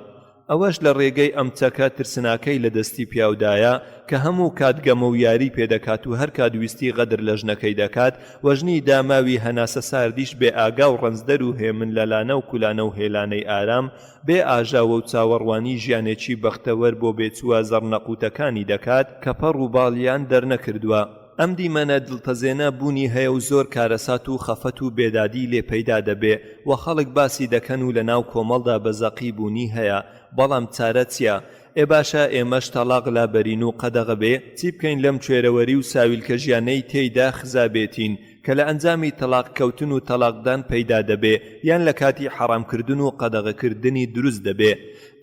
Speaker 1: ئەوەش لە ڕێگەی ئەم چەکە ترسناکەی لە دەستی پیاودایە کە هەموو کات گەمە و یاری پێ دەکات و هەر کات ویستی غەدر لە ژنەکەی دەکات و ژنی داماوی هەناسە ساردیش بێ ئاگا و ڕەنجدەر و هێمن لە لانە و کولانە و هێلانەی ئارام بێ ئاژاوە و چاوەڕوانی ژیانێکی بەختەوەر بۆ بێچووە زەڕنەقوتەکانی دەکات کە پەڕ و باڵیان دەرنەکردووە. ئەم دیمەنە دڵتەزێنە بوونی هەیە و زۆر کارەسات و خەفەت و بێدادی لێ پەیدا دەبێ و خەڵک باسی دەکەن و لە ناو کۆمەڵدا بە زەقی بوونی هەیە، بەڵام چارە چیە؟ ئێ باشە ئێمەش تەڵاق لابەرین و قەدەغە بێ؟ چی بکەین لەم کوێرەوەری و ساویلکە ژیانەی تێیدا خزابێتین کە لە ئەنجامی تەڵاق کەوتن و تەڵاقدان پەیدا دەبێ یان لە کاتی حەڕام کردن و قەدەغە کردنی دروست دەبێ؟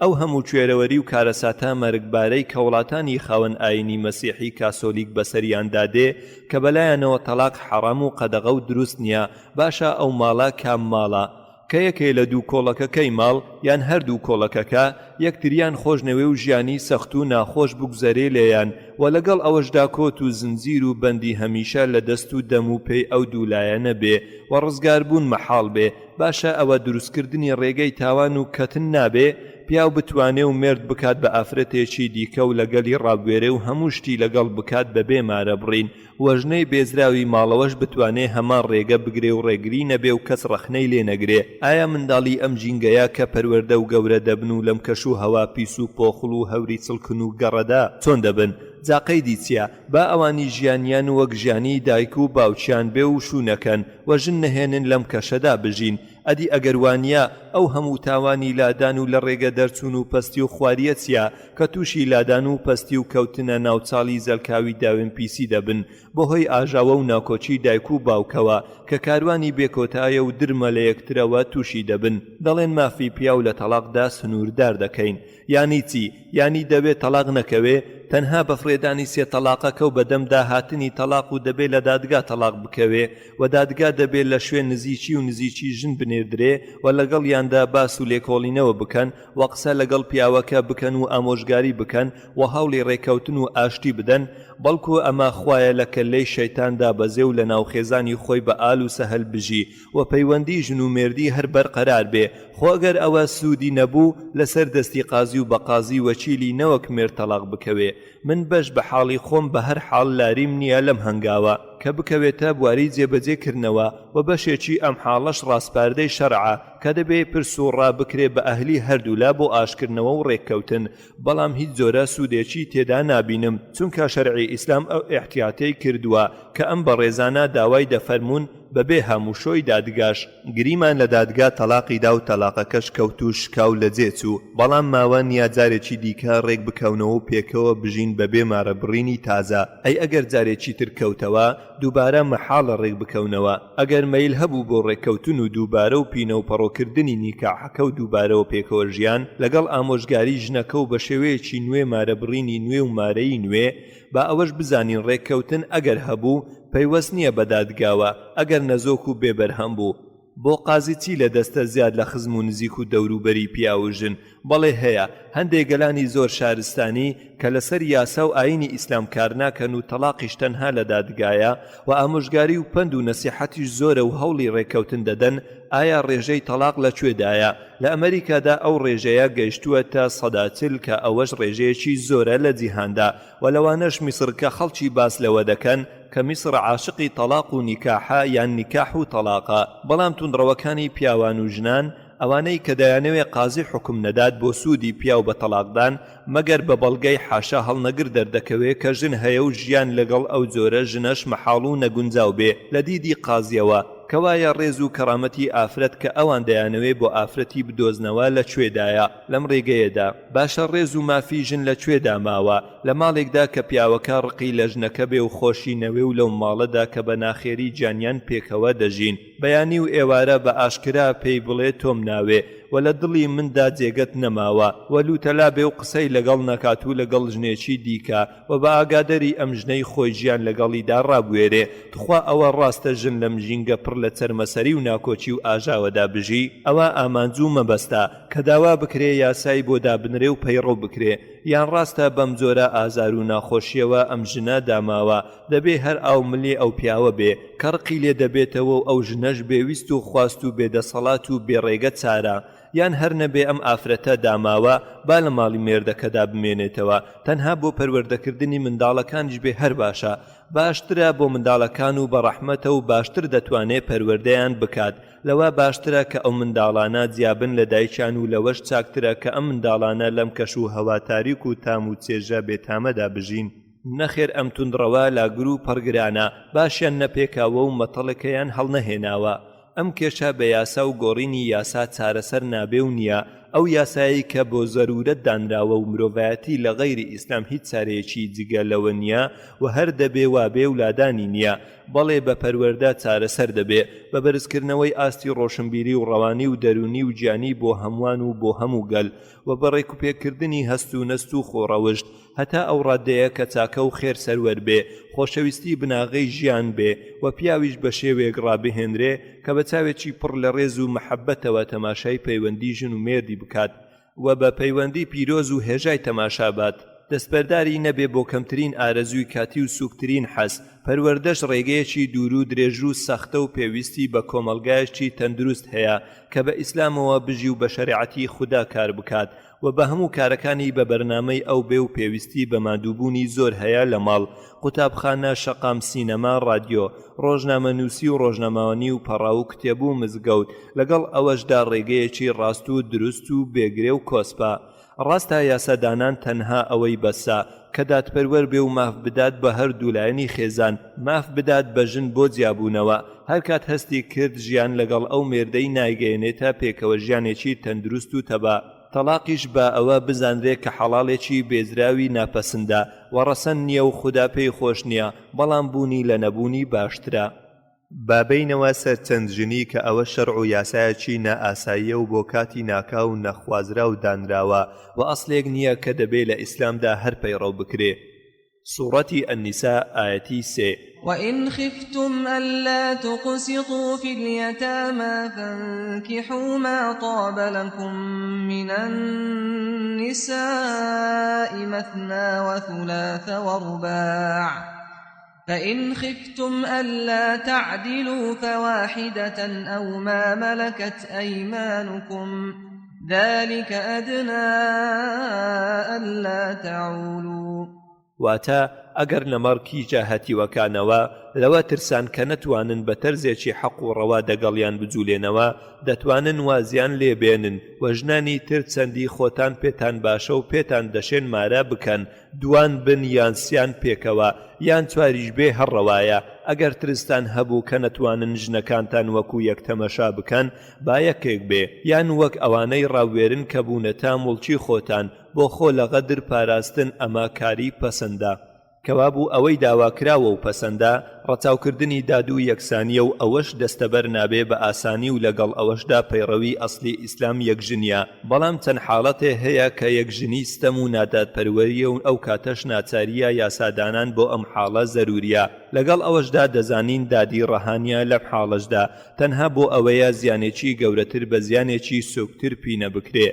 Speaker 1: ئەو هەموو کوێرەوەری و کارەساتە مەرگبارەی کە وڵاتانی خاوەن ئایینی مەسیحی کاسۆلیک بەسەریاندا دێ کە بەلایانەوە تەڵاق حەڕام و قەدەغە و دروست نیە، باشە ئەو ماڵە کام ماڵە؟ کە یەکێ لە دوو کۆڵەکەکەی ماڵ یان هەردوو کۆڵەکەکە یەکتریان خۆش نەوێ و ژیانی سەخت و ناخۆش بگوزەرێ لێیان و لەگەڵ ئەوەشدا کۆت و زنجیر و بەندی هەمیشە لە دەست و دەم و پێی ئەو دوو لایەنە بێ و ڕزگاربوون مەحاڵ بێ باشە ئەوە دروستکردنی ڕێگەی تاوان و کەتن نابێ؟ پیاو بتوانێ و مێرد بکات بە ئافرەتێکی دیکە و لەگەلی ڕابوێرێ و هەموو شتی لەگەڵ بکات بەبێ مارەبڕین وە ژنەی بێزراوی ماڵەوەش بتوانێ هەمان ڕێگە بگرێ و ڕێگری نەبێ و کەس ڕەخنەی لێ نەگرێ. ئایا منداڵی ئەم ژینگەیە کە پەروەردە و گەورە دەبن و لەم کەش و هەوا پیس و پۆخڵ و هەوری چڵکن و گەڕەدا چۆن دەبن؟ جا قەیدی چیە؟ با ئەوانی ژیانیان وەک ژیانی دایک و باوکیان بێ و شوو نەکەن و ژن نەهێنن لەم کەشەدا بژین. ئەدی ئەگەر وانیە ئەو هەموو تاوانی لادان و لە ڕێگە دەرچوون و پەستی و خواریە چیە کە تووشی لادان و پەستی و کەوتنە ناو چاڵی زەلکاوی داوێن پیسی دەبن بەهۆی ئاژاوە و ناکۆکی دایک و باوکەوە کە کاروانی بێ کۆتایە و درمە لە یەکترەوە تووشی دەبن. دەڵێن مافی پیاو لە تەڵاقدا سنووردار دەکەین. یانی چی؟ یانی دەبێ تەڵاق نەکەوێ؟ تەنها بە فڕێدانی سێ تەڵاقەکە و بەدەم داهاتنی تەڵاق و دەبێ لە دادگا تەڵاق بکەوێ و دادگا دەبێ لە شوێن نزیکی و نزیکی ژن بنێردرێ و لەگەڵیاندا باس و لێکۆڵینەوە بکەن و قسە لەگەڵ پیاوەکە بکەن و ئامۆژگاری بکەن و هەوڵی ڕێکەوتن و ئاشتی بدەن بەڵکو ئەمە خوایە لە کەللەی شەیتان دابەزێ و لەناو خێزانی خۆی بە ئال و سەهل بژی و پەیوەندی ژن و مێردی هەر بەرقەرار بێ خۆ ئەگەر ئەوە سوودی نەبوو لەسەر دەستی قازی و بە قازی وەکیلی نەوەک مێرد تەڵاق بکەوێ من بەش بە حاڵی خۆم بە هەر حاڵ لاریم نییە لەم هەنگاوە کە بکەوێتە بواری جێبەجێ کردنەوە و بەشێکی ئەم حاڵەش ڕاسپاردەی شەرعە کە دەبێ پرس و ڕا بکرێ بە ئەهلی هەردوولا بۆ ئاشکردنەوە و ڕێککەوتن بەڵام هیچ جۆرە سوودێکی تێدا نابینم چونکە شەرعی ئیسلام ئەو ئیحتیاتەی کردووە کە ئەم بەڕێزانە داوای دەفەرموون بەبێ هاموشۆی دادگاش. گریمان لە دادگا تەڵاقی دا و تەڵاقەکەش کەوت و شکا و لەجێ چوو، بەڵام ماوە نیە جارێکی دیکە ڕێک بکەونەوە و پێکەوە بژین بەبێ مارەبڕینی تازە، ئەی ئەگەر جارێکی تر کەوتەوە؟ دووبارە مەحاڵە ڕێک بکەونەوە، ئەگەر مەیل هەبوو بۆ ڕێککەوتن و دووبارە و پینە و پەڕۆکردنی نیکاحەکە و دووبارەوە پێکەوە ژیان لەگەڵ ئامۆژگاری ژنەکە و بەشێوەیەکی نوێ مارەبڕینی نوێ و مارەیی نوێ، با ئەوەش بزانین ڕێککەوتن ئەگەر هەبوو پەیوەست نییە بە دادگاوە ئەگەر نەزۆک و بێ بەرهەم بوو. بۆ قازی چی لە دەستە زیاد لە خزم و نزیک و دەوروبەری پیاو و ژن؟ بەڵێ هەیە، هەندێ گەلانی زۆر شارستانی کە لەسەر یاسا و ئایینی ئیسلام کارناکەن و تەڵاقیش تەنها لە دادگایە و ئامۆژگاری و پەند و نەسیحەتیش زۆرە و هەوڵی ڕێککەوتن دەدەن، ئایا ڕێژەی تەڵاق لە کوێدایە؟ لە ئەمەریکادا ئەو ڕێژەیە گەیشتووەتە 40% کە ئەوەش ڕێژەیەکی زۆرە لە جیهاندا و لەوانەش میسڕ کە خەڵکی باس لەوە دەکەن کە میسڕ عاشقی تەڵاق و نیکاحە یان نیکاح و تەڵاقە بەڵام توندڕەوەکانی پیاوان و ژنان ئەوانەی کە دەیانەوێ قازی حوکم نەدات بۆ سوودی پیاو بە تەڵاقدان مەگەر بە بەڵگەی حاشا هەڵنەگر دەردەکەوێ کە ژن هەیە و ژیان لەگەڵ ئەو جۆرە ژنەش مەحاڵ و نەگونجاو بێ لە دیدی قازیەوە. کەوایە ڕێز و کەڕامەتی ئافرەت کە ئەوان دەیانەوێ بۆ ئافرەتی بدۆزنەوە لە کوێدایە لەم ڕێگەیەدا؟ باشە ڕێز و مافی ژن لە کوێدا ماوە لە ماڵێکدا کە پیاوەکە ڕقی لە ژنەکە بێ و خۆشی نەوێ و لەو ماڵەدا کە بە ناخێری گیانیان پێکەوە دەژین بەیانی و ئێوارە بە ئاشکرا پێی بڵێ تۆم ناوێ و لە دڵی مندا جێگەت نەماوە و لوتەلا بێ و قسەی لەگەڵ نەکات و لەگەڵ ژنێکی دیکە و بە ئاگادری ئەم ژنەی خۆی ژیان لەگەڵیدا ڕابوێرێ، تخوا ئەوە ڕاستە ژن لەم ژینگە پڕ لە چەرمەسەری و ناکۆکی و ئاژاوەدا بژی؟ ئەوە ئامانج و مەبەستە کە داوا بکرێ یاسای بۆ دابنرێ و پەیڕەو بکرێ، یان ڕاستە بەم جۆرە ئازار و ناخۆشیەوە ئەم ژنە داماوە دەبێ هەر ئاو ملی ئەو پیاوە بێ کە ڕقی لێ دەبێتەوە و ئەو ژنەش بێ ویست و خواست و بێ دەسەڵات و بێ ڕێگە چارە یان هەر نەبێ ئەم ئافرەتە داماوە با لە ماڵی مێردەکەدا بمێنێتەوە تەنها بۆ پەروەردەکردنی منداڵەکانیش بێ هەر باشە باشترە بۆ منداڵەکان و بەڕەحمەتە و باشتر دەتوانێ پەروەردەیان بکات لەوە باشترە کە ئەو منداڵانە جیابن لە دایکیان و لەوەش چاکترە کە ئەم منداڵانە لەم کەش و هەوا تاریک و تام و چێژە بێتامەدا بژین. نەخێر ئەم توندڕەوە لاگر و پەڕگرانە باشیان نەپێکاوە و مەتەڵێکەیان هەڵنەهێناوە. ئەم کێشە بە یاسا و گۆڕینی یاسا چارەسەر نابێ و نییە، ئەو یاسایەی کە بۆ زەرورەت دانراوە و مرۆڤایەتی لە غەیری ئیسلام هیچ چارەیەکی جگە لەوە نییە و هەر دەبێ وابێ و لادانی نییە، بەڵێ بە پەروەردە چارەسەر دەبێ، بە بەرزکردنەوەی ئاستی ڕۆشنبیری و ڕەوانی و دەروونی و گیانی بۆ هەمووان و بۆ هەموو گەل و بە ڕێکوپێککردنی هەست و نەست و خۆڕەوشت هەتا ئەو ڕاددەیە کە چاکە و خێر سەروەر بێ، خۆشەویستی بناغەی ژیان بێ و پیاویش بە شێوەیەک ڕابهێنرێ کە بە چاوێکی پڕ لە ڕێز و مەحەببەتەوە تەماشای پەیوەندی ژن و مێردی بکات و بە پەیوەندی پیرۆز و هێژای تەماشا بات. دەستبەرداری نەبێ بۆ کەمترین ئارەزووی کاتی و سووکترین حەز، پەروەردەش ڕێگەیەکی دوورو درێژو سەختە و پێویستی بە کۆمەڵگایەکی تەندروست هەیە کە بە ئیسلامەوە بژی و بە شەریعەتی خودا کار بکات و بە هەموو کارەکانی بە بەرنامەی ئەو بێ و پێویستی بە ماندووبوونی زۆر هەیە لە ماڵ، قوتابخانە، شەقام، سینەما، ڕادیۆ، ڕۆژنامەنووسی و ڕۆژنامەوانی و پەڕاو و کتێب و مزگەوت، لەگەڵ ئەوەشدا ڕێگەیەکی ڕاست و دروست و بێ گرێ و کۆسپە. ڕاستە یاسا دانان تەنها ئەوەی بەسە کە دادپەروەر بێ و ماف بدات بە هەردوو لایەنی خێزان، ماف بدات بە ژن بۆ جیابوونەوە هەرکات هەستی کرد ژیان لەگەڵ ئەو مێردەی نایگەیەنێتە پێکەوە ژیانێکی تەندروست و تەبا، تەڵاقیش با ئەوە بزانرێ کە حەڵاڵێکی بێزراوی ناپەسندە و ڕەسەن نیە و خودا پێی خۆش نیە، بەڵام بوونی لە نەبوونی باشترە. با بێینەوە سەر چەند ژنی کە ئەوە شەرع و یاسایەکی نائاساییە و بۆ کاتی ناکاو و نەخوازراو دانراوە و ئەسلێک نیە کە دەبێ لە ئیسلامدا هەر پەیڕەو بکرێ. سوڕەتی النساء ئایەتی سێ.
Speaker 2: وَإِنْ خِفْتُمْ أَلَّا تُقْسِطُوا فِی الْیَتَامَى فَانكِحُوا مَا طَابَ لَكُم مِّنَ النِّسَاءِ مَثْنَىٰ وَثُلَاثَ وَرُبَاعَ فَإِنْ خِفْتُمْ أَلَّا تَعْدِلُوا فَوَاحِدَةً أَوْ مَا مَلَكَتْ أَيْمَانُكُمْ ذَلِكَ أَدْنَىٰ أَلَّا تَعُولُوا.
Speaker 1: واتە، ئەگەر لەمەڕ کیژە هەتیوەکانەوە لەوە ترسان کە نەتوانن بە تەرزێکی حەق و ڕەوا دەگەڵیان بجولێنەوە دەتوانن وازیان لێ بێنن و ژنانی تر چەندی خۆتان پێتان باشە و پێتان دەشێن مارە بکەن دوان بن یان سیان پێکەوە یان چواریش بێ هەر ڕەوایە، ئەگەر ترستان هەبوو کە نەتوانن ژنەکانتان وەکو یەک تەمەشا بکەن با یەکێک بێ یان وەک ئەوانەی ڕاوێرن کە بوونەتە موڵکی خۆتان بۆ خۆ لە غەدر پاراستن ئەمە کاری پەسەندە. کەوابوو ئەوەی داواکراوە و پەسەندە، ڕەچاوکردنی داد و یەکسانییە و ئەوەش دەستەبەر نابێ بە ئاسانی و لەگەڵ ئەوەشدا پەیڕەوی ئەسڵی ئیسلام یەکژنییە، بەڵام چەند حاڵەتێ هەیە کە یەکژنی ستەم و نادادپەروەرییە و ئەو کاتەش ناچارییە یاسادانان بۆ ئەم حاڵە زەرورییە، لەگەڵ ئەوەشدا دەزانین دادی ڕەها نییە لەم حاڵەشدا تەنها بۆ ئەوەیە زیانێکی گەورەتر بە زیانێکی سوکتر پینە بکرێ.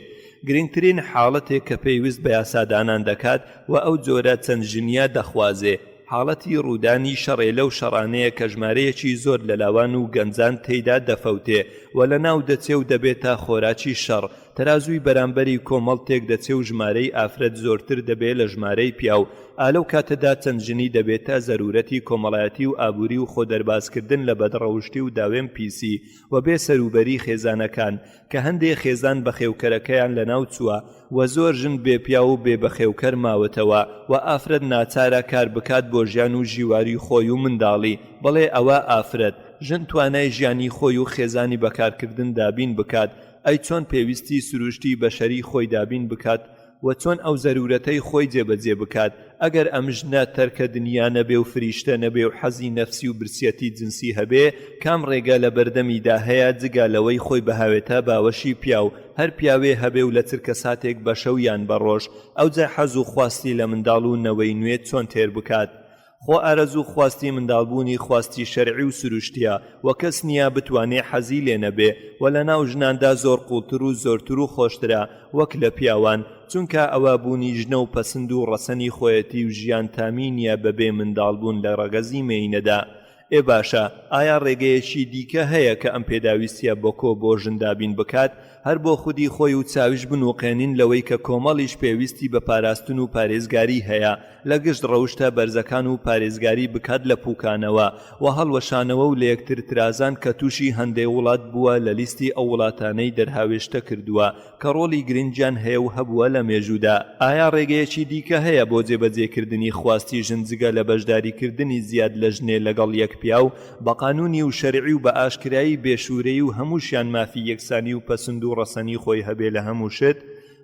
Speaker 1: گرنگترین حاڵەتێک کە پەیوست بە یاسادانان دەکات و ئەو جۆرە چەند ژنییە دەخوازێ، حاڵەتی ڕوودانی شەڕێ لەو شەڕانەیە کە ژمارەیەکی زۆر لە لاوان و گەنجان تێیدا دەفەوتێ و لە ناو دەچێ و دەبێتە خۆراکی شەڕ، تەرازووی بەرامبەری کۆمەڵ تێک دەچێ و ژمارەی ئافرەت زۆرتر دەبێ لە ژمارەی پیاو، ئا لەو کاتەدا چەند ژنی دەبێتە زەرورەتی کۆمەڵایەتی و ئابووری و خۆ دەربازکردن لە بەدڕەوشتی و داوێن پیسی و بێ سەروبەری خێزانەکان کە هەندێ خێزان بەخێوکەرەکەیان لەناو چووە و زۆر ژن بێ پیاو و بێ بەخێوکەر ماوەتەوە و ئافرەت ناچارە کار بکات بۆ ژیان و ژیواری خۆی و منداڵی بەڵێ ئەوە ئافرەت ژن توانای ژیانی خۆی و خێزانی بە کارکردن دابین بکات ئەی چۆن پێویستی سروشتی بەشەری خۆی دابین بکات وە چۆن ئەو زەرورەتەی خۆی جێبەجێ بکات ئەگەر ئەم ژنە تەرکە دنیا نەبێ و فریشتە نەبێ و حەزی نەفسی و برسیەتی جنسی هەبێ کام ڕێگە لە بەردەمیدا هەیە جگە لەوەی خۆی بهاوێتە باوەشی پیاو هەر پیاوێ هەبێ و لە چرکەساتێک بە شەو یان بە ڕۆژ ئەوجا حەز و خواستی لە منداڵ و نەوەی نوێ چۆن تێر بکات خۆ ئارەزوو خواستی منداڵبوونی خواستی شەرعی و سروشتیە و کەس نیە بتوانێ حەزی لێ نەبێ و لە ناو ژناندا زۆر قوڵتر و زۆرتر و خۆشترە وەک لە پیاوان چونکە ئەوە بوونی ژنە و پەسند و ڕەسەنی خۆیەتی و ژیان تامی نیە بە بێ منداڵبوون لە ڕەگەزی مێینەدا ئێ باشە ئایا ڕێگەیەکی دیکە هەیە کە ئەم پێداویستیە بەکۆ بۆ ژن دابین بکات هەر بۆ خودی خۆی و چاویش بنوقێنین لەوەی کە کۆمەڵیش پێویستی بە پاراستن و پارێزگاری هەیە لە گشت ڕەوشتە بەرزەکان و پارێزگاری بکات لە پوکانەوە و هەڵوەشانەوە و لەیەکتر ترازان کە توشی هەندێ وڵات بووە لە لیستی ئەو وڵاتانەی دەرهاوێشتە کردووە کە ڕۆڵی گرنگیان هەیە و هەبووە لە مێژوودا. ئایا ڕێگەیەکی دیکە هەیە بۆ جێبەجێکردنی خواستی ژن جگە لە بەشداریکردنی زیاد لە ژنێ لەگەڵ یەک پیاو بە قانونی و شەرعی و بە ئاشکرایی بێ شورەیی و هەمووشیان مافی یەکسانی و پەسند و ڕەسەنی خۆی هەبێ لە هەموو شت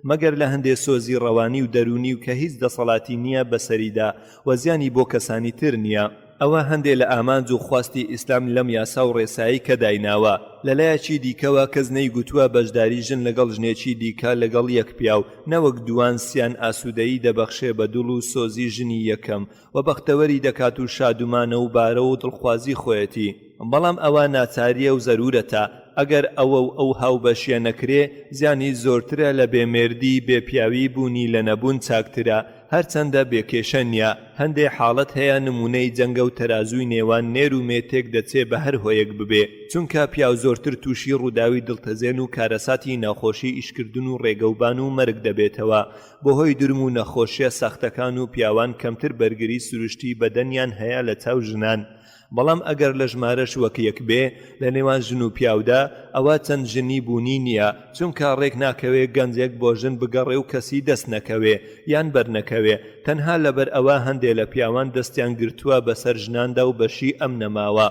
Speaker 1: مەگەر لە هەندێ سۆزی ڕەوانی و دەروونی و کە هیچ دەسەڵاتی نییە بەسەریدا و زیانی بۆ کەسانی تر نییە. ئەوە هەندێ لە ئامانج و خواستی ئیسلام لەم یاسا و ڕێسایەی کە دایناوە. لە لایەکی دیکەوە کەس نەیگوتووە بەشداری ژن لەگەڵ ژنێکی دیکە لەگەڵ یەک پیاو، نەوەک دووان سیان ئاسوودەیی دەبەخشێ بە دڵ و سۆزی ژنی یەکەم و بەختەوەری دەکات و شادومانە و بارە و دڵخوازی خۆیەتی. بەڵام ئەوە ناچارییە و زەروورەتە، ئەگەر ئەوە و ئەو هاوبەشییە نەکرێ، زیانی زۆرترە لە بێ مێردی، بێ پیاوی بوونی لە نەبوون چاکترە. هەرچەندە بێ کێشە نیە، هەندێ حاڵەت هەیە نمونەی جەنگە و تەرازووی نێوان نێر و مێ تێک دەچێ بە هەر هۆیەک ببێ، چونکە پیاو زۆرتر تووشی ڕووداوی دڵتەزێن و کارەساتی ناخۆشی ئیشکردن و ڕێگەوبان و مەرگ دەبێتەوە بەهۆی درم و نەخۆشیە سەختەکان و پیاوان کەمتر بەرگری سروشتی بەدەنیان هەیە لە چاو ژنان بەڵام ئەگەر لە ژمارەش وەک یەک بێ لە نێوان ژن و پیاودا ئەوا چەند ژنی بوونی نییە چونکە ڕێک ناکەوێ گەنجێک بۆ ژن بگەڕێ و کەسی دەست نەکەوێ یان بەر نەکەوێ تەنها لەبەر ئەوە هەندێ لە پیاوان دەستیان گرتووە بەسەر ژناندا و بەشی ئەم نەماوە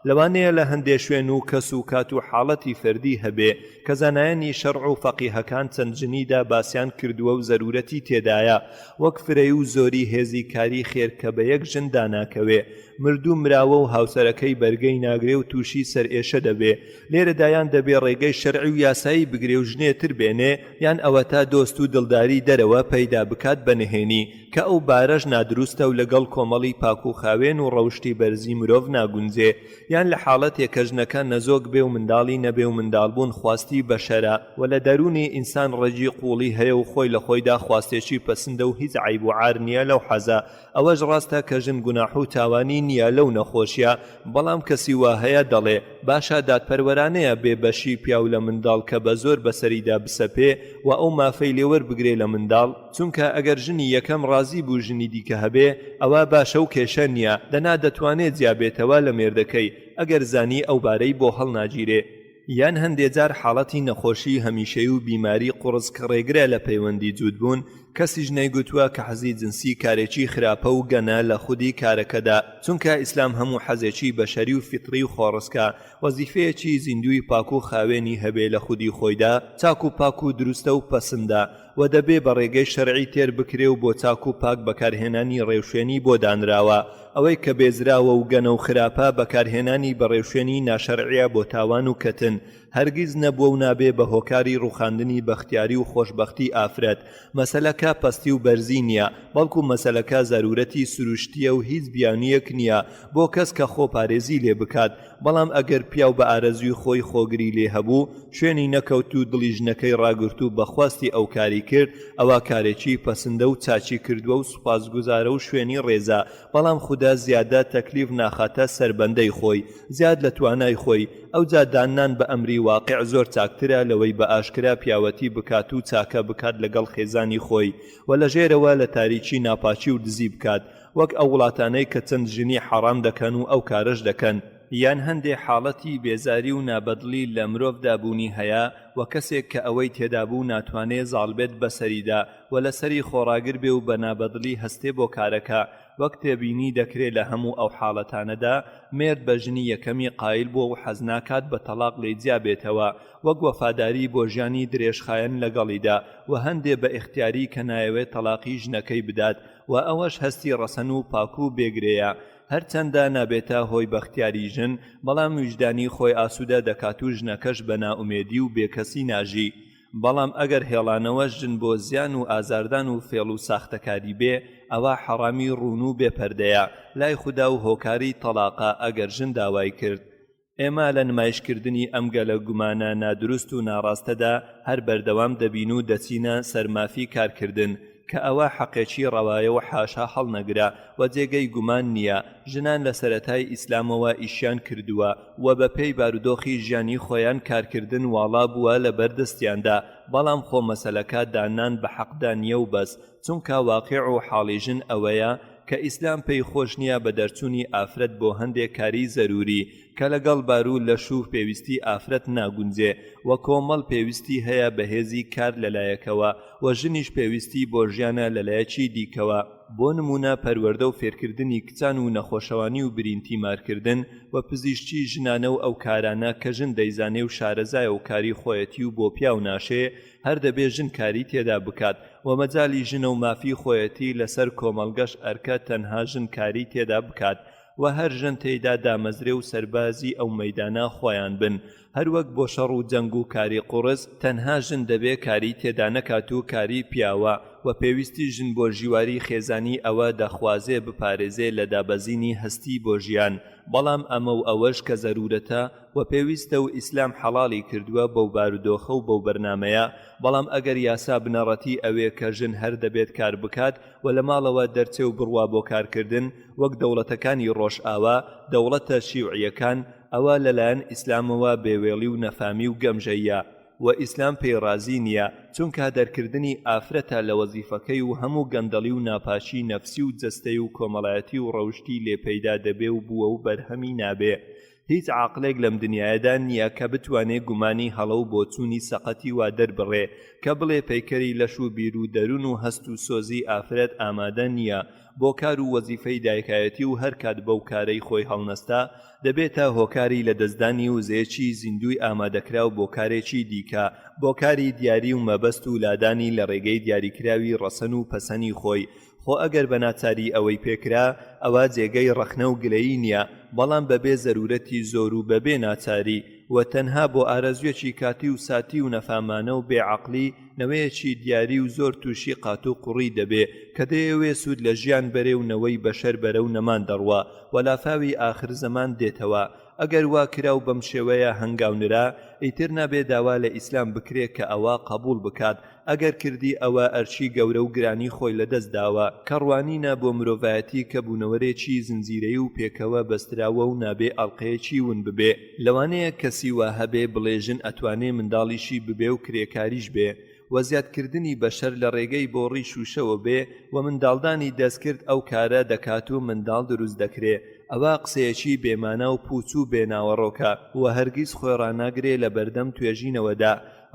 Speaker 1: لەوانەیە لە هەندێ شوێن و کەس و کات و حاڵەتی فەردی هەبێ کە زانایانی شەرع و فەقیهەکان چەند ژنیدا باسیان کردووە و زەرورەتی تێدایە وەک فرەی و زۆری هێزی کاری خێر کە بە یەک ژن داناکەوێ مردوو مراوە و هاوسەرەکەی بەرگەی ناگرێ و تووشی سەرئێشە دەبێ لێرەدا یان دەبێ ڕێگەی شەرعی و یاسایی بگرێ و ژنێ تر بێنێ یان ئەوەتا دۆست و دڵداری دەرەوە پەیدا بکات بە نهێنی کە ئەو بارەش نادروستە و لەگەڵ کۆمەڵی پاک و خاوێن و ڕەوشتی بەرزی مرۆڤ ناگونجێ یان لە حاڵەتێ کە ژنەکە نەزۆک بێ و منداڵی نەبێ و منداڵبوون خواستی بەشەرە و لە دەروونی ئینسان ڕەگی قووڵی هەیە و خۆی لە خۆیدا خواستێکی پەسندە و هیچ عەیب و عار نییە لەو حەزە ئەوەش ڕاستە کە ژن گوناح و تاوانی نییە لەو نەخۆشیە بەڵام کەسی وا هەیە دەڵێ باشە دادپەروەرانەیە بێ بەشی پیاو لە منداڵ کە بە زۆر بەسەریدا بسەپێ و ئەو مافەی لێ وەربگرێ لە منداڵ؟ چونکە ئەگەر ژنی یەکەم ڕازی بوو ژنی دیکە هەبێ ئەوە باشە و کێشە نییە دەنا دەتوانێ جیا بێتەوە لە مێردەکەی ئەگەر زانی ئەو بارەی بۆ هەڵناگیرێ. یان هەندێ جار حاڵەتی نەخۆشی هەمیشەی و بیماری قوڕس کە ڕێگرە لە پەیوەندی جووت بوون، کەسیش نەیگوتووە کە حەزی جنسی کارێکی خراپە و گەنە لە خودی کارەکەدا، چونکە ئیسلام هەموو حەزێکی بەشەری و فیتڕی و خۆڕسکە وەزیفەیەکی زیندووی پاک و خاوێنی هەبێ لە خودی خۆیدا چاک و پاک و دروستە و پەسندە وە دەبێ بە ڕێگەی شەرعی تێر بکرێ و بۆ چاک و پاک بەکارهێنانی ڕێوشوێنی بۆ دانراوە، ئەوەی کە بێزراوە و گەنە و خراپە بەکارهێنانی بە ڕێوشوێنی ناشەرعیە بۆ تاوان و کەتن، هەرگیز نەبووە و نابێ بە هۆکاری ڕووخاندنی بەختیاری و خۆشبەختی ئافرەت، مەسەلەکە پەستی و بەرزی نیە، بەڵکو مەسەلەکە زەرورەتی سروشتیە و هیچ بیانویەک نیە بۆ کەس کە خۆ پارێزی لێ بکات، بەڵام ئەگەر پیاو بە ئارەزووی خۆی خۆگری لێ هەبوو، شوێنی نەکەوت و دڵی ژنەکەی ڕاگرت و بە خواستی ئەو کاری کرد، ئەوا کارێکی پەسندە و چاکی کردووە و سوپاسگوزارە و شوێنی ڕێزە، بەڵام خودا زیادە تەکلیف ناخاتە سەر بەندەی خۆی زیاد لە توانای خۆی، ئەوجا داننان بە ئەمری واقیع زۆر چاکترە لەوەی بە ئاشکرا پیاوەتی بکات و چاکە بکات لەگەڵ خێزانی خۆی و لە ژێرەوە لە تاریکی ناپاکی و دزی بکات وەک ئەو وڵاتانەی کە چەند ژنی حەڕام دەکەن و ئەو کارەش دەکەن. یان هەندێ حاڵەتی بێزاری و نابەدڵی لە مرۆڤدا بوونی هەیە و کەسێک کە ئەوەی تێدابوو ناتوانێ زاڵبێت بەسەریدا و لەسەری خۆڕاگر بێ و بە نابەدڵی هەستێ بۆ کارەکە وەک تێبینی دەکرێ لە هەموو ئەو حاڵەتانەدا مێرد بە ژنی یەکەمی قایل بووە و حەزناکات بە تەڵاق لێی جیا بێتەوە وەک وەفاداری بۆ ژیانی درێژخایەن لەگەڵیدا و هەندێ بە ئیختیاری کە نایەوێ تەڵاقی ژنەکەی بدات و ئەوەش هەستی ڕەسەن و پاک و بێ گرێیە هەرچەندە نابێتە هۆی بەختیاری ژن، بەڵام ویژدانی خۆی ئاسوودە دەکات و ژنەکەش بە نائومێدی و بێکەسی ناژی. بەڵام ئەگەر هێڵانەوەش ژن بۆ زیان و ئازاردان و فێڵ و ساختەکاری بێ، ئەوا حەڕامی ڕوون و بێ پەردەیە لای خودا و هۆکاری تەڵاقە ئەگەر ژن داوای کرد. ئێمە لە نمایشکردنی ئەم گەلە گومانە نادروست و ناڕاستەدا هەر بەردەوام دەبین و دەچینە سەر مافی کارکردن کە ئەوە حەقێکی ڕەوایە و حاشا هەڵنەگرە و جێگەی گومان نییە ژنان لە سەرەتای ئیسلامەوە ئیشیان کردووە و بە پێی بارودۆخی ژیانی خۆیان کارکردن واڵا بووە لە بەر دەستیاندا بەڵام خۆ مەسەلەکە داننان بە حەقدا نییە و بەس چونکە واقیع و حاڵی ژن ئەوەیە کە ئیسلام پێی خۆش نییە بە دەرچوونی ئافرەت بۆ هەندێ کاری زەروری کە لەگەڵ بارو لەش و پێویستی ئافرەت ناگونجێ و کۆمەڵ پێویستی هەیە بە هێزی کار لەلایەکەوە و ژنیش پێویستی بۆ ژیانە لەلایەکی دیکەوە بۆ نموونە پەروەردە و فێرکردنی کچان و نەخۆشەوانی و برین تیمارکردن و پزیشکی ژنانە و ئەو کارانە کە ژن دەیزانێ و شارەزایە و کاری خۆیەتی و بۆ پیاو ناشێ هەر دەبێ ژن کاری تێدا بکات و مەجالی ژنە و مافی خۆیەتی لەسەر کۆمەڵگەش ئەرکە تەنها ژن کاری تێدا بکات و هەر ژن تێیدا دامەزرێ و سەربازی ئەو مەیدانە خۆیان بن هەروەک بۆ شەڕ و جەنگ و کاری قوڕس تەنها ژن دەبێ کاری تێدا نەکات و کاری پیاوە. وە پێویستی ژن بۆ ژیواری خێزانی ئەوە دەخوازێ بپارێزێ لە دابەزینی هەستی بۆ ژیان بەڵام ئەمە و ئەوەش کە زەرورەتە وە پێویستە و ئیسلام حەڵاڵی کردوە بەو بارودۆخە و بەو بەرنامەیە بەڵام ئەگەر یاسا بنەڕەتی ئەوێ کە ژن هەر دەبێت کار بکات و لە ماڵەوە دەرچێ و بڕوا بۆ کارکردن وەک دەوڵەتەکانی ڕۆژئاوا، دەوڵەتە شیوعیەکان، ئەوە لەلایەن ئیسلامەوە بێ وێڵی و نەفامی و گەمژەییە و ئیسلام پێی ڕازی نیە چونکە دەرکردنی ئافرەتە لە وەزیفەکەی و هەموو گەندەڵی و ناپاکی نەفسی و جەستەی و کۆمەڵایەتی و ڕەوشتی لێ پەیدا دەبێ و بووە و بەرهەمی نابێ. هیچ عاقلێک لەم دنیایەدا نییە کە بتوانێ گومانی هەڵە و بۆچوونی سەقەتی وا دەربڕێ کە بڵێ پەیکەری لەش و بیر و دەروون و هەست و سۆزی ئافرەت ئامادە نییە بۆ کار و وەزیفەی دایکایەتی و هەرکات بەو کارەی خۆی هەڵنەستا دەبێتە هۆکاری لەدەستدانی وزەیەکی زیندووی ئامادەکراو بۆ کارێکی دیکە بۆ کاری دیاری و مەبەست و لادانی لە ڕێگەی دیاریکراوی ڕەسەن و پەسەنی خۆی خۆ ئەگەر بە ناچاری ئەوەی پێ کرا ئەوا جێگەی ڕەخنە و گلەیی نییە، بەڵام بە بێ زەرورەتی زۆر و بە بێ ناچاری و تەنها بۆ ئارەزویەکی کاتی و ساتی و نەفامانە و بێ عەقلی نەوەیەکی دیاری و زۆر توشی قات و قوڕی دەبێ کە دەیەوێ سود لە ژیان بەرێ و نەوەی بەشەر بەرەو نەمان دەڕوا و لافاوی ئاخر زەمان دێتەوە. ئەگەر وا کرا و بەم شێوەیە هەنگاو نرا، ئیتر نابێ داوا لە ئیسلام بکرێ کە ئەوە قەبووڵ بکات، ئەگەر کردی ئەوە ئەرکی گەورە و گرانی خۆی لە دەست داوە، کە ڕوانینە بۆ مرۆڤایەتی کە بوونەوەرێکی زنجیرەیی و پێکەوە بەستراوە و نابێ ئەڵقەیەکی ون ببێ. لەوانەیە کەسی وا هەبێ بڵێ ژن ئەتوانێ منداڵیشی ببێ و کرێکاریش بێ و زیادکردنی بەشەر لە ڕێگەی بۆڕی شووشەوە بێ و منداڵدانی دەستکرد ئەو کارە دەکات و منداڵ دروست دەکرێ ئەوە قسەیەکی بێ مانا و پووچ و بێ ناوەڕۆکە و هەرگیز خۆی ڕاناگرێ لە بەردەم توێژینەوەدا.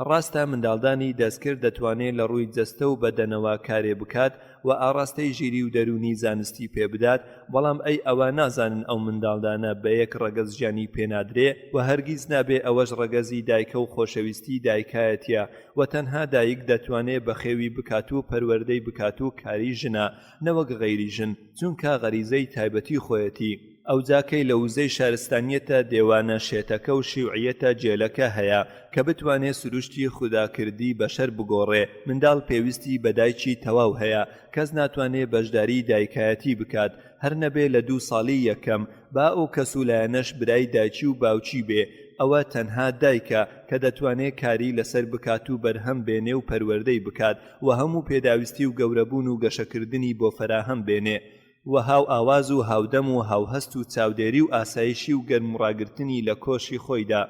Speaker 1: ڕاستە منداڵدانی دەستکرد دەتوانێ لە ڕووی جەستە و بەدەنەوە کارێ بکات و ئاڕاستەی ژیری و دەروونی زانستی پێ بدات، بەڵام ئەی ئەوە نازانن ئەو منداڵدانە بە یەک ڕەگەز ژیانی پێ نادرێ و هەرگیز نابێ ئەوەش ڕەگەزی دایکە و خۆشەویستی دایکایەتیە و تەنها دایک دەتوانێ بەخێوی بکات و پەروەردەی بکات و کاری ژنە نەوەک غەیری ژن چونکە غەریزەی تایبەتی خۆیەتی. ئەوجا کەی لە وزەی شارستانیەتە دێوانە شێتەکە و شیوعیەتە جێلەکە هەیە کە بتوانێ سروشتی خوداکردی بەشەر بگۆڕێ، منداڵ پێویستی بە دایکی تەواو هەیە، کەس ناتوانێ بەشداری دایکایەتی بکات هەر نەبێ لە دوو ساڵی یەکەم، با ئەو کەس و لایەنەش برای دایکی و باوکی بێ، ئەوە تەنها دایکە کە دەتوانێ کاری لەسەر بکات و بەرهەم بێنێ و پەروەردەی بکات و هەموو پێداویستی و گەورەبوون و گەشەکردنی بۆ فەراهەم بێنێ و هاو ئاواز و هاودەم و هاوهەست و چاودێری و ئاسایشی و گەرم ڕاگرتنی لە کۆشی خۆیدا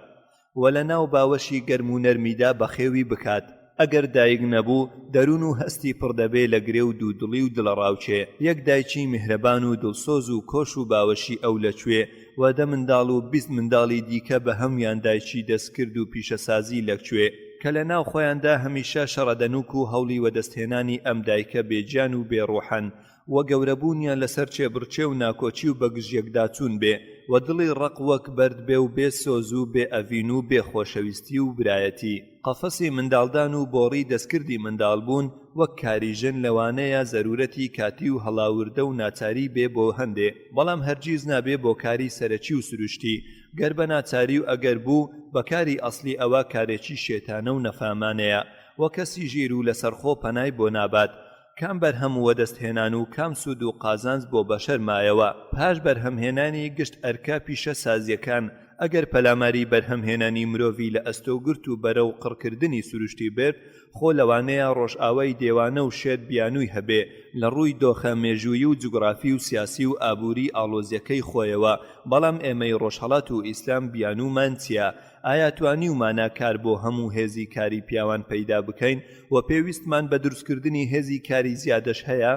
Speaker 1: و لە ناو باوەشی گەرم و نەرمیدا بەخێوی بکات. ئەگەر دایک نەبوو، دەروون و هەستی پڕ دەبێ لە گرێ و دوودڵی و دڵەڕاوکێ. یەک دایکی میهرەبان و دڵسۆز و کۆش و باوەشی ئەو لە کوێ و دە منداڵ و 20 منداڵی دیکە بە هەموویان دایکی دەستکرد و پیشەسازی لە کوێ، کە لە ناو خۆیاندا هەمیشە شەڕەدەنووک و هەوڵی وەدەستهێنانی ئەم دایکە بێ گیان و بێ ڕووحن و گەورەبوونیان لەسەر کێبڕکێ و ناکۆکی و بەگژیەکداچوون بێ و دڵی ڕەق وەک بەرد بێ و بێ سۆز و بێ ئەڤین و بێ خۆشەویستی و برایەتی. قەفەسی منداڵدان و بۆڕی دەستکردی منداڵبوون وەک کاری ژن لەوانەیە زەرورەتی کاتی و هەڵاوردە و ناچاری بێ بۆ هەندێ بەڵام هەرگیز نابێ بۆ کاری سەرەکی و سروشتی گەر بە ناچاری و ئەگەر بوو بە کاری ئەسڵی ئەوە کارێکی شێتانە و نەفامانەیە و کەسی ژیر و لەسەرخۆ پەنای بۆ نابات کام بەرهەم وەدەست هێنان و کام سوود و قازانج بۆ بەشەر مایەوە پاش بەرهەم هێنانی گشت ئەرکە پیشە سازیەکان ئەگەر پەلاماری بەرهەم هێنانی مرۆڤی لە ئەستۆ گرت و بەرەو قڕکردنی سروشتی برد خۆ لەوانەیە ڕۆژئاوای دێوانە و شێت بیانووی هەبێ لە ڕووی دۆخە مێژوویی و جوگرافی و سیاسی و ئابووری ئاڵۆزیەکەی خۆیەوە بەڵام ئێمەی ڕۆژهەڵات و ئیسلام بیانوومان چیە ئایا توانیومانە کار بۆ هەموو هێزی کاری پیاوان پەیدا بکەین و پێویستمان بە دروستکردنی هێزی کاری زیادەش هەیە؟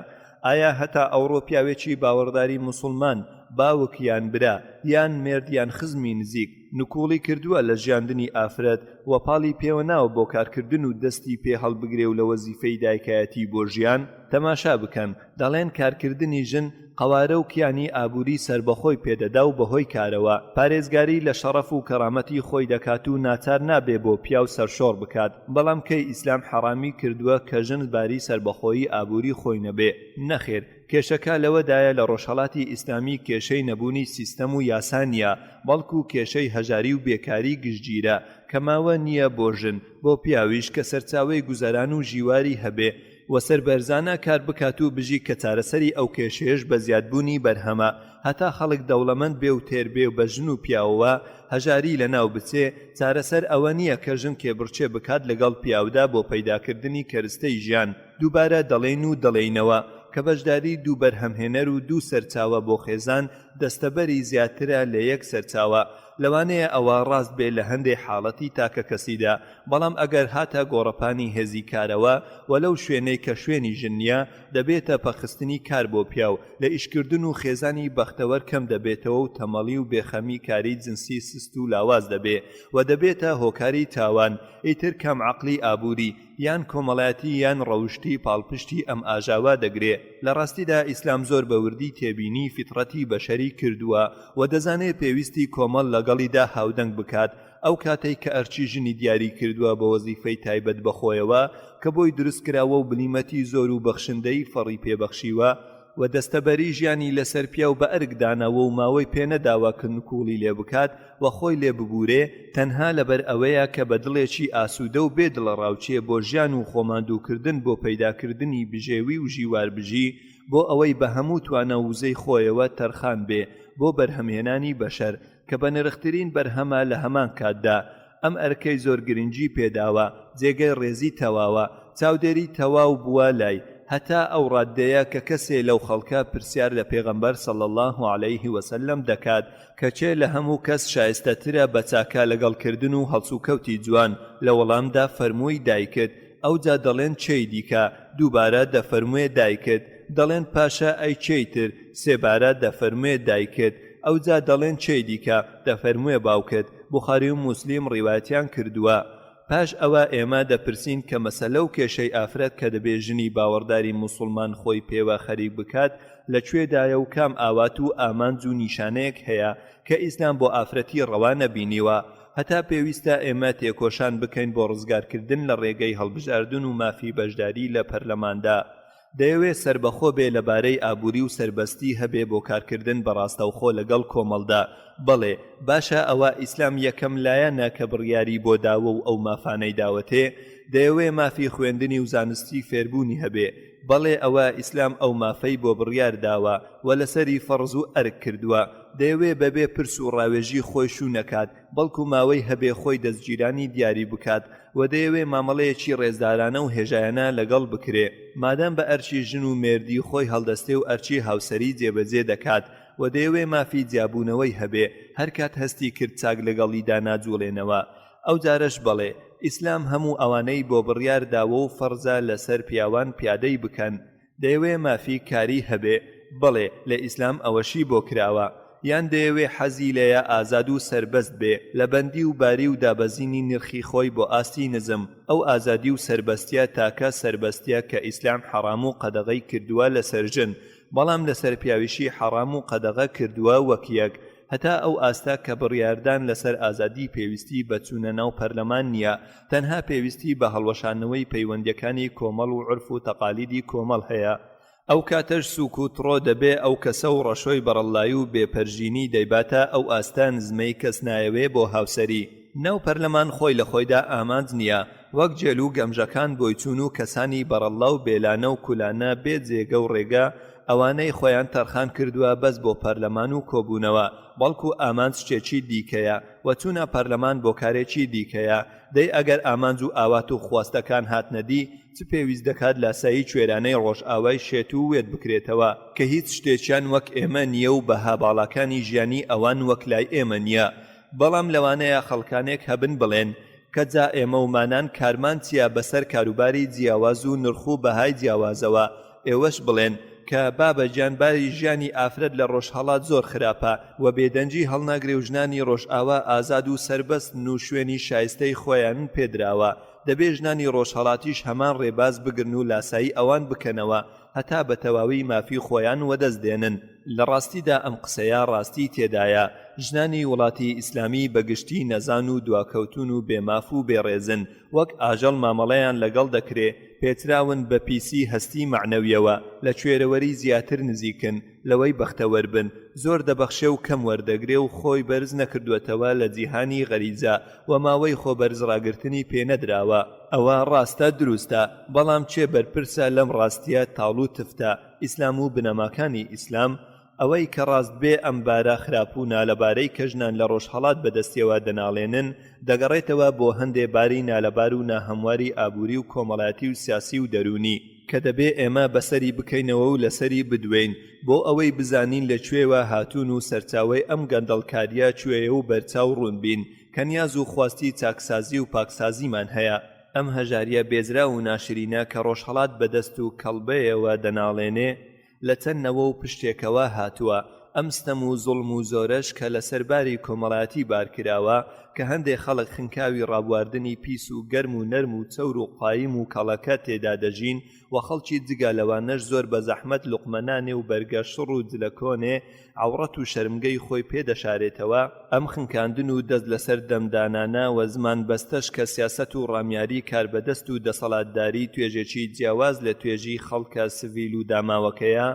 Speaker 1: ئایا هەتا ئەوڕۆ پیاوێکی باوەڕداری موسوڵمان، باوک یان برا، یان مێرد یان خزمی نزیک، نکوڵی کردووە لە ژیاندنی ئافرەت و پاڵی پێوە ناوە بۆ کارکردن و دەستی پێ هەڵبگرێ و لە وەزیفەی دایکایەتی بۆ ژیان؟ تەماشا بکەن دەڵێن کارکردنی ژن قەوارە و کیانی ئابووری سەربەخۆی پێدەدا و بەهۆی کارەوە پارێزگاری لە شەڕەف و کەڕامەتی خۆی دەکات و ناچار نابێ بۆ پیاو سەرشۆڕ بکات، بەڵام کەی ئیسلام حەڕامی کردووە کە ژن باری سەربەخۆیی ئابووری خۆی نەبێ؟ نەخێر، کێشەکە لەوەدایە لە ڕۆژهەڵاتی ئیسلامی کێشەی نەبوونی سیستەم و یاسا نییە، بەڵکو کێشەی هەژاری و بێکاری گشتگیرە کە ماوە نییە بۆ ژن، بۆ پیاویش کە سەرچاوەی گوزەران و ژیواری هەبێ. و سەربەرزانە کار بکات و بژی کە چارەسەری ئەو کێشەیەش بە زیادبوونی بەرهەمە هەتا خەڵک دەوڵەمەند بێ و تێر بێ و بە ژن و پیاوەوە هەژاری لەناو بچێ، چارەسەر ئەوە نییە کە ژن کێبڕکێ بکات لەگەڵ پیاودا بۆ پەیداکردنی کەرستەی ژیان، دووبارە دەڵێین و دەڵێینەوە کە بەشداری دوو بەرهەمهێنەر و دوو سەرچاوە بۆ خێزان دەستەبەری زیاترە لە یەک سەرچاوە، لەوانەیە ئەوە ڕاست بێ لە هەندێ حاڵەتی تاکەکەسیدا، بەڵام ئەگەر هاتە گۆڕەپانی هێزی کارەوە و لەو شوێنەی کە شوێنی ژن نییە، دەبێتە پەکخستنی کار بۆ پیاو لە ئیشکردن و خێزانی بەختەوەر کەم دەبێتەوە و تەمەڵی و بێخەمی کاری جنسی سست و لاواز دەبێ و دەبێتە هۆکاری تاوان، ئیتر کام عەقڵی ئابووری، یان کۆمەڵایەتی یان ڕەوشتی پاڵپشتی ئەم ئاژاوە دەگرێ؟ لە ڕاستیدا ئیسلام زۆر بە وردی تێبینی فیتڕەتی بەشەری کردووە و دەزانێ پێویستی کۆمەڵ لەگەڵیدا هاودەنگ بکات، ئەو کاتەی کە ئەرکی ژنی دیاری کردووە بە وەزیفەی تایبەت بە خۆیەوە کە بۆی دروست کراوە و بلیمەتی زۆر و بەخشندەیی فەڕی پێ بەخشیوە و دەستەبەری ژیانی لەسەر پیاو بە ئەرک داناوە و ماوەی پێ نەداوە کە نکوڵی لێ بکات و خۆی لێ ببورێ تەنها لەبەر ئەوەیە کە بە دڵێکی ئاسوودە و بێ دڵەڕاوکێ بۆ ژیان و خۆماندووکردن بۆ پەیداکردنی بژێوی و ژیوار بژی بۆ ئەوەی بە هەموو توانا و وزەی خۆیەوە تەرخان بێ بۆ بەرهەمهێنانی بەشەر کە بەنرخترین بەرهەمە لە هەمان کاتدا ئەم ئەرکەی زۆر گرنگی پێداوە جێگەی ڕێزی تەواوە چاودێری تەواو بووە لای هەتا ئەو ڕاددەیە کە کەسێ لەو خەڵکە پرسیار لە پێغەمبەر صلی اللە علیه وسلم دەکات کە کێ لە هەموو کەس شایستەترە بە چاکە لەگەڵ کردن و هەڵسوکەوتی جوان لە وەڵامدا فەرمووی دایکت ئەوجا دەڵێن کێی دیکە دووبارە دەفەرموێ دایکت دەڵێن پاشا ئەی کێی تر سێبارە دەفەرموێ دایکت ئەوجا دەڵێن کێی دیکە دەفەرموێ باوکت بوخاری و موسلیم ڕیوایەتیان کردووە پاش ئەوە ئێمە دەپرسین کە مەسەلە و کێشەی ئافرەت کە دەبێ ژنی باوەڕداری موسوڵمان خۆی پێوە خەریک بکات لە کوێدایە و کام ئاوات و ئامانج و نیشانەیەک هەیە کە ئیسلام بۆ ئافرەتی ڕەوا نەبینیوە هەتا پێویستە ئێمە تێکۆشان بکەین بۆ ڕزگارکردن لە ڕێگەی هەڵبژاردن و مافی بەشداری لە پەرلەماندا. دەیەوێ سەربەخۆ بێ لە بارەی ئابووری و سەربەستی هەبێ بۆ کارکردن بە ڕاستەوخۆ لەگەڵ کۆمەڵدا. بەڵێ، باشە ئەوە ئیسلام یەکەم لایەنە کە بڕیاری بۆ داوە و ئەو مافانەی داوەتێ. دەیەوێ مافی خوێندنی و زانستی فێربوونی هەبێ. بەڵێ ئەوە ئیسلام ئەو مافەی بۆ بڕیار داوە و لەسەری فەڕز و ئەرک کردووە. دەیەوێ بەبێ پرس و ڕاوێژی خۆی شوو نەکات، بەڵکو ماوەی هەبێ خۆی دەستگیرانی دیاری بکات و دەیەوێ مامەڵەیەکی ڕێزدارانە و هێژایانە لەگەڵ بکرێ مادام بە ئەرکی ژن و مێردی خۆی هەڵدەستێ و ئەرکی هاوسەری جێبەجێ دەکات و دەیەوێ مافی جیابوونەوەی هەبێ هەرکات هەستی کرد چاک لەگەڵیدا ناجوڵێنەوە ئەوجارەش بەڵێ ئیسلام هەموو ئەوانەی بۆ بڕیار داوە و فەڕزە لەسەر پیاوان پیادەی بکەن دەیەوێ مافی کاری هەبێ، بەڵێ لە ئیسلام ئەوەشی بۆ کراوە. یان دەیەوێ حەزی لێیە ئازاد و سەربەست بێ لە بەندی و باری و دابەزینی نرخی خۆی بۆ ئاستی نزم، ئەو ئازادی و سەربەستیە تاکە سەربەستیە کە ئیسلام حەڕام و قەدەغەی کردووە لەسەر ژن، بەڵام لەسەر پیاویشی حەڕام و قەدەغە کردووە وەک یەک، هەتا ئەو ئاستە کە بڕیاردان لەسەر ئازادی پێویستی بە چوونە ناو پەرلەمان نییە، تەنها پێویستی بە هەڵوەشاندنەوەی پەیوەندیەکانی کۆمەڵ و عورف و تەقالیدی کۆمەڵ هەیە، ئەو کاتەش سوک و تڕۆ دەبێ ئەو کەسە و ڕەشۆی بەڕەڵلایی و بێ پەرژینی دەیباتە ئەو ئاستە نزمەی کەس نایەوێ بۆ هاوسەری ناو پەرلەمان خۆی لە خۆیدا ئامانج نییە وەک جێل و گەمژەکان بۆی چوون و کەسانی بەڕەڵلا و بێلانە و کولانە بێ جێگە و ڕێگە ئەوانەی خۆیان تەرخان کردووە بەس بۆ پەرلەمان و کۆبوونەوە بەڵکو ئامانج شتێکی دیکەیە و چوونە پەرلەمان بۆ کارێکی دیکەیە دەی ئەگەر ئامانج و ئاوات و خواستەکان هاتنە دی چ پێویست دەکات لاسایی کوێرانەی ڕۆژئاوای شێت و وێت بکرێتەوە کە هیچ شتێکیان وەک ئێمە نییە و بەها باڵاکانی ژیانی ئەوان وەک لای ئێمە نییە بەڵام لەوانەیە خەڵکانێک هەبن بڵێن کە جا ئێمە و مانان کارمان چیە بەسەر کاروباری جیاواز و نرخ و بەهای جیاوازەوە، ئێوەش بڵێن کە بابە گیان باری ژیانی ئافرەت لە ڕۆژهەڵات زۆر خراپە و بێدەنگی هەڵناگرێ و ژنانی ڕۆژئاوا ئازاد و سەربەستن و شوێنی شایستەی خۆیانن پێدراوە دەبێ ژنانی ڕۆژهەڵاتیش هەمان ڕێباز بگرن و لاسایی ئەوان بکەنەوە هەتا بە تەواوی مافی خۆیان وەدەست دێنن. لە ڕاستیدا ئەم قسەیە ڕاستی تێدایە، ژنانی وڵاتی ئیسلامی بە گشتی نەزان و دواکەوتوون و بێ ماف و بێ ڕێزن، وەک ئاژەڵ مامەڵەیان لەگەڵ دەکرێ، پێچراون بە پیسی هەستی مەعنەویەوە، لە کوێرەوەری زیاتر نزیکن. لەوەی بەختەوەر بن، زۆر دەبەخشێ و کەم وەردەگرێ و خۆی بەرز نەکردووەتەوە لە جیهانی غەریزە و ماوەی خۆ بەرز ڕاگرتنی پێ نەدراوە. ئەوە ڕاستە دروستە، بەڵام کێ بەرپرسە لەم ڕاستیە تاڵ و تفتە؟ ئیسلام و بنەماکانی ئیسلام؟ ئەوەی کە ڕاست بێ ئەم بارە خراپ و نالەبارەی کە ژنان لە ڕۆژهەڵات بەدەستیەوە دەناڵێنن دەگەڕێتەوە بۆ هەندێ باری نالەبار و ناهەمواری ئابووری و کۆمەڵایەتی و سیاسی و دەروونی کە دەبێ ئێمە بەسەری بکەینەوە و لەسەری بدوێین بۆ ئەوەی بزانین لە کوێوە هاتوون و سەرچاوەی ئەم گەندەڵکارییە کوێیە و بەرچاو ڕوون بین کە نیاز و خواستی چاکسازی و پاکسازیمان هەیە. ئەم هەژارییە بێزراو و ناشرینە کە ڕۆژهەڵات بەدەست و کەڵبەیەوە دەناڵێنێ لە چەند نەوە و پشتێکەوە هاتووە، ئەم ستەم و زوڵم و زۆرەش کە لەسەر باری کۆمەڵایەتی بارکراوە، کە هەندێ خەڵک خنکاوی ڕابواردنی پیس و گەرم و نەرم و چەور و قایم و کەڵەکە تێدا دەژین و خەڵکی جگە لەوانەش زۆر بە زەحمەت لوقمە نانێ و بەرگە شڕ و جلە کۆنێ عەوڕەت و شەرمگەی خۆی پێ دەشارێتەوە، ئەم خنکاندن و دەست لەسەر دەم دانانە و زمان بەستەش کە سیاسەت و ڕامیاری کاربەدەست و دەسەڵاتداری توێژێکی جیاواز لە توێژی خەڵکە سڤیل و داماوەکەیە،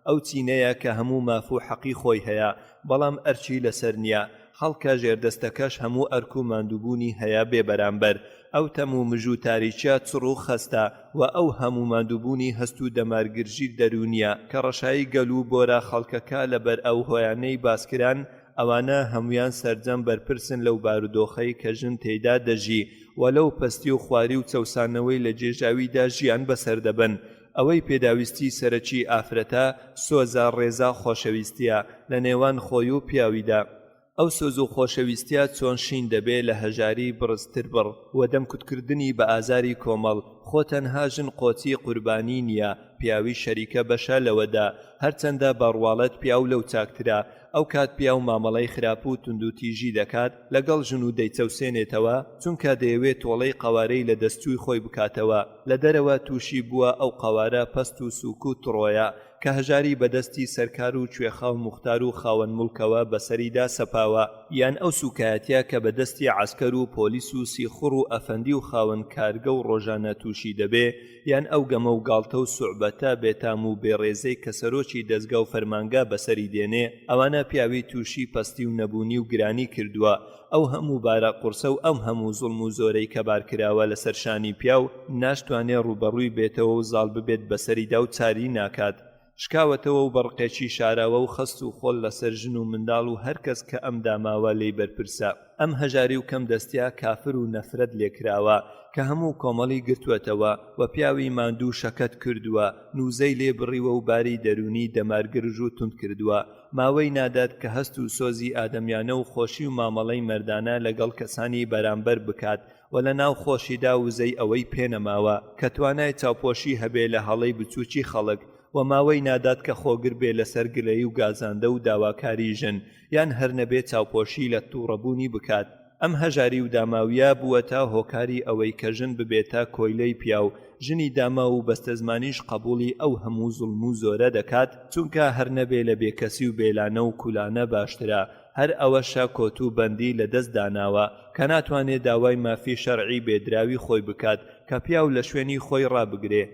Speaker 1: ئەو چینەیە کە هەموو ماف و حەقی خۆی هەیە بەڵام ئەرکی لەسەر نییە، خەڵکە ژێردەستەکەش هەموو ئەرک و ماندووبوونی هەیە بێ بەرامبەر، ئەو تەم و مژ و تاریکیە چڕ و خەستە و ئەو هەموو ماندووبوونی هەست و دەمارگرژی دەروونیە کە ڕەشایی گەل و بۆرە خەڵکەکە لەبەر ئەو هۆیانەی باسکران ئەوانە هەموویان سەرجەم بەرپرسن لەو بارودۆخەی کە ژن تێیدا دەژی و لەو پەستی و خواری و چەوسانەوەی لە گێژاویدا ژیان بەسەر دەبەن. ئەوەی پێداویستی سەرەکی ئافرەتە سۆزە، ڕێزە، خۆشەویستیە لە نێوان خۆی و پیاویدا. ئەو سۆز و خۆشەویستیە چۆن شین دەبێ لە هەژاری بڕستر بڕ و دەمکوتکردنی بە ئازاری کۆمەڵ، خۆ تەنها ژن قۆچی قوربانی نیە، پیاویش شەریکە بەشە لەوەدا، هەرچەندە بە ڕواڵەت پیاو لەو چاکترە، ئەوکات پیاو مامەڵەی خراپ و توندوتیژی دەکات لەگەڵ ژن و دەیچەوسێنێتەوە، چونکە دەیەوێ تۆڵەی قەوارەی لەدەستچووی خۆی بکاتەوە، لە دەرەوە تووشی بووە ئەو قەوارە پەست و سووک و تڕۆیە، کە هەژاری بە دەستی سەرکار و کوێخا و موختار و خاوەن موڵکەوە بەسەریدا سەپاوە، یان ئەو سووکایەتیە کە بە دەستی عەسکەر و پۆلیس و سیخوڕ و ئەفەندی و خاوەن کارگە و ڕۆژانە تووشی دەبێ، یان ئەو گەمە و گاڵتە و سوعبەتە بێتام و بێڕێزەی کە سەرۆکی دەزگا و فەرمانگا بەسەری دێنێ، ئەوانە پیاوی تووشی پەستی و نەبوونی و گرانی کردووە. ئەو هەموو بارە قوڕسە و ئەم هەموو زوڵم و زۆرەی کە بارکراوە لەسەر شانی پیاو، ناشتوانێ ڕووبەڕووی بێتەوە و زاڵ ببێت بەسەریدا و چاری ناکات. شکاوەتەوە و بە ڕقێکی شاراوە و خەست و خۆڵ لەسەر ژن و منداڵ و هەر کەس کە ئەم داماوە لێی بەرپرسە. ئەم هەژاری و کەم دەستیە کافر و نەفرەت لێکراوە کە هەموو کۆمەڵی گرتوەتەوە و پیاوی ماندوو شەکەت کردووە، نوزەی لێ بڕیوە و باری دەروونی دەمارگرژ و توند کردووە. ماوەی نادات کە هەست و سۆزی ئادەمیانە و خۆشی و مامەڵەی مەردانە لەگەڵ کەسانی بەرامبەر بکات و لە ناو خۆشیدا وزەی ئەوەی پێنەماوە کە توانای چاوپۆشی هەبێ لە هەڵەی بچوکی خەڵک و ماوەی نادات کە خۆگر بێ لەسەر گلەیی و گازاندە و داواکاری ژن یان هەر نەبێ چاوپۆشی لە توڕەبوونی بکات. ئەم هەژاری و داماویە بووەتە هۆکاری ئەوەی کە ژن ببێتە کۆیلەی پیاو، ژنی داماو و بەستەزمانیش قەبوڵی ئەو هەموو زوڵم و زۆرە دەکات، چونکە هەر نەبێ لە بێکەسی و بێلانە و کولانە باشترە، هەر ئەوەشە کۆت و بەندی لە دەست داناوە، کە ناتوانێ داوای مافی شەرعی بێدراوی خۆی بکات، کە پیاو لە شوێنی خۆی ڕابگرێ.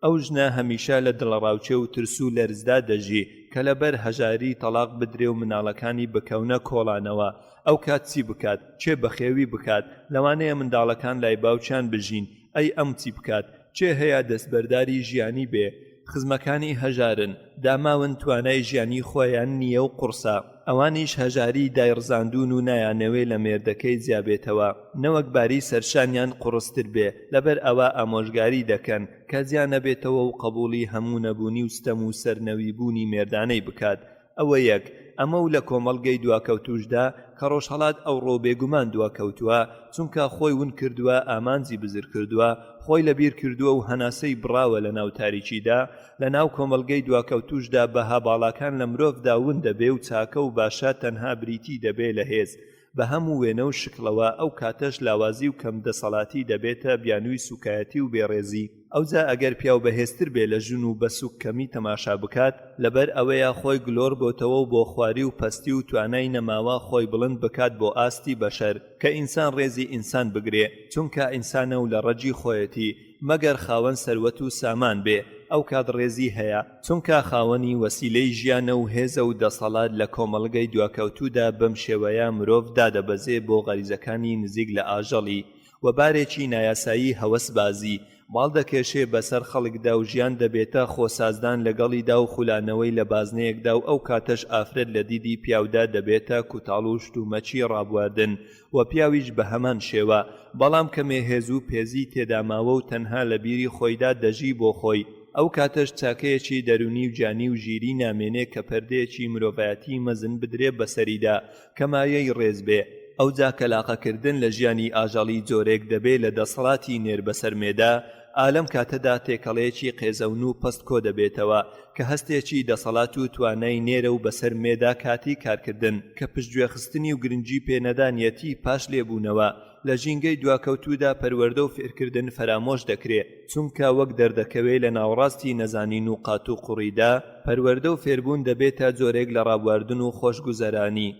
Speaker 1: ئەو ژنە هەمیشە لە دڵەڕاوکێ و ترس و لەرزدا دەژی کە لەبەر هەژاری تەڵاق بدرێ و مناڵەکانی بکەونە کۆڵانەوە، ئەوکات چی بکات؟ کێ بەخێوی بکات؟ لەوانەیە منداڵەکان لای باوکیان بژین، ئەی ئەم چی بکات؟ کێ هەیە دەستبەرداری ژیانی بێ؟ خزمەکانی هەژارن، داماون توانای ژیانی خۆیان نییە و قوڕسە، ئەوانیش هەژاری دایڕزاندوون و نایانەوێ لە مێردەکەی جیابێتەوە، نەوەک باری سەرشانیان قوڕستر بێ، لەبەر ئەوە ئامۆژگاری دەکەن، کە جیا نەبێتەوە و قەبوڵی هەموو نەبوونی و ستەم و سەرنەوی بوونی مێردانەی بکات. ئەوە یەک، ئەمە و لە کۆمەڵگەی دواکەوتووشدا، کە ڕۆژهەڵات ئەوڕۆ بێگومان دواکەوتووە، چونکە خۆی ون کردووە، ئامانجی بزر کردووە، خۆی لە بیر کردووە و هەناسەی بڕاوە لە ناو تاریکیدا، لە ناو کۆمەڵگەی دواکەوتووشدا بەها باڵاکان لە مرۆڤدا ون دەبێ و چاکە و باشە تەنها بریتی دەبێ لە هێز بە هەموو وێنە و شکڵەوە، ئەو کاتەش لاوازی و کەم دەسەڵاتی دەبێتە بیانووی سوکایەتی و بێڕێزی. ئەوجا ئەگەر پیاو بەهێزتر بێ لە ژن و بە سوک کەمی تەماشا بکات، لەبەر ئەوەیە خۆی گلۆر بۆتەوە و بۆ خواری و پەستی و توانای نەماوە خۆی بڵند بکات بۆ ئاستی بەشەر، کە ئینسان ڕێزی ئینسان بگرێ، چونکە ئینسانە و لە ڕەگی خۆیەتی، مەگەر خاوەن سەروەت و سامان بێ. ئەوکات ڕێزی هەیە، چونکە خاوەنی وەسیلەی ژیانە و هێزە و دەسەڵات لە کۆمەڵگەی دواکەوتوودا بەم شێوەیە مرۆڤ دادەبەزێ بۆ غەریزەکانی نزیک لە ئاژەڵی و بارێکی نایاسایی هەوەسبازی باڵ دەکێشێ بەسەر خەڵکدا و ژیان دەبێتە خۆسازدان لەگەڵیدا و خولانەوەی لە بازنەیەکدا و ئەو کاتەش ئافرەت لە دیدی پیاودا دەبێتە کوتاڵ و شتومەکی ڕابواردن و پیاویش بە هەمان شێوە بەڵام کەمێ هێز و پێزی تێدا ماوە و تەنها لە بیری خۆیدا دەژی بۆ خۆی ئەو کاتەش چاکەیەکی دەرونی و گیانی و ژیری نامێنێ کە پەردەیەکی مرۆڤایەتی مەزن بدرێ بەسەریدا کە مایەی ڕێز بێ. ئەوجا کە لاقەکردن لە ژیانی ئاژەڵی جۆرێک دەبێ لە دەسەڵاتی نێر بەسەر مێدا، ئا لەم کاتەدا تێکەڵەیەکی قێزەون و پەست کۆدەبێتەوە کە هەستێکی دەسەڵات و توانای نێرە و بەسەر مێدا کاتی کارکردن کە پشتگوێخستنی و گرنگی پێنەدانیەتی پاش لێبوونەوە لە ژینگەی دواکەوتوودا پەروەردە و فێرکردن فەرامۆش دەکرێ، چونکە وەک دەردەکەوێ لە ناوەڕاستی نەزانین و قاتوقڕیدا پەروەردە و فێربوون دەبێتە جۆرێک لە ڕابواردن و خۆشگوزەرانی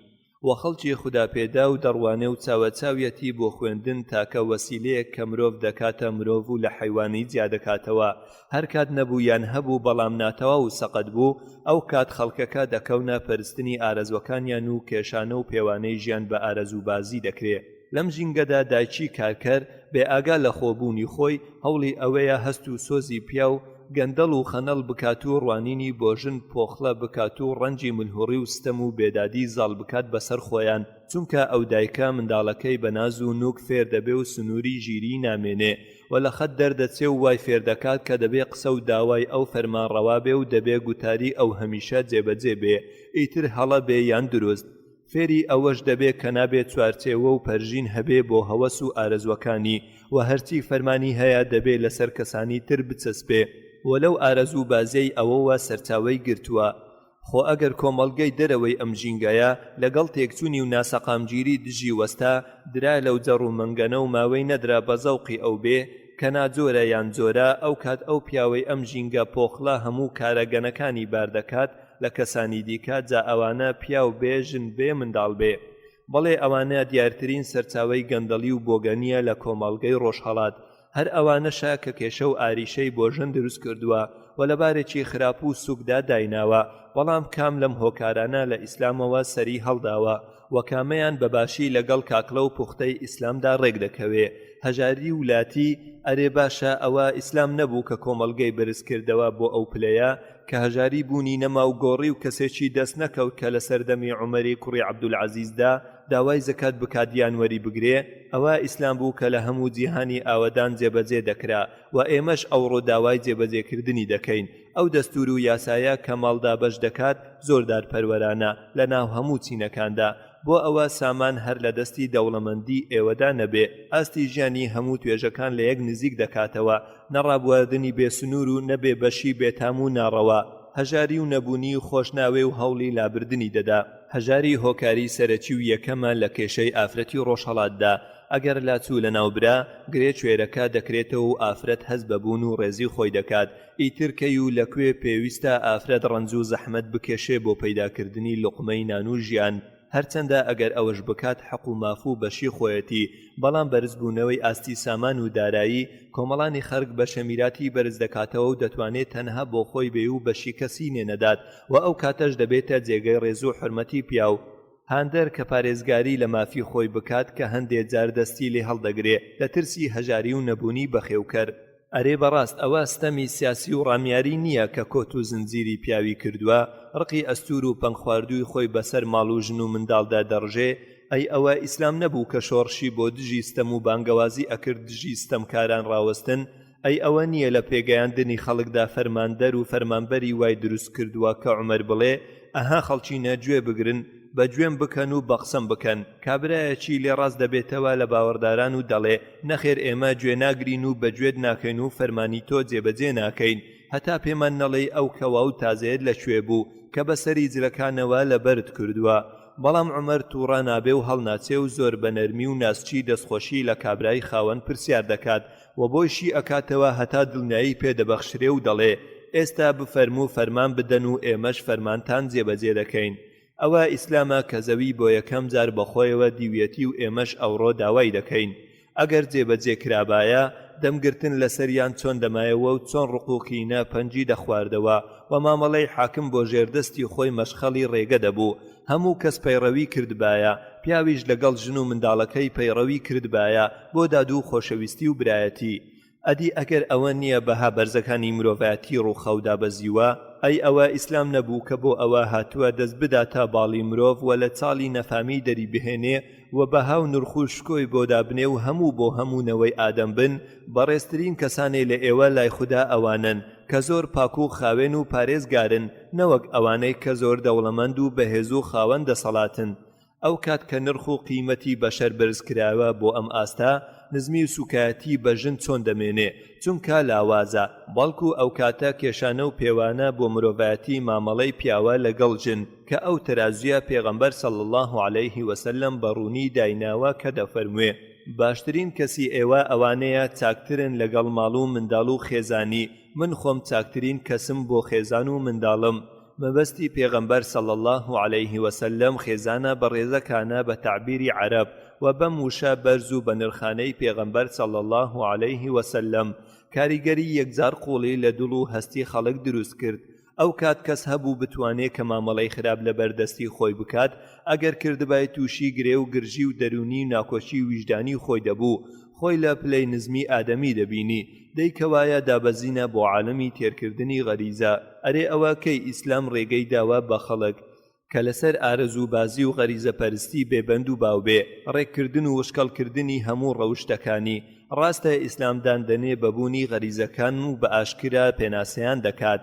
Speaker 1: و خەڵکی خوداپێداو دەڕوانێ و چاوەچاویەتی بۆ خوێندن تاکە وەسیلەیەک کە مرۆڤ دەکاتە مرۆڤ و لە حەیوانی جیادەکاتەوە هەرکات نەبوو یان هەبوو بەڵام ناتەواو و سەقەت بوو ئەوکات خەڵکەکە دەکەونە پەرستنی ئارەزوەکانیان و کێشانە و پێوانەی ژیان بە ئارەزووبازی دەکرێ. لەم ژینگەدا دایکی کارکەر بێ ئاگا لە خۆبوونی خۆی هەوڵی ئەوەیە هەست و سۆزی پیاو گەندەڵ و خەنەڵ بکات و ڕوانینی بۆ ژن پۆخڵە بکات و ڕەنجی ملهوڕی و ستەم و بێدادی زاڵ بکات بەسەر خۆیان چونکە ئەو دایکە منداڵەکەی بە ناز و نوک فێر دەبێ و سنوری ژیریی نامێنێ و لە خەت دەردەچێ و وای فێر دەکات کە دەبێ قسە و داوای ئەو فەرمانڕەوا بێ و دەبێ گوتاری ئەو هەمیشە جێبەجێ بێ ئیتر هەڵە بێ یان دروست. فێری ئەوەش دەبێ کە نابێ چوارچێوە و پەرژین هەبێ بۆ هەوەس و ئارەزوەکانی و هەرچی فەرمانی هەیە دەبێ لەسەر کەسانی تر بچەسپێ و لەو ئارەزوو بازیەی ئەوەوە سەرچاوەی گرتووە. خۆ ئەگەر کۆمەڵگەی دەرەوەی ئەم ژینگەیە لەگەڵ تێکچوونی و ناسەقامگیری دژی وەستا درا لەو جەڕ و مەنگەنە و ماوەی نەدرا بە زەوقی ئەو بێ کە ناجۆرە یان جۆرە ئەو کات ئەو پیاوەی ئەم ژینگە پۆخڵە هەموو کارە گەنەکانی بار دەکات لە کەسانی دیکە جا ئەوانە پیاو بێ ژن بێ منداڵ بێ بەڵێ ئەوانە دیارترین سەرچاوەی گەندەڵی و بۆگەنیە لە کۆمەڵگەی ڕۆژهەڵات هەر ئەوانەشە کە کێشە و ئاریشەی بۆ ژن دروست کردووە و لە بارێکی خراپ و سوکدا دایناوە بەڵام کام لەم هۆکارانە لە ئیسلامەوە سەری هەڵداوە و کامەیان بە باشی لەگەڵ کاکڵە و پوختەی ئیسلامدا ڕێک دەکەوێ هەژاری و لاتی ئەرێ باشە ئەوە ئیسلام نەبوو کە کۆمەڵگەی بەرز کردەوە بۆ ئەو پلەیە کە هەژاری بوونی نەما و گۆڕی و کەسێکی دەست نەکەوت کە لە سەردەمی عومەری کوڕی عەبدولعەزیزدا داوای زەکات بکات یان وەری بگرێ، ئەوە ئیسلام بوو کە لە هەموو جیهانی ئاوەدان جێبەجێ دەکرا و ئێمەش ئەوڕۆ داوای جێبەجێکردنی دەکەین، ئەو دەستوور و یاسایە کە ماڵ دابەش دەکات زۆر دادپەروەرانە لە ناو هەموو چینەکاندا، بۆ ئەوە سامان هەر لە دەستی دەوڵەمەندی ئێوەدا نەبێ، ئاستی ژیانی هەموو توێژەکان لە یەک نزیک دەکاتەوە، نە ڕابواردنی بێ سنوور و نە بێ بەشی بێ تام و ناڕەوا، هەژاری و نەبوونی خۆش ناوێ و هەوڵی لابردنی دەدا. هەژاری هۆکاری سەرەکی و یەکەمە لە کێشەی ئافرەتی ڕۆژهەڵاتدا، ئەگەر لاچوو لەناو برا، گرێ کوێرەکە دەکرێتەوە و ئافرەت هەست بە بوون و ڕێزی خۆی دەکات، ئیتر کەی و لە کوێ پێویستە ئافرەت ڕەنج و زەحمەت بکێشێ بۆ پەیداکردنی لوقمەی نان و ژیان؟ هەرچەندە ئەگەر ئەوەش بکات حەق و ماف و بەشی خۆیەتی، بەڵام بەرزبوونەوەی ئاستی سامان و دارایی کۆمەڵانی خەرک بەشە میراتی بەرز دەکاتەوە و دەتوانێ تەنها بۆ خۆی بێ و بەشی کەسی نێ نەدات و ئەو کاتەش دەبێتە جێگەی ڕێز و حورمەتی پیاو هاندەر کە پارێزگاری لە مافی خۆی بکات کە هەندێ جار دەستی لێ هەڵدەگرێ لە ترسی هەژاری و نەبوونی بەخێوکەر. ئەرێ بەڕاست ئەوە ستەمی سیاسی و ڕامیاری نییە کە کۆت و زنجیری پیاوی کردووە، ڕقی ئەستوور و پەنگخواردووی خۆی بەسەر ماڵ و ژن و منداڵدا دەڕژێ؟ ئەی ئەوە ئیسلام نەبوو کە شۆڕشی بۆ دژی ستەم و بانگەوازی ئەکرد دژی ستەمکاران ڕاوەستن؟ ئەی ئەوە نییە لە پێگەیاندنی خەڵکدا فەرماندەر و فەرمانبەری وای دروست کردووە کە عومەر بڵێ ئەها خەڵکینە گوێ بگرن بە گوێم بکەن و بە قسەم بکەن کابرایەکی لێ ڕاست دەبێتەوە لە باوەڕداران و دەڵێ نەخێر ئێمە گوێ ناگرین و بە گوێت ناکەین و فەرمانی تۆ جێبەجێ ناکەین هەتا پێمان نەڵێی ئەو کەوا و تازەیەت لە کوێ بوو کە بە سەری جلەکانەوە لە بەرت کردووە بەڵام عومەر تووڕە نابێ و هەڵناچێ و زۆر بە نەرمی و ناسکی دەستخۆشی لە کابرای خاوەن پرسیار دەکات و بۆی شی ئەکاتەوە هەتا دڵنیایی پێ دەبەخشرێ و دەڵێ ئێستا بفەرموو فەرمان بدەن و ئێمەش فەرمانتان جێبەجێ دەکەین. ئەوە ئیسلامە کە زەوی بۆ یەکەم جار بەخۆیەوە دیویەتی و ئێمەش ئەوڕۆ داوای دەکەین. ئەگەر جێبەجێ کرابایە، دەم گرتن لەسەریان چۆن دەمایەوە و چۆن ڕق و کینە پەنجی دەخواردەوە و مامەڵەی حاکم بۆ ژێردەستی خۆی مەشخەڵی ڕێگە دەبوو هەموو کەس پەیڕەوی کردبایە پیاویش لەگەڵ ژن و منداڵەکەی پەیڕەوی کردبایە بۆ داد و خۆشەویستی و برایەتی ئەدی ئەگەر ئەوە نییە بەها بەرزەکانی مرۆڤایەتی ڕووخا و دابەزیوە؟ ئەی ئەوە ئیسلام نەبوو کە بۆ ئەوە هاتووە دەست بداتە باڵی مرۆڤ و لە چاڵی نەفامی دەری بهێنێ و بەها و نرخ و شکۆی بۆ دابنێ و هەموو بۆ هەموو نەوەی ئادەم بن؟ بەڕێزترین کەسانێ لە ئێوە لای خودا ئەوانەن کە زۆر پاک و خاوێن و پارێزگارن نەوەک ئەوانەی کە زۆر دەوڵەمەند و بەهێز و خاوەن دەسەڵاتن. ئەو کات کە نرخ و قیمەتی بەشەر بەرز کرایەوە بۆ ئەم ئاستە، نزمی و سوکایەتی بە ژن چۆن دەمێنێ، چونکە لاوازە، بەڵکو ئەو کاتە کێشانە و پێوانە بۆ مرۆڤایەتی مامەڵەی پیاوە لەگەڵ ژن، کە ئەو تەرازویە پێغەمبەر صلی اللە علیه وسلم بە ڕوونی دایناوە کە دەفەرموێ، باشترین کەسی ئێوە ئەوانەیە چاکترن لەگەڵ ماڵ و منداڵ و خێزانی، من خۆم چاکترین کەسم بۆ خێزان و منداڵم، مەبەستی پێغەمبەر صلی اللە علیه وسلم خێزانە بەڕێزەکانە بە تەعبیری عەرەب وە بەم وشە بەرز و بەنرخانەی پێغەمبەر صلی اللە علیه وسلم کاریگەری یەکجار قوڵی لە دڵ و هەستی خەڵک دروست کرد ئەو کات کەس هەبوو بتوانێ کە مامەڵەی خراپ لەبەر دەستی خۆی بکات ئەگەر کردبای توشی گرێ و گرژی و دەرونی و ناکۆکی ویژدانی خۆی دەبوو خۆی لە پلەی نزمی ئادەمی دەبینی، دەی کەوایە دابەزینە بۆ عالەمی تێرکردنی غەریزە، ئەرێ ئەوە کەی ئیسلام ڕێگەی داوە بە خەڵک کە لەسەر ئارەزوو بازی و غەریزە پەرستی بێ بەند و باو بێ ڕێک کردن و وشکەڵ کردنی هەموو ڕەوشتەکانی، ڕاستە ئیسلام دان دەنێ بە بوونی غەریزەکان و بە ئاشکرا پێناسەیان دەکات،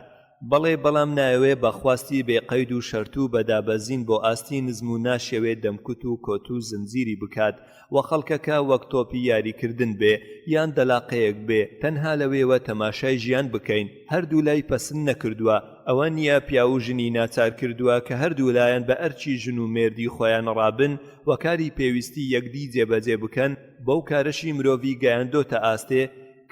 Speaker 1: بەڵێ بەڵام نایەوێ بە خواستی بێ قەید و شەرت و بە دابەزین بۆ ئاستی نزم و ناشیەوێ دەمکوت و کۆت و زنجیری بکات و خەڵکەکە وەک تۆپی یاری کردن بێ یان دەلاقەیەک بێ تەنها لەوێوە تەماشای ژیان بکەین هەردوولای پەسند نەکردوە ئەوە نیە پیاو و ژنی ناچار کردوە کە هەردوولایان بە ئەرکی ژن و مێردی خۆیان ڕابن و کاری پێویستی یەکدی جێبەجێ بکەن بەو کارەشی مرۆڤی گەیاندۆتە ئاستێ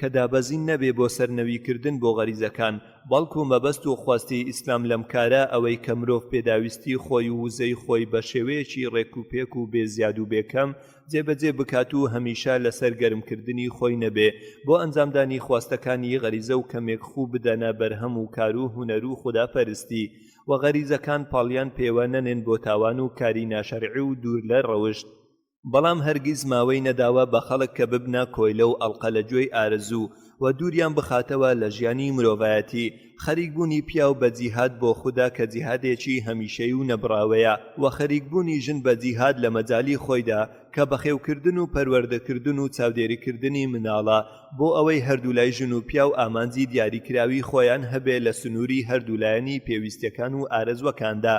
Speaker 1: کە دابەزین نەبێ بۆ سەرنەویکردن بۆ غەریزەکان، بەڵکو مەبەست و خواستی ئیسلام لەم کارە ئەوەی کە مرۆڤ پێداویستی خۆی و وزەی خۆی بە شێوەیەکی ڕێک و پێک و بێ زیاد و بێ کەم جێبەجێ بکات و هەمیشە لەسەر گەرمکردنی خۆی نەبێ بۆ ئەنجامدانی خواستەکانی غەریزە و کەمێک خوو بدەنە بەرهەم و کارو هونەرو خودا پەرستی و غەریزەکان پاڵیان پێوە نەنێن بۆ تاوان و کاری ناشەرعی و دوور لە ڕەوشت. بەڵام هەرگیز ماوەی نەداوە بە خەڵک کە ببنە کۆیلە و ئەڵقە لە گوێی ئارەزوو و دووریان بخاتەوە لە ژیانی مرۆڤایەتی، خەریک بوونی پیاو بە جیهاد بۆ خودا کە جیهادێکی هەمیشەی و نەبڕاوەیە و خەریک بوونی ژن بە جیهاد لە مەجالی خۆیدا کە بەخێوکردن و پەروەردەکردن و چاودێریکردنی مناڵە بۆ ئەوەی هەردوولای ژن و پیاو ئامانجی دیاریکراوی خۆیان هەبێ لە سنووری هەردوولایەنی پێویستیەکان و ئارەزوەکاندا.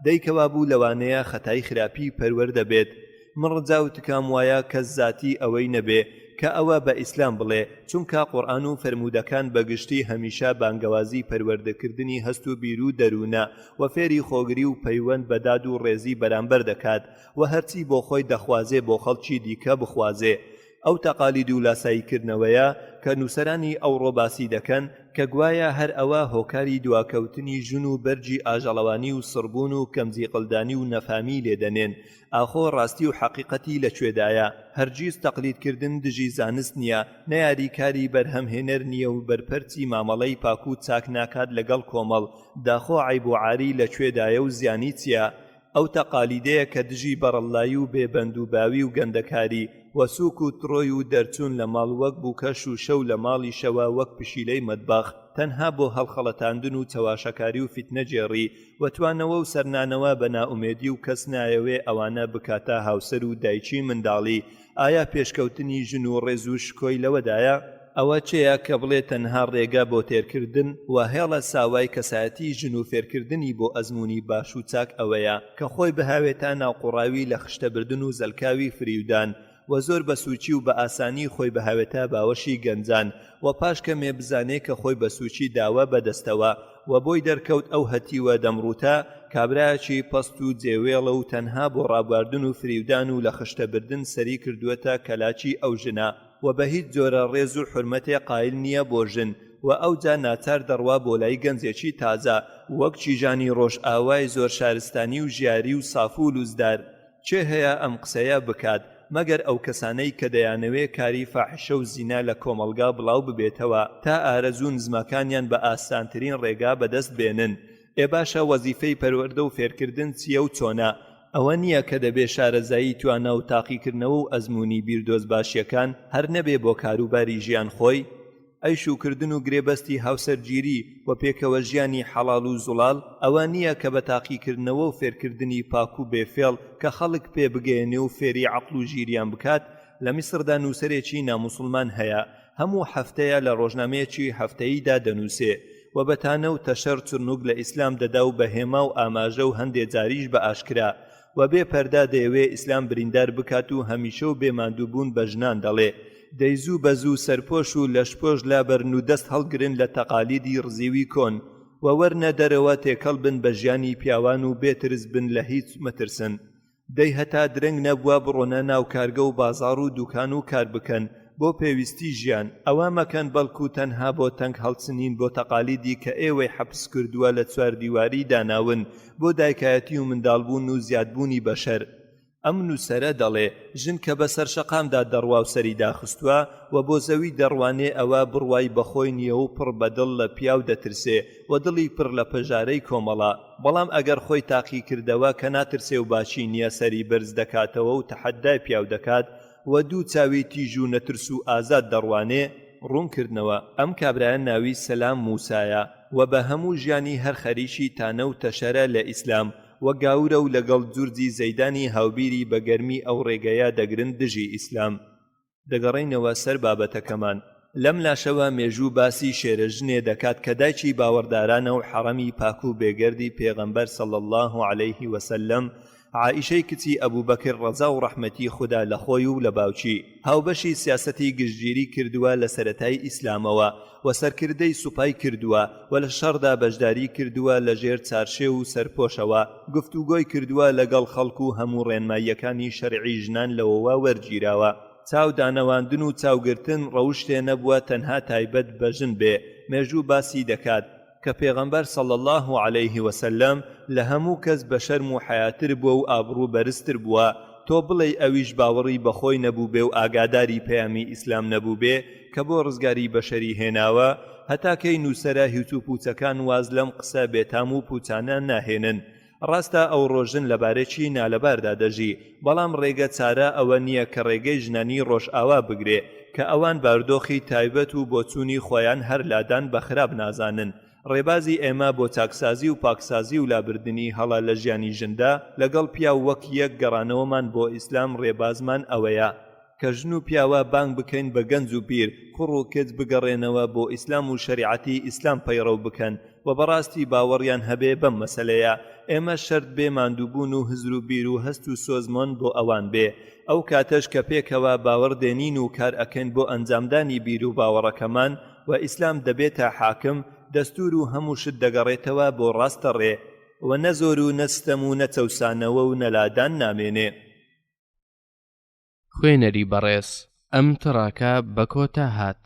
Speaker 1: دەی کەوابوو لەوانەیە خەتای خراپی پەروەردە بێت. من ڕجا و تکام وایە کەس زاتی ئەوەی نەبێ کە ئەوە بە ئیسلام بڵێ، چونکە قورئان و فەرموودەکان بە گشتی هەمیشە بانگەوازی پەروەردەکردنی هەست و بیرو دەروونە و فێری خۆگری و پەیوەند بە داد و ڕێزی بەرامبەر دەکات و هەرچی بۆ خۆی دەخوازێ بۆ خەڵکی دیکە بخوازێ. ئەو تەقالید و لاساییکردنەوەیە کە نووسەرانی ئەوڕۆ باسی دەکەن کە گوایە هەر ئەوە هۆکاری دواکەوتنی ژن و بەرگی ئاژەڵەوانی و سڕبوون و کەمزیقلدانی و نەفامی لێ دەنێن، ئاخۆ ڕاستی و حەقیقەتی لە کوێدایە؟ هەرگیز تەقلیدکردن دژی زانست نییە، نەیاری کاری بەرهەمهێنەر نییە و بەرپەرچی مامەڵەی پاک و چاک ناکات لەگەڵ کۆمەڵ، داخۆ عەیب و عاری لە کوێدایە و زیانی چییە؟ ئەو تەقالیدەیە کە دژی بەڕەللایی و بێ بەند و باوی و گەندەکاری و سوک و تڕۆی و دەرچوون لە ماڵ وەک بووکە شووشە و لە ماڵیشەوە وەک پشیلەی مەتبەخ تەنها بۆ هەڵخەڵەتاندن و چەواشەکاری و فیتنەگێڕی و توانەوە و سەرنانەوە بە نائومێدی و کەس نایەوێ ئەوانە بکاتە هاوسەر و دایکی منداڵی ئایا پێشکەوتنی ژن و ڕێز و شکۆی لەوەدایە؟ ئەوە کێیە کە بڵێ تەنها ڕێگە بۆ تێرکردن و هێڵە ساوای کەسایەتی ژن و فێرکردنی بۆ ئەزموونی باش و چاک ئەوەیە کە خۆی بهاوێتە ناوقوڕاوی لە خشتەبردن و زەلکاوی فریودان و زۆر بە سووکی و بە ئاسانی خۆی بهاوێتە باوەشی گەنجان و پاش کەمێ بزانێ کە خۆی بە سووکی داوە بە دەستەوە و بۆی دەرکەوت ئەو هەتیوە دەمڕووتە کابرایەکی پەست و جێوێڵە و تەنها بۆ ڕابواردن و فریودان و لە خشتەبردن سەری کردووەتە کەلاکی ئەو ژنە و بە هیچ جۆرە ڕێز و حورمەتێ قایل نییە بۆ ژن و ئەوجا ناچار دەڕوا بۆ لای گەنجێکی تازە وەک کیژانی ڕۆژئاوای زۆر شارستانی و ژیاری و ساف و لووسدار. کێ هەیە ئەم قسەیە بکات؟ مەگەر ئەو کەسانەی کە دەیانەوێ کاری فاحیشە و زینا لە کۆمەڵگا بڵاو ببێتەوە تا ئارەزوو نزمەکانیان بە ئاسانترین ڕێگا بەدەست بێنن. ئێ باشە وەزیفەی پەروەردە و فێرکردن چییە و چۆنە؟ ئەوە نییە کە دەبێ شارەزایی توانا و تاقیکردنەوە و ئەزموونی بیردۆزباشییەکان هەر نەبێ بۆ کاروباری ژیان خۆی؟ ئەی شووکردن و گرێبەستی هاوسەرگیری و پێکەوە ژیانی حەڵاڵ و زوڵاڵ ئەوە نییە کە بە تاقیکردنەوە و فێرکردنی پاک و بێ فێڵ کە خەڵک پێ بگەیەنێ و فێری عەقڵ و ژیریان بکات؟ لە میسردا نووسەرێکی ناموسڵمان هەیە هەموو هەفتەیە لە ڕۆژنامەیەکی هەفتەییدا دەنووسێ و بە تانە و تەشەر چرنوک لە ئیسلام دەدا و بە هێما و ئاماژە و هەندێ جاریش بە ئاشکرا و بێ پەردە دەیەوێ ئیسلام بریندار بکات و هەمیشە و بێ ماندووبوون بە ژنان دەڵێ دەی زوو بە زوو سەرپۆش و لەشپۆش لابەرن و دەست هەڵگرن لە تەقالیدی ڕزیوی کۆن و وەرنە دەرەوە تێکەڵ بن بە ژیانی پیاوان و بێ ترس بن لە هیچ مەترسن. دەی هەتا درەنگ نەبووە بڕۆنە ناو کارگە و بازاڕ و دوکان و کار بکەن بۆ پێویستی ژیان، ئەوە مەکەن بەڵکو تەنها بۆ تەنگ هەڵچنین بۆ تەقالیدی کە ئێوەی حەپس کردووە لە چواردیواری داناون بۆ دایکایەتی و منداڵبوون و زیادبوونی بەشەر. ئەم نووسەرە دەڵێ ژن کە بە سەر شەقامدا دەڕوا و سەری داخستووە و بۆ زەوی دەڕوانێ ئەوە بڕوای بە خۆی نییە و پڕ بە دڵ لە پیاو دەترسێ و دڵی پڕ لە پەژارەی کۆمەڵە بەڵام ئەگەر خۆی تاقی کردەوە کە ناترسێ و باکی نییە سەری بەرز دەکاتەوە و تەحەدای پیاو دەکات و دوو چاوی تیژ و نەترس و ئازاد دەڕوانێ، ڕوونکردنەوە، ئەم کابرایە ناوی سەلام موسایە و بە هەموو ژیانی هەر خەریکی تانە و تەشەرە لە ئیسلام و گاورە و لەگەڵ جورجی زەیدانی هاوبیری بە گەرمی ئەو ڕێگەیە دەگرن دژی ئیسلام. دەگەڕێینەوە سەر بابەتەکەمان. لەم لاشەوە مێژوو باسی شێرە ژنێ دەکات کە دایکی باوەڕدارانە و حەڕەمی پاک و بێگەردی پێغەمبەر صلی اللە علیه وسلم عائیشەی کچی ئەبوبەکر ڕەزا و ڕەحمەتی خودا لە خۆی و لە باوکی هاوبەشی سیاسەتی گشتگیری کردووە لە سەرەتای ئیسلامەوە و سەرکردەی سوپای کردووە و لە شەڕدا بەشداری کردووە لە ژێر چارشێو و سەرپۆشەوە گفتوگۆی کردووە لەگەڵ خەڵک و هەموو ڕێنماییەکانی شەرعی ژنان لەوەوە وەرگیراوە. چاو دانەواندن و چاو گرتن ڕەوشتێ نەبووە تەنها تایبەت بە ژن بێ، مێژوو باسی دەکات، کە پێغەمبەر صلی اللە علیه وسلم لە هەموو کەس بە شەرم و حەیاتر بووە و ئابڕوو بەرزتر بووە، تۆ بڵێی ئەویش باوەڕی بە خۆی نەبووبێ و ئاگاداری پەیامی ئیسلام نەبووبێ کە بۆ ڕزگاری بەشەری هێناوە؟ هەتا کەی نووسەرە هیچوپووچەکان واز لەم قسە بێتام و پووچانە ناهێنن؟ ڕاستە ئەوڕۆ ژن لە بارێکی نالەباردا دەژی، بەڵام ڕێگە چارە ئەوە نییە کە ڕێگەی ژنانی ڕۆژئاوا بگرێ کە ئەوان باردۆخی تایبەت و بۆچوونی خۆیان هەر لادان بە خراپ نازانن. ڕێبازی ئێمە بۆ چاکسازی و پاکسازی و لابردنی هەڵە لە ژیانی ژندا لەگەڵ پیاو وەک یەک گەڕانەوەمان بۆ ئیسلام ڕێبازمان ئەوەیە کە ژن و پیاوە بانگ بکەین بە گەنج و پیر، کوڕ و کچ بگەڕێنەوە بۆ ئیسلام و شەریعەتی ئیسلام پەیڕەو بکەن و بەڕاستی باوەڕیان هەبێ بەم مەسەلەیە. ئێمەش شەرت بێ ماندووبوون و هزر و بیر و هەست و سۆزمان بۆ ئەوان بێ. ئەو کاتەش کە پێکەوە باوەڕ دێنین و کار ئەکەین بۆ ئەنجامدانی بیر و باوەڕەکەمان و ئیسلام دەبێتە حاکم، دەستوور و هەموو شت دەگەڕێتەوە بۆ ڕاستە ڕێ و نە زۆر و نە ستەم و نە چەوسانەوە و نە لادان نامێنێ.
Speaker 3: خوێنەری بەڕێز ئەم تڕاکە بە کۆتا هات.